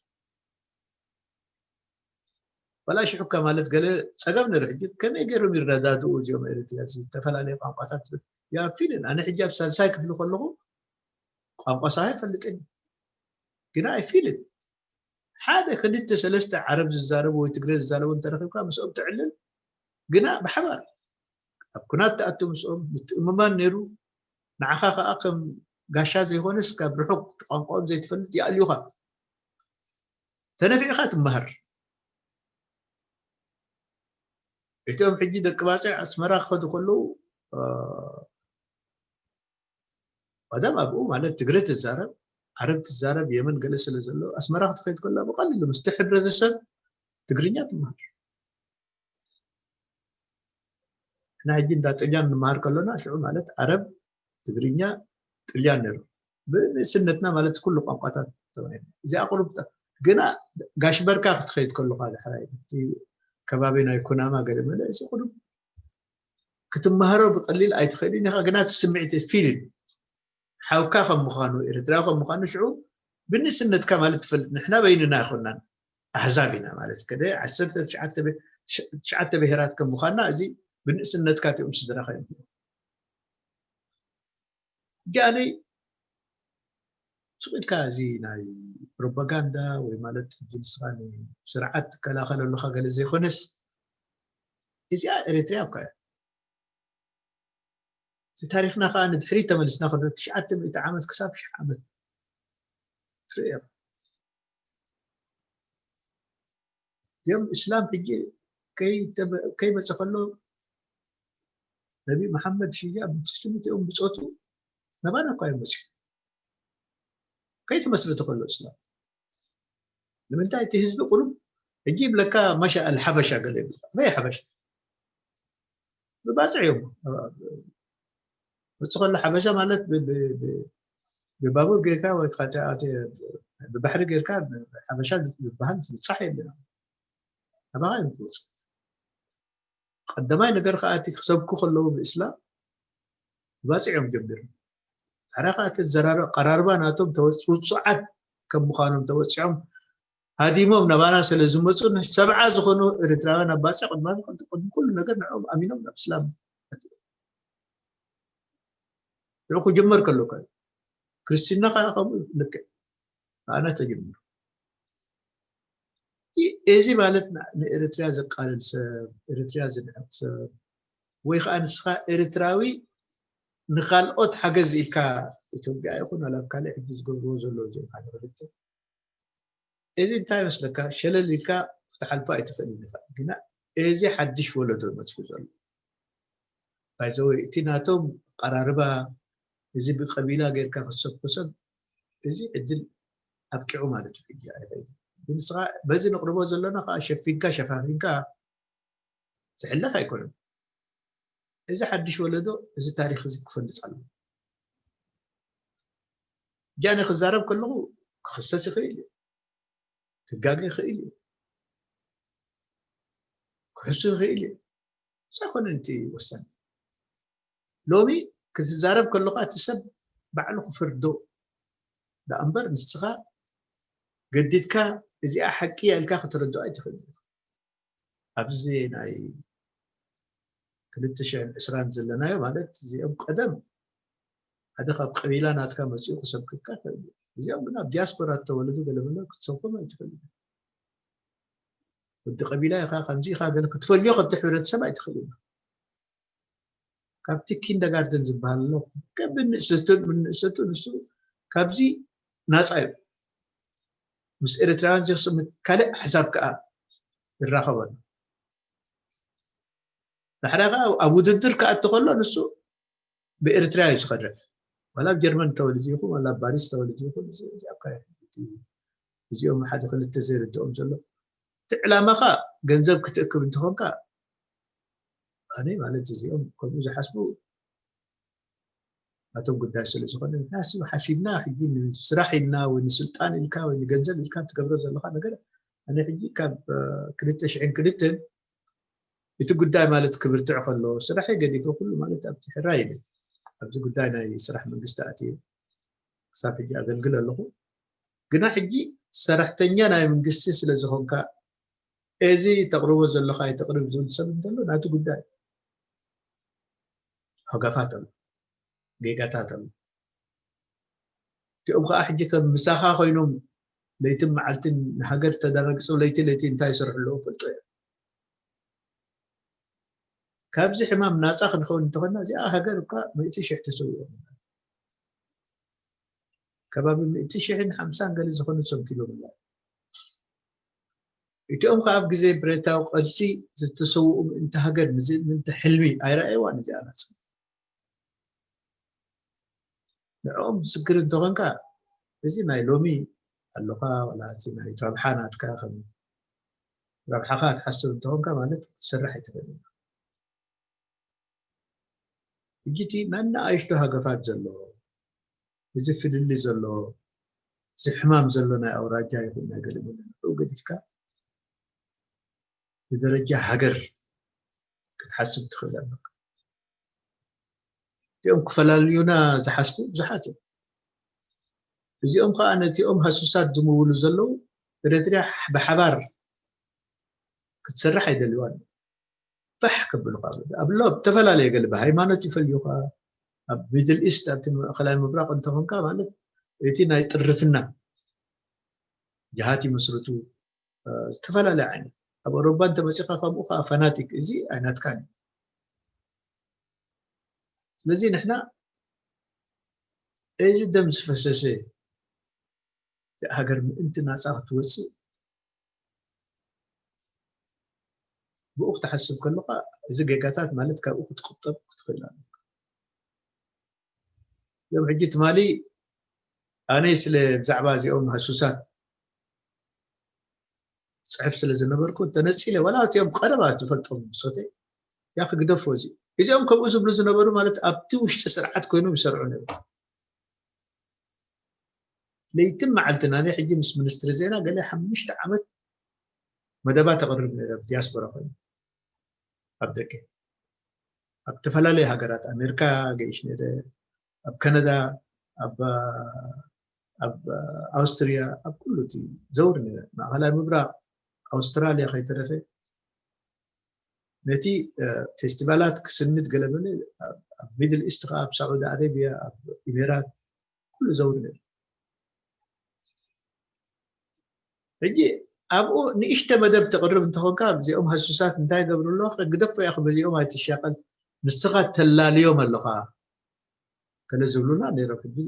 ዋላ ሽሕካ ማለት ገለ ጸገም ነሩ። ሕጂ ከመይ ገይሮም ይረዳድኡ እዚኦም ኤርትራ? እዚ ዝተፈላለዩ ቋንቋታት ያ ፊልን ኣነ ሕጂ ኣብ ሳልሳይ ክፍሊ ከለኹ ቋንቋ ሳዋ ኣይፈልጥን፣ ግና ኣይፊልን ሓደ ክልተ ሰለስተ ዓረብ ዝዛረቡ ወይ ትግረ ዝዛረቡ እንተረኺብካ ምስኦም ትዕልል፣ ግና ብሓባር ኣብ ኩናት ትኣቱ ምስኦም ምትእምማን ነይሩ። ንዓኻ ከዓ ከም ጋሻ ዘይኮነስ ካብ ርሑቅ ቋንቋኦም ዘይትፈልጥ ይኣልዩኻ። ተነፊዕኻ ትመሃር። እቶም ሕጂ ደቂ ባፅዕ ኣስመራ ክኸዱ ከለዉ ቀደም ኣብኡ ማለት ትግረ ትዛረብ ዓረብ ትዛረብ የመን ገለ ስለ ዘሎ ኣስመራ ክትኸይድ ከላ ብቐሊሉ ምስቲ ሕብረተሰብ ትግርኛ ትመሃር። እና ሕጂ እንዳ ጥልያን ንምሃር ከሎና ሽዑ ማለት ዓረብ ትግርኛ ጥልያን ነሩ ብንእስነትና ማለት ኩሉ ቋንቋታት ተማሂርና እዚኣ ቁሩብ ግና ጋሽ በርካ ክትኸይድ ከለካ ዳሕራይ እቲ ከባቢ ናይ ኩናማ ገለ መለ እዚ ቁሩብ ክትመሃሮ ብቀሊል ኣይትኽእልን ኢኻ ግና እቲ ስምዒት ፊልን ሓውካ ከም ምዃኑ ኤርትራዊ ከም ምዃኑ ሽዑ ብንእስነትካ ማለት ትፈልጥ ንሕና በይንና ኣይኮናን ኣህዛብ ኢና ማለት ከደ ዓሰርተ ትሽዓተ ብሄራት ከም ምዃንና እዚ ብንእስነትካ እቲኦም ስድራኻ እዮም ጃኒ ስቕ ኢልካ እዚ ናይ ፕሮፓጋንዳ ወይ ማለት ሕጂ ንስኻ ንስርዓት ትከላኸለሉኻ ገለ ዘይኮነስ እዚኣ ኤርትርያ እኳ እያ እቲ ታሪኽና ከዓ ንድሕሪት ተመሊስና ከሎ ትሽዓተ ሚእቲ ዓመት ክሳብ ሽሕ ዓመት ትርኢ ኢኻ እዚኦም እስላም ሕጂ ከይመፀ ከሎ ነቢ መሓመድ ሽጃ ብትሽትምት እዮም ብፆቱ ነባና እኳ እዮም መፅኡ ከይተመስረተ ከሎ እስላም ንምንታይ እቲ ህዝቢ ቁሩብ ሕጂ ይብለካ ማሻ ኣልሓበሻ ገለ ይብለካ ኣበይ ሓበሻ ብባፅዕ እዮም መፅእ ከሎ ሓበሻ ማለት ብባቡር ጌርካ ወይ ብባሕሪ ጌርካ ሓበሻ ዝበሃል ምብፃሕ የለን ኣባኻ እዮም ትወፅእ ቀዳማይ ነገር ከዓ እቲ ክሰብኩ ከለዉ ብእስላም ባፅዕ እዮም ጀሚሮም ሓደ ከዓ እቲ ዘራርብ ኣቀራርባ ናቶም ውፁዓት ከም ምዃኖም ተወፂዖም ሃዲሞም ናባና ስለ ዝመፁ ሰብዓ ዝኾኑ ኤርትራውያን ኣብ ባፅዕ ቅድማ ቅድሚ ኩሉ ነገር ንዕኦም ኣሚኖም ናብ እስላም ንዑ ክጅመር ከሎ ክርስትና ከዓ ከምኡ ልክዕ ኣነ ተጀምሩ እዚ ማለት ንኤርትርያ ዘቃልል ሰብ ኤርትርያ ዝንዕቅ ሰብ ወይ ከዓ ንስኻ ኤርትራዊ ንካልኦት ሓገዝ ኢልካ ኢትዮጵያ ይኹን ኣብ ካልእ ሕጂ ዝገብርዎ ዘለዉ እዚኦም ሓደ ክልተ እዚ እንታይ መስለካ ሸለል ኢልካ ክትሓልፎ ኣይትኽእልን ኢኻ ግና እዚ ሓድሽ ወለዶ መፅኡ ዘሎ ባይዘወይ እቲ ናቶም ኣቀራርባ እዚ ብቀቢላ ጌርካ ክትሰብኮ ሰብ እዚ ዕድል ኣብቂዑ ማለት እዩ ሕጂ ኣይኸይድ ንስኻ በዚ ነቅርቦ ዘለና ከዓ ሸፊንካ ሸፋፊንካ ዝሕለፍ ኣይኮነን እዚ ሓድሽ ወለዶ እዚ ታሪክ እዚ ክፈልፅ ኣለዎ ጃኒ ክዛረብ ከለኹ ክኽሰስ ይኽእል እዩ ክጋገ ይኽእል እዩ ክሕሱ ይኽእል እዩ ሳይኮነ እቲ ወሳኒ ሎሚ ክትዛረብ ከለኻ እቲ ሰብ ባዕሉ ክፍርዶ ደኣ እምበር ንስኻ ገዲድካ እዚኣ ሓቂ ኢልካ ክትረድኦ ኣይትኽእል ኢኻ ኣብዚ ናይ ክልተ ሽሕን ዕስራን ዘለናዮ ማለት እዚኦም ቀደም ሓደ ካብ ቀቢላ ናትካ መፂኡ ክሰብክካ ይኽእል እዩ እዚኦም ግን ኣብ ዲያስፖራ ተወለዱ ገለመለ ክትሰብኮም ኣይትኽእል ወዲ ቀቢላ ኢኻ ከምዚ ኢኻ ገለ ክትፈልዮ ካብቲ ሕብረተሰብ ኣይትኽእል ኢና ካብቲ ኪንደጋርተን ዝበሃል ኣሎ ከብንእሰቱ ንእሰቱ ንሱ ካብዚ ናፃ እዩ ምስ ኤርትራውያን ዘክስምት ካልእ ኣሕዛብ ከዓ ይራኸበሉ ዳሕራ ከዓ ኣብ ውድድር ክኣቲ ከሎ ንሱ ብኤርትራ እዩ ዝኸድዕ ዋላ ኣብ ጀርመን ተወልጅ ይኹን ዋላ ኣብ ባሪስ ተወልጅ ይኹን እዚኦም ሓደ ክልተ ዘይርድኦም ዘሎ እቲ ዕላማኻ ገንዘብ ክትእክብ እንተኾንካ ኣነ ማለት እዚኦም ከምኡ ዝሓስቡ ናቶም ጉዳይ ስለ ዝኾነ ምክንያቱ ሓሲብና ሕጂ ንስራሕ ኢልና ወይ ንስልጣን ኢልካ ወይ ንገንዘብ ኢልካ ትገብሮ ዘለካ ነገር ኣነ ሕጂ ካብ ክልተ ሽሕን ክልተን እቲ ጉዳይ ማለት ክብርትዕ ከሎ ስራሐይ ገዲፈ ኩሉ ማለት ኣብቲ ሕራይ ኢለ ኣብዚ ጉዳይ ናይ ስራሕ መንግስቲ ኣትየ ክሳብ ሕጂ ኣገልግል ኣለኹ ግና ሕጂ ሰራሕተኛ ናይ መንግስቲ ስለ ዝኾንካ እዚ ተቕርቦ ዘለኻ ይተቕርብ ዝብል ሰብ እንተሎ ናቲ ጉዳይ። ሃጋፋት ኣሎ፣ ጌጋታት ኣሎ። እቲኦም ከዓ ሕጂ ከም ምሳኻ ኮይኖም ለይትን መዓልትን ንሃገር ተደራጊጾም ለይቲ ለይቲ እንታይ ይሰርሑ ኣለዉ ፈልጦ እዮም። ካብዚ ሕማም ናፃ ክንኸውን እንተኾንና እዚኣ ሃገር እኳ ሚእቲ ሽሕ ተሰዊኦም። ከባቢ ሚእቲ ሽሕን ሓምሳን ገለ ዝኾኑ ሰንኪሎም ኣለዉ። እቲኦም ከዓ ኣብ ግዜ ብረታዊ ቃልሲ ዝተሰውኡ ምእንቲ ሃገር ምእንቲ ሕልሚ ኣይረኣይዋን እዚኣ ናፃ። ንዕኦም ትዝክር እንተኾንካ እዚ ናይ ሎሚ ኣለኻ ዋላ እቲ ናይ ረብሓ ናትካ ከም ረብሓኻ ትሓስብ እንተኾንካ ማለት ክትሰርሕ ኣይትኽእልን። ሕጂ እቲ ናይ ንኣሽቱ ሃገፋት ዘሎ እዚ ፍልሊ ዘሎ እዚ ሕማም ዘሎ ናይ ኣውራጃ ይኹን ናይ ገለ ገለ ንዕኡ ገዲፍካ ብደረጃ ሃገር ክትሓስብ ትኽእል ኣለካ። እዚኦም ክፈላልዩና ዝሓስቡ ብዙሓት እዮም። እዚኦም ከዓ ነቲኦም ሃሱሳት ዝምውሉ ዘለዉ ኤረትርያ ብሓባር ክትሰርሕ ኣይደልዋን። ፋሕ ከብሉኻ ኣብ ሎ ዝተፈላለየ ገለ ብሃይማኖት ይፈልዩኻ። ኣብ ሚድል ኢስት ኣብቲ ማእኸላይ ምብራቕ እንተኾንካ ማለት እቲ ናይ ጥርፍና ጅሃት ይመስርቱ። ዝተፈላለየ ዓይነት ኣብ ኣውሮፓ እንተመፂኻ ከምኡ ከዓ ፈናቲክ እዚ ኣይናትካን እዩ። ስለዚ ንሕና እዚ ደም ዝፈሰሰ ሃገር ምእንቲ ናፃ ክትወፅእ ብኡ ክትሓስብ ከለካ እዚ ጌጋታት ማለት ካብኡ ክትቁጠብ ክትኽእል ኣለካ። እዮም ሕጂ ትማሊ ኣነ ስለ ብዛዕባ እዚኦም ሃሱሳት ፅሕፍ ስለ ዝነበርኩ ተነፂለ ዋላ እቲኦም ቀረባ ዝፈልጦም ብሶተይ ያ ክግደፎ እዚ እዚኦም ከምኡ ዝብሉ ዝነበሩ ማለት ኣብቲ ውሽጢ ስርዓት ኮይኖም ይሰርዑ ነሩ። ለይትን መዓልትን ኣነ ሕጂ ምስ ሚኒስትሪ ዜና ገለ ሓሙሽተ ዓመት መደባ ተቕርብ ነረ ኣብ ዲያስፖራ ኮይኑ ኣብ ደገ ኣብ ዝተፈላለዩ ሃገራት ኣሜሪካ ገይሽ ነረ ኣብ ካናዳ ኣብ ኣብ ኣውስትርያ ኣብ ኩሉ እቲ ዘውር ነረ ማእኸላይ ምብራቕ ኣውስትራልያ ከይተረፈ ነቲ ፌስቲቫላት ክስንድ ገለበለ ኣብ ሚድል ኢስት ከዓ ኣብ ሳዑዲ ኣረቢያ ኣብ ኢሜራት ኩሉ ዘውር ነረ። ሕጂ ኣብኡ ንእሽተ መደብ ተቕርብ እንተኾንካ እዚኦም ሃሱሳት እንታይ ይገብሩ ኣለዉ ግደፎ ያኽ በዚኦም ኣይትሻቐል ንስኻ ተላልዮም ኣለኻ ከለ ዝብሉና ነይሮም። ሕጂ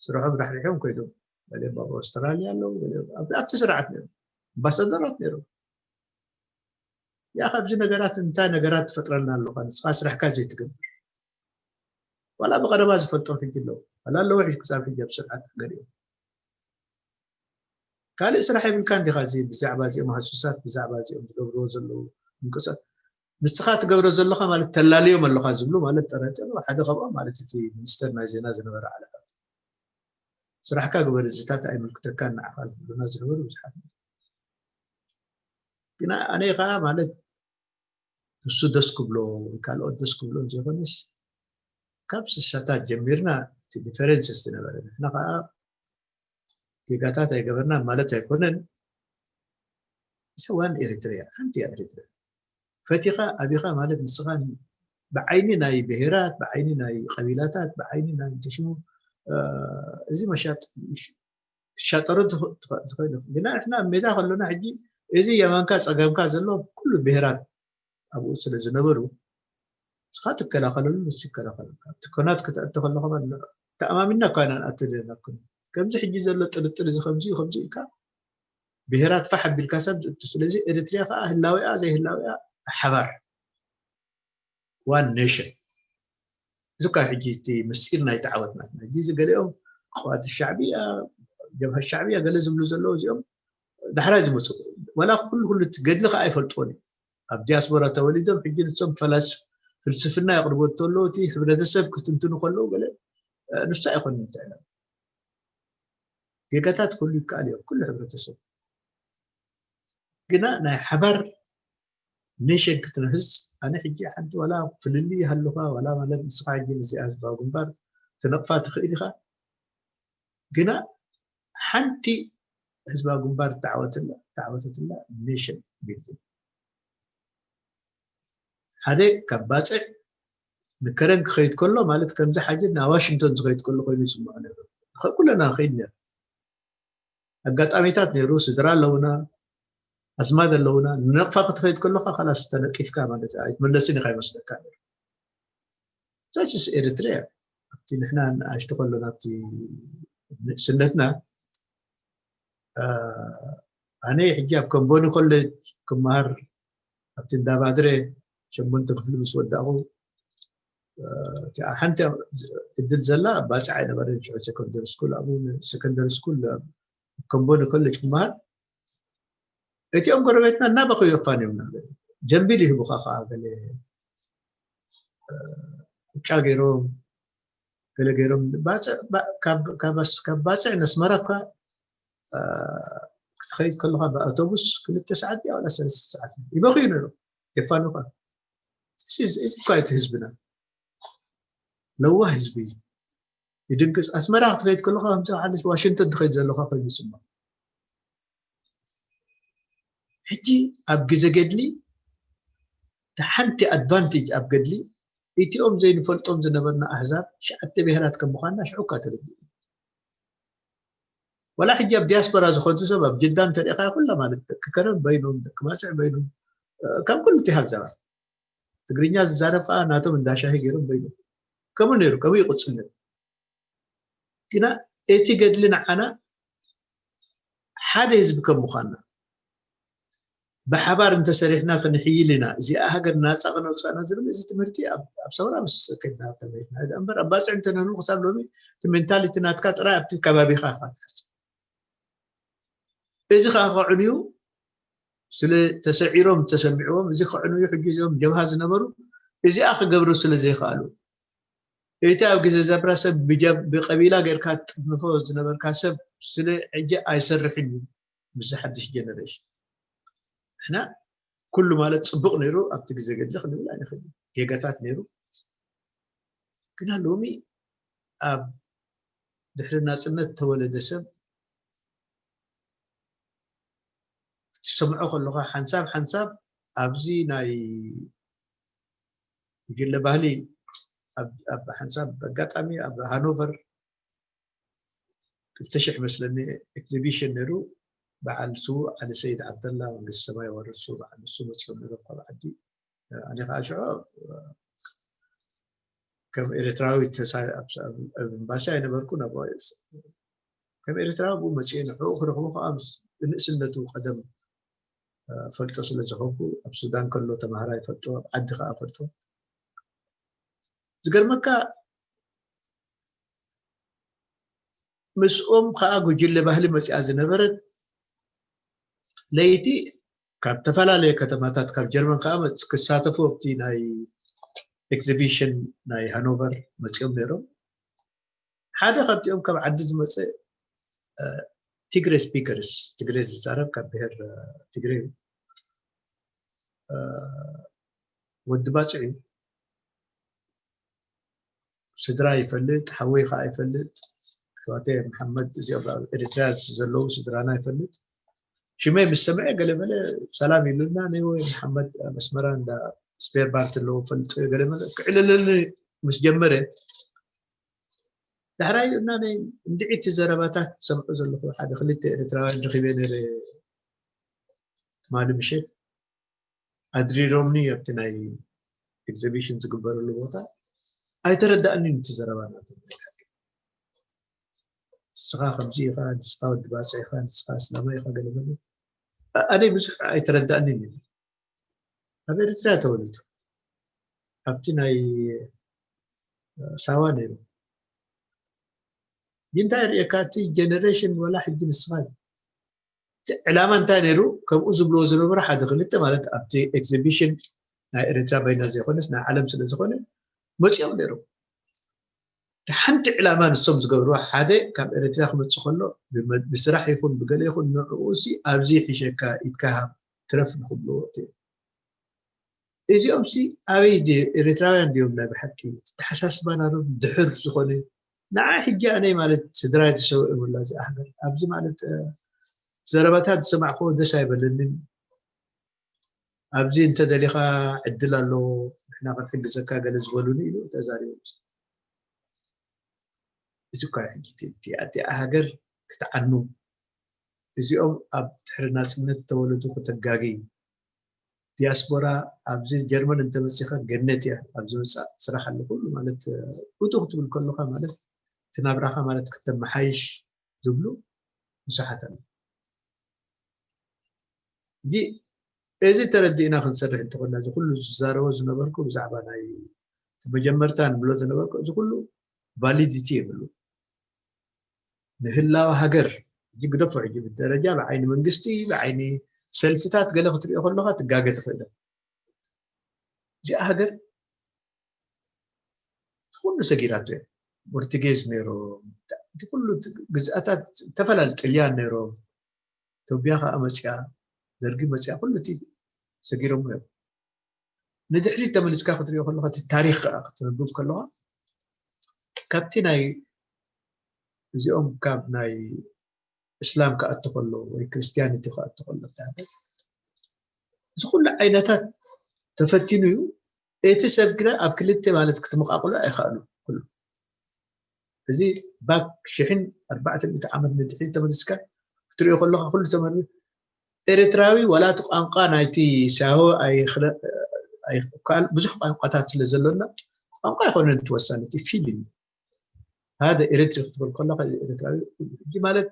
ስርሖም ራሕሪሖም ኮይዶም ገሊኦም ኣብ ኣውስትራልያ ኣለዉ ኣብቲ ስርዓት ነይሮም ኣምባሳደራት ነይሮም። ያ ካብዚ ነገራት እንታይ ነገራት ትፈጥረልና ኣለኻ ንስኻ ስራሕካ ዘይትገብር ዋላ ብቐረባ ዝፈልጦም ሕጂ ኣለዉ ዋላ ኣለዉ ሕጂ ክሳብ ሕጂ ኣብ ስርዓት ገሊኦም ካልእ ስራሕ የብልካ እንዲኻ እዚ ብዛዕባ እዚኦም ሃሱሳት ብዛዕባ እዚኦም ዝገብርዎ ዘለዉ ምንቅስቃስ ንስኻ ትገብሮ ዘለኻ ማለት ተላልዮም ኣለኻ ዝብሉ ማለት ጠረጠሩ ሓደ ካብኦም ማለት እቲ ሚኒስተር ናይ ዜና ዝነበረ ዓለታት ስራሕካ ግበር እዚታት ኣይምልክተካን ንዓኻ ዝብሉና ዝነበሩ ብዙሓት ግና ኣነ ከዓ ማለት ንሱ ደስ ክብሎ ካልኦት ደስ ክብሎ ዘይኮነስ ካብ ስሳታት ጀሚርና እቲ ዲፈረንስ ዝነበረ ንሕና ከዓ ጌጋታት ኣይገበርና ማለት ኣይኮነን። ሰዋን ኤሪትሪያ ሓንቲ እያ ኤሪትሪያ ፈቲኻ ኣቢኻ ማለት ንስኻ ብዓይኒ ናይ ብሄራት ብዓይኒ ናይ ቀቢላታት ብዓይኒ ናይ ሽሙ እዚ መሻጥ ክሻጠሮ ዝኽእል ግና ንሕና ኣብ ሜዳ ከሎና ሕጂ እዚ የማንካ ፀገምካ ዘሎ ኩሉ ብሄራት ኣብኡ ስለ ዝነበሩ ንስኻ ትከላኸለሉ ንሱ ይከላኸለልካ እቲ ኮናት ክተእተ ከለኹ ተኣማሚና እኳ ኢና ንኣትል ናብኩም ከምዚ ሕጂ ዘሎ ጥርጥር እዚ ከምዚ ከምዚ ኢልካ ብሄራት ፋሕ ኣቢልካ ሰብ ዝእቱ ስለዚ ኤርትሪያ ከዓ ህላዊኣ ዘይህላዊኣ ሓባር ዋን ኔሽን እዚ እኳ ሕጂ እቲ ምስጢር ናይቲ ዓወት ናትና ሕጂ እዚ ገሊኦም ቅዋት ሻዕብያ ጀብሃ ሻዕብያ ገለ ዝብሉ ዘለዉ እዚኦም ዳሕራይ ዝመፁ ዋላ ኩሉ ኩሉ እቲ ገድሊ ከዓ ኣይፈልጥዎን እዩ ኣብ ዲያስፖራ ተወሊዶም ሕጂ ንሶም ፈላስ ፍልስፍና የቕርቡ ተለዉ እቲ ሕብረተሰብ ክትንትኑ ከለዉ ገለ ንሱ ኣይኮንን እንታይ ጌጋታት ኩሉ ይከኣል እዮም ኩሉ ሕብረተሰብ ግና ናይ ሓባር ኔሽን ክትነህዝ ኣነ ሕጂ ሓንቲ ዋላ ፍልልይ ይሃሉኻ ዋላ ማለት ንስኻ ሕጂ ንዚኣ ህዝባዊ ግንባር ትነቕፋ ትኽእል ኢኻ ግና ሓንቲ ህዝባዊ ግንባር ተዓወተትላ ኔሽን ቢልዲንግ ሓደ ካብ ባፅዕ ንከረን ክኸይድ ከሎ ማለት ከምዚ ሓጀት ናብ ዋሽንግቶን ዝኸይድ ከሎ ኮይኑ ይስምዖ ነይሩ። ንኸ- ኩለና ንኸይድ ነይሩ። ኣጋጣሚታት ነይሩ፣ ስድራ ኣለውና፣ ኣዝማድ ኣለውና። ንነቕፋ ክትኸይድ ከለኻ ካላስ ተነቂፍካ ማለት እዩ። ኣይትምለስን ኢኻ ይመስለካ ነይሩ። ዛችስ ኤርትሪያ ኣብቲ ንሕና ንኣሽቱ ከሎና ኣብቲ ንእስነትና ኣነ ሕጂ ኣብ ከምቦኒ ኮሌጅ ክመሃር ኣብቲ እንዳባድረ ሸሞንተ ክፍሊ ምስ ወዳእኹ እቲኣ ሓንቲ እድል ዘላ ባፅዓ ኣይነበረን። ሽዑ ሰከንደሪ ስኩል ኣብኡ ሰከንደሪ ስኩል ከምቦኒ ኮሌጅ ክመሃር እቲኦም ጎረቤትና እናበኸዩ የፋንዮምና። ጀንቢል ይህቡኻ ከዓ ገለ ቁጫ ገይሮም ገለ ገይሮም ካብ ባፅዕ ነስመራ እኳ ክትኸይድ ከለካ ብኣውቶቡስ ክልተ ሰዓት ድያ ዋላ ሰለስተ ሰዓት ይበኽዩ ነይሮም። የፋኑካ። እዚ እኳ እቲ ህዝብና ለዋህ ህዝቢ እዩ። ይድንግፅ። ኣስመራ ክትኸይድ ከለካ ከምዚ ሓለሽ ዋሽንግተን ትኸይድ ዘለካ ኮይኑ ይስማዕ። ሕጂ ኣብ ግዜ ገድሊ ሓንቲ ኣድቫንቴጅ ኣብ ገድሊ እቲኦም ዘይንፈልጦም ዝነበርና ኣህዛብ ሸዓተ ብሄራት ከም ምኳንና ሽዑ እኳ ተረዲኡ። ወላ ሕጂ ኣብ ዲያስፖራ ዝኾንቱ ሰብ ኣብ ጅዳ እንተሪእኻ ኩላ ማለት ደቂ ከረን በይኖም ደቂ ባፅዕ በይኖም ካብ ኩሉ እቲ ሃብዛባ ትግርኛ ዝዛረብ ከዓ ናቶም እንዳሻሂ ገይሮም በይኖም ከምኡ ነይሩ ከምኡ ይቕፅል ነይሩ። ግና እቲ ገድሊ ንዓና ሓደ ህዝቢ ከም ምዃንና ብሓባር እንተሰሪሕና ክንሕይል ኢና፣ እዚኣ ሃገር ናፃ ክነውፅኣና ዝብል እዚ ትምህርቲ ኣብ ሰውራ ምስ ከድና ተመሂርና። እምበር ኣብ ባፅዕ እንተነህሉ ክሳብ ሎሚ እቲ ሜንታሊቲ ናትካ ጥራይ ኣብቲ ከባቢኻ ኢኻ ትሓስብ። እዚ ከዓ ከዕንዩ ስለ ተሰዒሮም ተሰሚዕዎም እዚ ከዕንዩ ሕጂ እዚኦም ጀብሃ ዝነበሩ እዚኣ ክገብሩ ስለ ዘይከኣሉ እቲ ኣብ ግዜ ዘብራ ሰብ ብቀቢላ ጌርካ ትጥንፎ ዝነበርካ ሰብ ስለ ሕጂ ኣይሰርሕን እዩ ምስ ሓድሽ ጀነሬሽን። ንሕና ኩሉ ማለት ፅቡቕ ነይሩ ኣብቲ ግዜ ገድሊ ክንብል ኣይንኽእል። ጌጋታት ነይሩ። ግና ሎሚ ኣብ ድሕሪ ናፅነት ተወለደ ሰብ ክትሰምዖ ከለኻ ሓንሳብ ሓንሳብ ኣብዚ ናይ ጉጅለ ባህሊ ኣብ ሓንሳብ ኣጋጣሚ ኣብ ሃኖቨር ክልተ ሽሕ መስለኒ ኤግዚቢሽን ነይሩ። በዓል ስዉእ ዓሊ ሰይድ ዓብደላ መንግስቲ ሰማይ ወርሱ በዓል ንሱ መፅኦም ነይሮም ካብ ዓዲ። ኣነ ከዓ ሽዑ ከም ኤርትራዊ ኤምባሲ ኣይነበርኩ ናብ ከም ኤርትራዊ ብኡ መፅኤ ንዕኡ ክረኽቦ ከዓ ንእስነቱ ቀደም ፈልጦ ስለ ዝኾንኩ ኣብ ሱዳን ከሎ ተማሃራይ ፈልጦ ኣብ ዓዲ ከዓ ፈልጦ ዝገርመካ ምስኦም ከዓ ጉጅለ ባህሊ መፅኣ ዝነበረት ለይቲ ካብ ዝተፈላለየ ከተማታት ካብ ጀርመን ከዓ ክሳተፉ ኣብቲ ናይ ኤግዚቢሽን ናይ ሃኖቨር መፅኦም ነይሮም። ሓደ ካብቲኦም ካብ ዓዲ ዝመፀ ትግሬ ስፒከርስ ትግሬ ዝዛረብ ካብ ብሄር ትግሬ ወዲ ባፅዕ እዩ። ስድራ ይፈልጥ፣ ሓወይ ከዓ ይፈልጥ፣ ኣሕዋተይ መሓመድ እዚኦም ኣብ ኤርትራ ዘለዉ ስድራና ይፈልጥ። ሽመይ ምስ ሰምዐ ገለ መለ ሰላም ኢሉና፣ ነይወ መሓመድ ኣብ ኣስመራ እንዳ ስፔር ባርት ኣለዎ ፈልጦ ገለ መለ ክዕልልኒ ምስ ጀመረ ዳሕራይ እና ናይ እንድዒ እቲ ዘረባታት ዝሰምዖ ዘለኹ ሓደ ክልተ ኤርትራውያን ረኺበ ነይረ ትማሊ ምሸት ኣድሪሮምኒ ኣብቲ ናይ ኤግዚቢሽን ዝግበረሉ ቦታ ኣይተረዳእኒን እቲ ዘረባ ናቶም ናይ ሓቂ ንስኻ ከምዚ ኢኻ ንስኻ ወዲ ባፅዕ ኢኻ ንስኻ እስላማይ ኢኻ ገለ ገለ ኣነ ብዙሕ ኣይተረዳእኒን እዩ ኣብ ኤርትራ ተወሊዱ ኣብቲ ናይ ሳዋ ነይሩ እንታይ ርእየካ እቲ ጀነሬሽን ወላ ሕጂ ንስኻ ዕላማ እንታይ ነይሩ ከምኡ ዝብልዎ ዝነበሩ ሓደ ክልተ ማለት ኣብቲ ኤግዚቢሽን ናይ ኤርትራ በይና ዘይኮነስ ናይ ዓለም ስለ ዝኾነ መፂኦም ነይሮም ሓንቲ ዕላማ ንሶም ዝገብርዋ ሓደ ካብ ኤርትራ ክመፅእ ከሎ ብስራሕ ይኹን ብገለ ይኹን ንዕኡ ሲ ኣብዚ ይሕሸካ ኢትካ ሃብ ትረፍ ንክብልዎ እዮም እዚኦም ሲ ኣበይ ኤርትራውያን ድዮም ናይ ብሓቂ ተሓሳስባና ዶ ድሕር ዝኾነ ንዓ ሕጂ ኣነይ ማለት ስድራይ ተሰዊኦምላ እዚኣ ሃገር ኣብዚ ማለት ዘረባታት ዝሰማዕክዎ ደስ ኣይበለንን ኣብዚ እንተደሊኻ ዕድል ኣሎ፣ ንሕና ክንሕግዘካ ገለ ዝበሉኒ ኢሉ ተዛሪቡ። እዚ እኳ ሕጂ እቲኣ ሃገር ክትዓኑ፣ እዚኦም ኣብ ድሕሪ ናፅነት ተወለዱ ክተጋግዩ፣ ዲያስፖራ ኣብዚ ጀርመን እንተመፂኻ ገነት እያ። ኣብዚ ምፃእ ስራሕ ኣሎ ኩሉ ማለት እቱ ክትብል ከለካ ማለት እቲ ናብራኻ ማለት ክተመሓይሽ ዝብሉ ብዙሓት ኣለዉ። ሕጂ እዚ ተረዲእና ክንሰርሕ እንተኾና እዚ ኩሉ ዝዛረቦ ዝነበርኩ ብዛዕባ ናይ መጀመርታ ንብሎ ዝነበርኩ እዚ ኩሉ ቫሊዲቲ የብሉ። ንህላወ ሃገር ሕጂ ግደፎ ሕጂ ብደረጃ ብዓይኒ መንግስቲ ብዓይኒ ሰልፍታት ገለ ክትሪኦ ከለካ ትጋገ ትኽእል። እዚኣ ሃገር ኩሉ ሰጊራቶ እያ። ፖርቱጌዝ ነይሮም፣ እቲ ኩሉ ግዝኣታት ዝተፈላለዩ ጥልያን ነይሮም። ኢትዮጵያ ከዓ መፅያ፣ ደርጊ መፅያ፣ ኩሉ እቲ ሰጊሮም እዮም። ንድሕሪት ተመሊስካ ክትሪኦ ከለካ እቲ ታሪክ ከዓ ክትንብብ ከለካ ካብቲ ናይ እዚኦም ካብ ናይ እስላም ክኣቱ ከሎ ወይ ክርስቲያኒቲ ክኣቱ ከሎ እቲ ሃገር እዚ ኩሉ ዓይነታት ተፈቲኑ እዩ። እቲ ሰብ ግና ኣብ ክልተ ማለት ክትመቃቅሎ ኣይኸኣሉ ኩሉ እዚ ባክ ሽሕን ኣርባዕተ ሚእቲ ዓመት ንድሕሪት ተመሊስካ ክትሪኦ ከለካ ኩሉ ተመሪ ኤርትራዊ ዋላ እቲ ቋንቋ ናይቲ ሳሆ ኣይክለ- ኣይ- ካል- ብዙሕ ቋንቋታት ስለ ዘሎና ቋንቋ ኣይኮነን እቲ ወሳኒ እቲ ፊሊንግ ሓደ ኤርትሪ ክትብል ከለካ እዚ ኤርትራዊ ኩሉ ሕጂ ማለት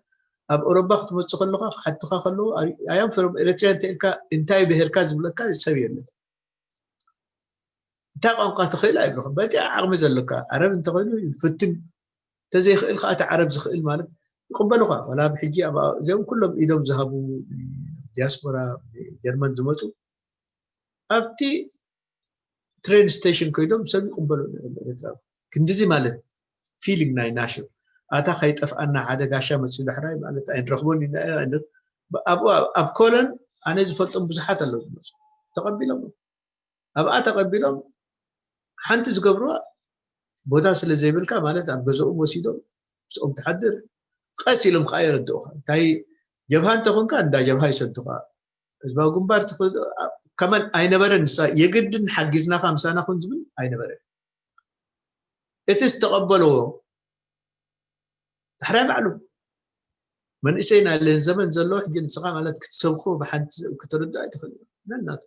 ኣብ ኦሮባ ክትመፅእ ከለካ ክሓቱካ ከለዉ ኣያም ፍሮም ኤርትሪያ እንተ ኢልካ እንታይ ብሄርካ ዝብለካ ሰብ የለን እንታይ ቋንቋ ትኽእል ኣይብልኹም በቲ ዓቕሚ ዘለካ ዓረብ እንተኾይኑ ይፍትን እንተዘይኽእል ከዓ እቲ ዓረብ ዝኽእል ማለት ይቕበሉኻ ዋላ ብሕጂ ኣብ እዚኦም ኩሎም ኢዶም ዝሃቡ ዲያስፖራ ጀርመን ዝመፁ ኣብቲ ትሬን ስቴሽን ኮይዶም ሰብ ይቕበሉ ኤርትራ ክንድዚ ማለት ፊሊንግ ናይ ናሽን ኣታ ከይጠፍኣና ሓደ ጋሻ መፅኡ ዳሕራይ ማለት ኣይንረኽቦን ኢና ኢና ኣይንረ- ኣብኡ ኣብ ኮለን ኣነ ዝፈልጦም ብዙሓት ኣለዉ ዝመፁ ተቐቢሎም ኣብኣ ተቐቢሎም ሓንቲ ዝገብርዋ ቦታ ስለ ዘይብልካ ማለት ኣብ ገዛኦም ወሲዶም ምስኦም ትሓድር ቀስ ኢሎም ከዓ የረድኡኻ እንታይ ጀብሃ እንተኾንካ እንዳ ጀብሃ ይሰዱኻ ህዝባዊ ግንባር ከመን ኣይነበረን ንሳ የግድን ሓጊዝናኻ ምሳና ኩን ዝብል ኣይነበረን እቲ ዝተቐበልዎ ዳሕራይ ባዕሉ መንእሰይ ናለን ዘመን ዘለዎ ሕጂ ንስኻ ማለት ክትሰብኮ ብሓንቲ ክትረዶ ኣይትኽእል ነናቱ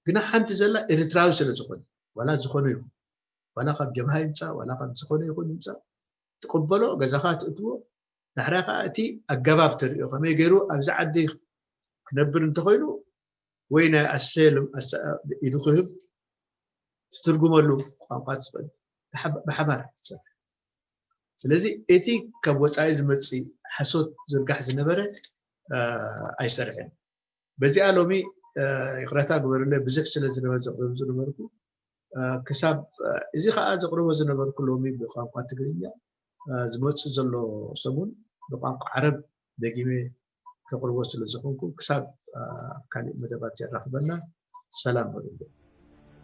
ግና ሓንቲ ዘላ ኤርትራዊ ስለ ዝኾነ ዋላ ዝኾነ ይኹን ዋላ ካብ ጀብሃ ይምፃእ ዋላ ካብ ዝኾነ ይኹን ይምፃእ ትቕበሎ ገዛኻ ትእትዎ ዳሕራይ ከዓ እቲ ኣገባብ ትሪኦ ከመይ ገይሩ ኣብዚ ዓዲ ክነብር እንተኾይኑ ወይ ናይ ኣሰልም ኢዱ ክህብ ትትርጉመሉ ቋንቋ ትፅበል ብሓባር ትሰርሕ ስለዚ እቲ ካብ ወፃኢ ዝመፅ ሓሶት ዝርጋሕ ዝነበረ ኣይሰርሕን በዚኣ ሎሚ ይቅረታ ግበርለ ብዙሕ ስለ ዝነበረ ዘቅርብ ዝነበርኩ ክሳብ እዚ ከዓ ዘቅርቦ ዝነበርኩ ሎሚ ብቋንቋ ትግርኛ ዝመፅእ ዘሎ ሰሙን ብቋንቋ ዓረብ ደጊመ ከቅርቦ ስለ ዝኾንኩ ክሳብ ካልእ መደባት የራኽበና ሰላም በሉሉ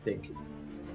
Thank you.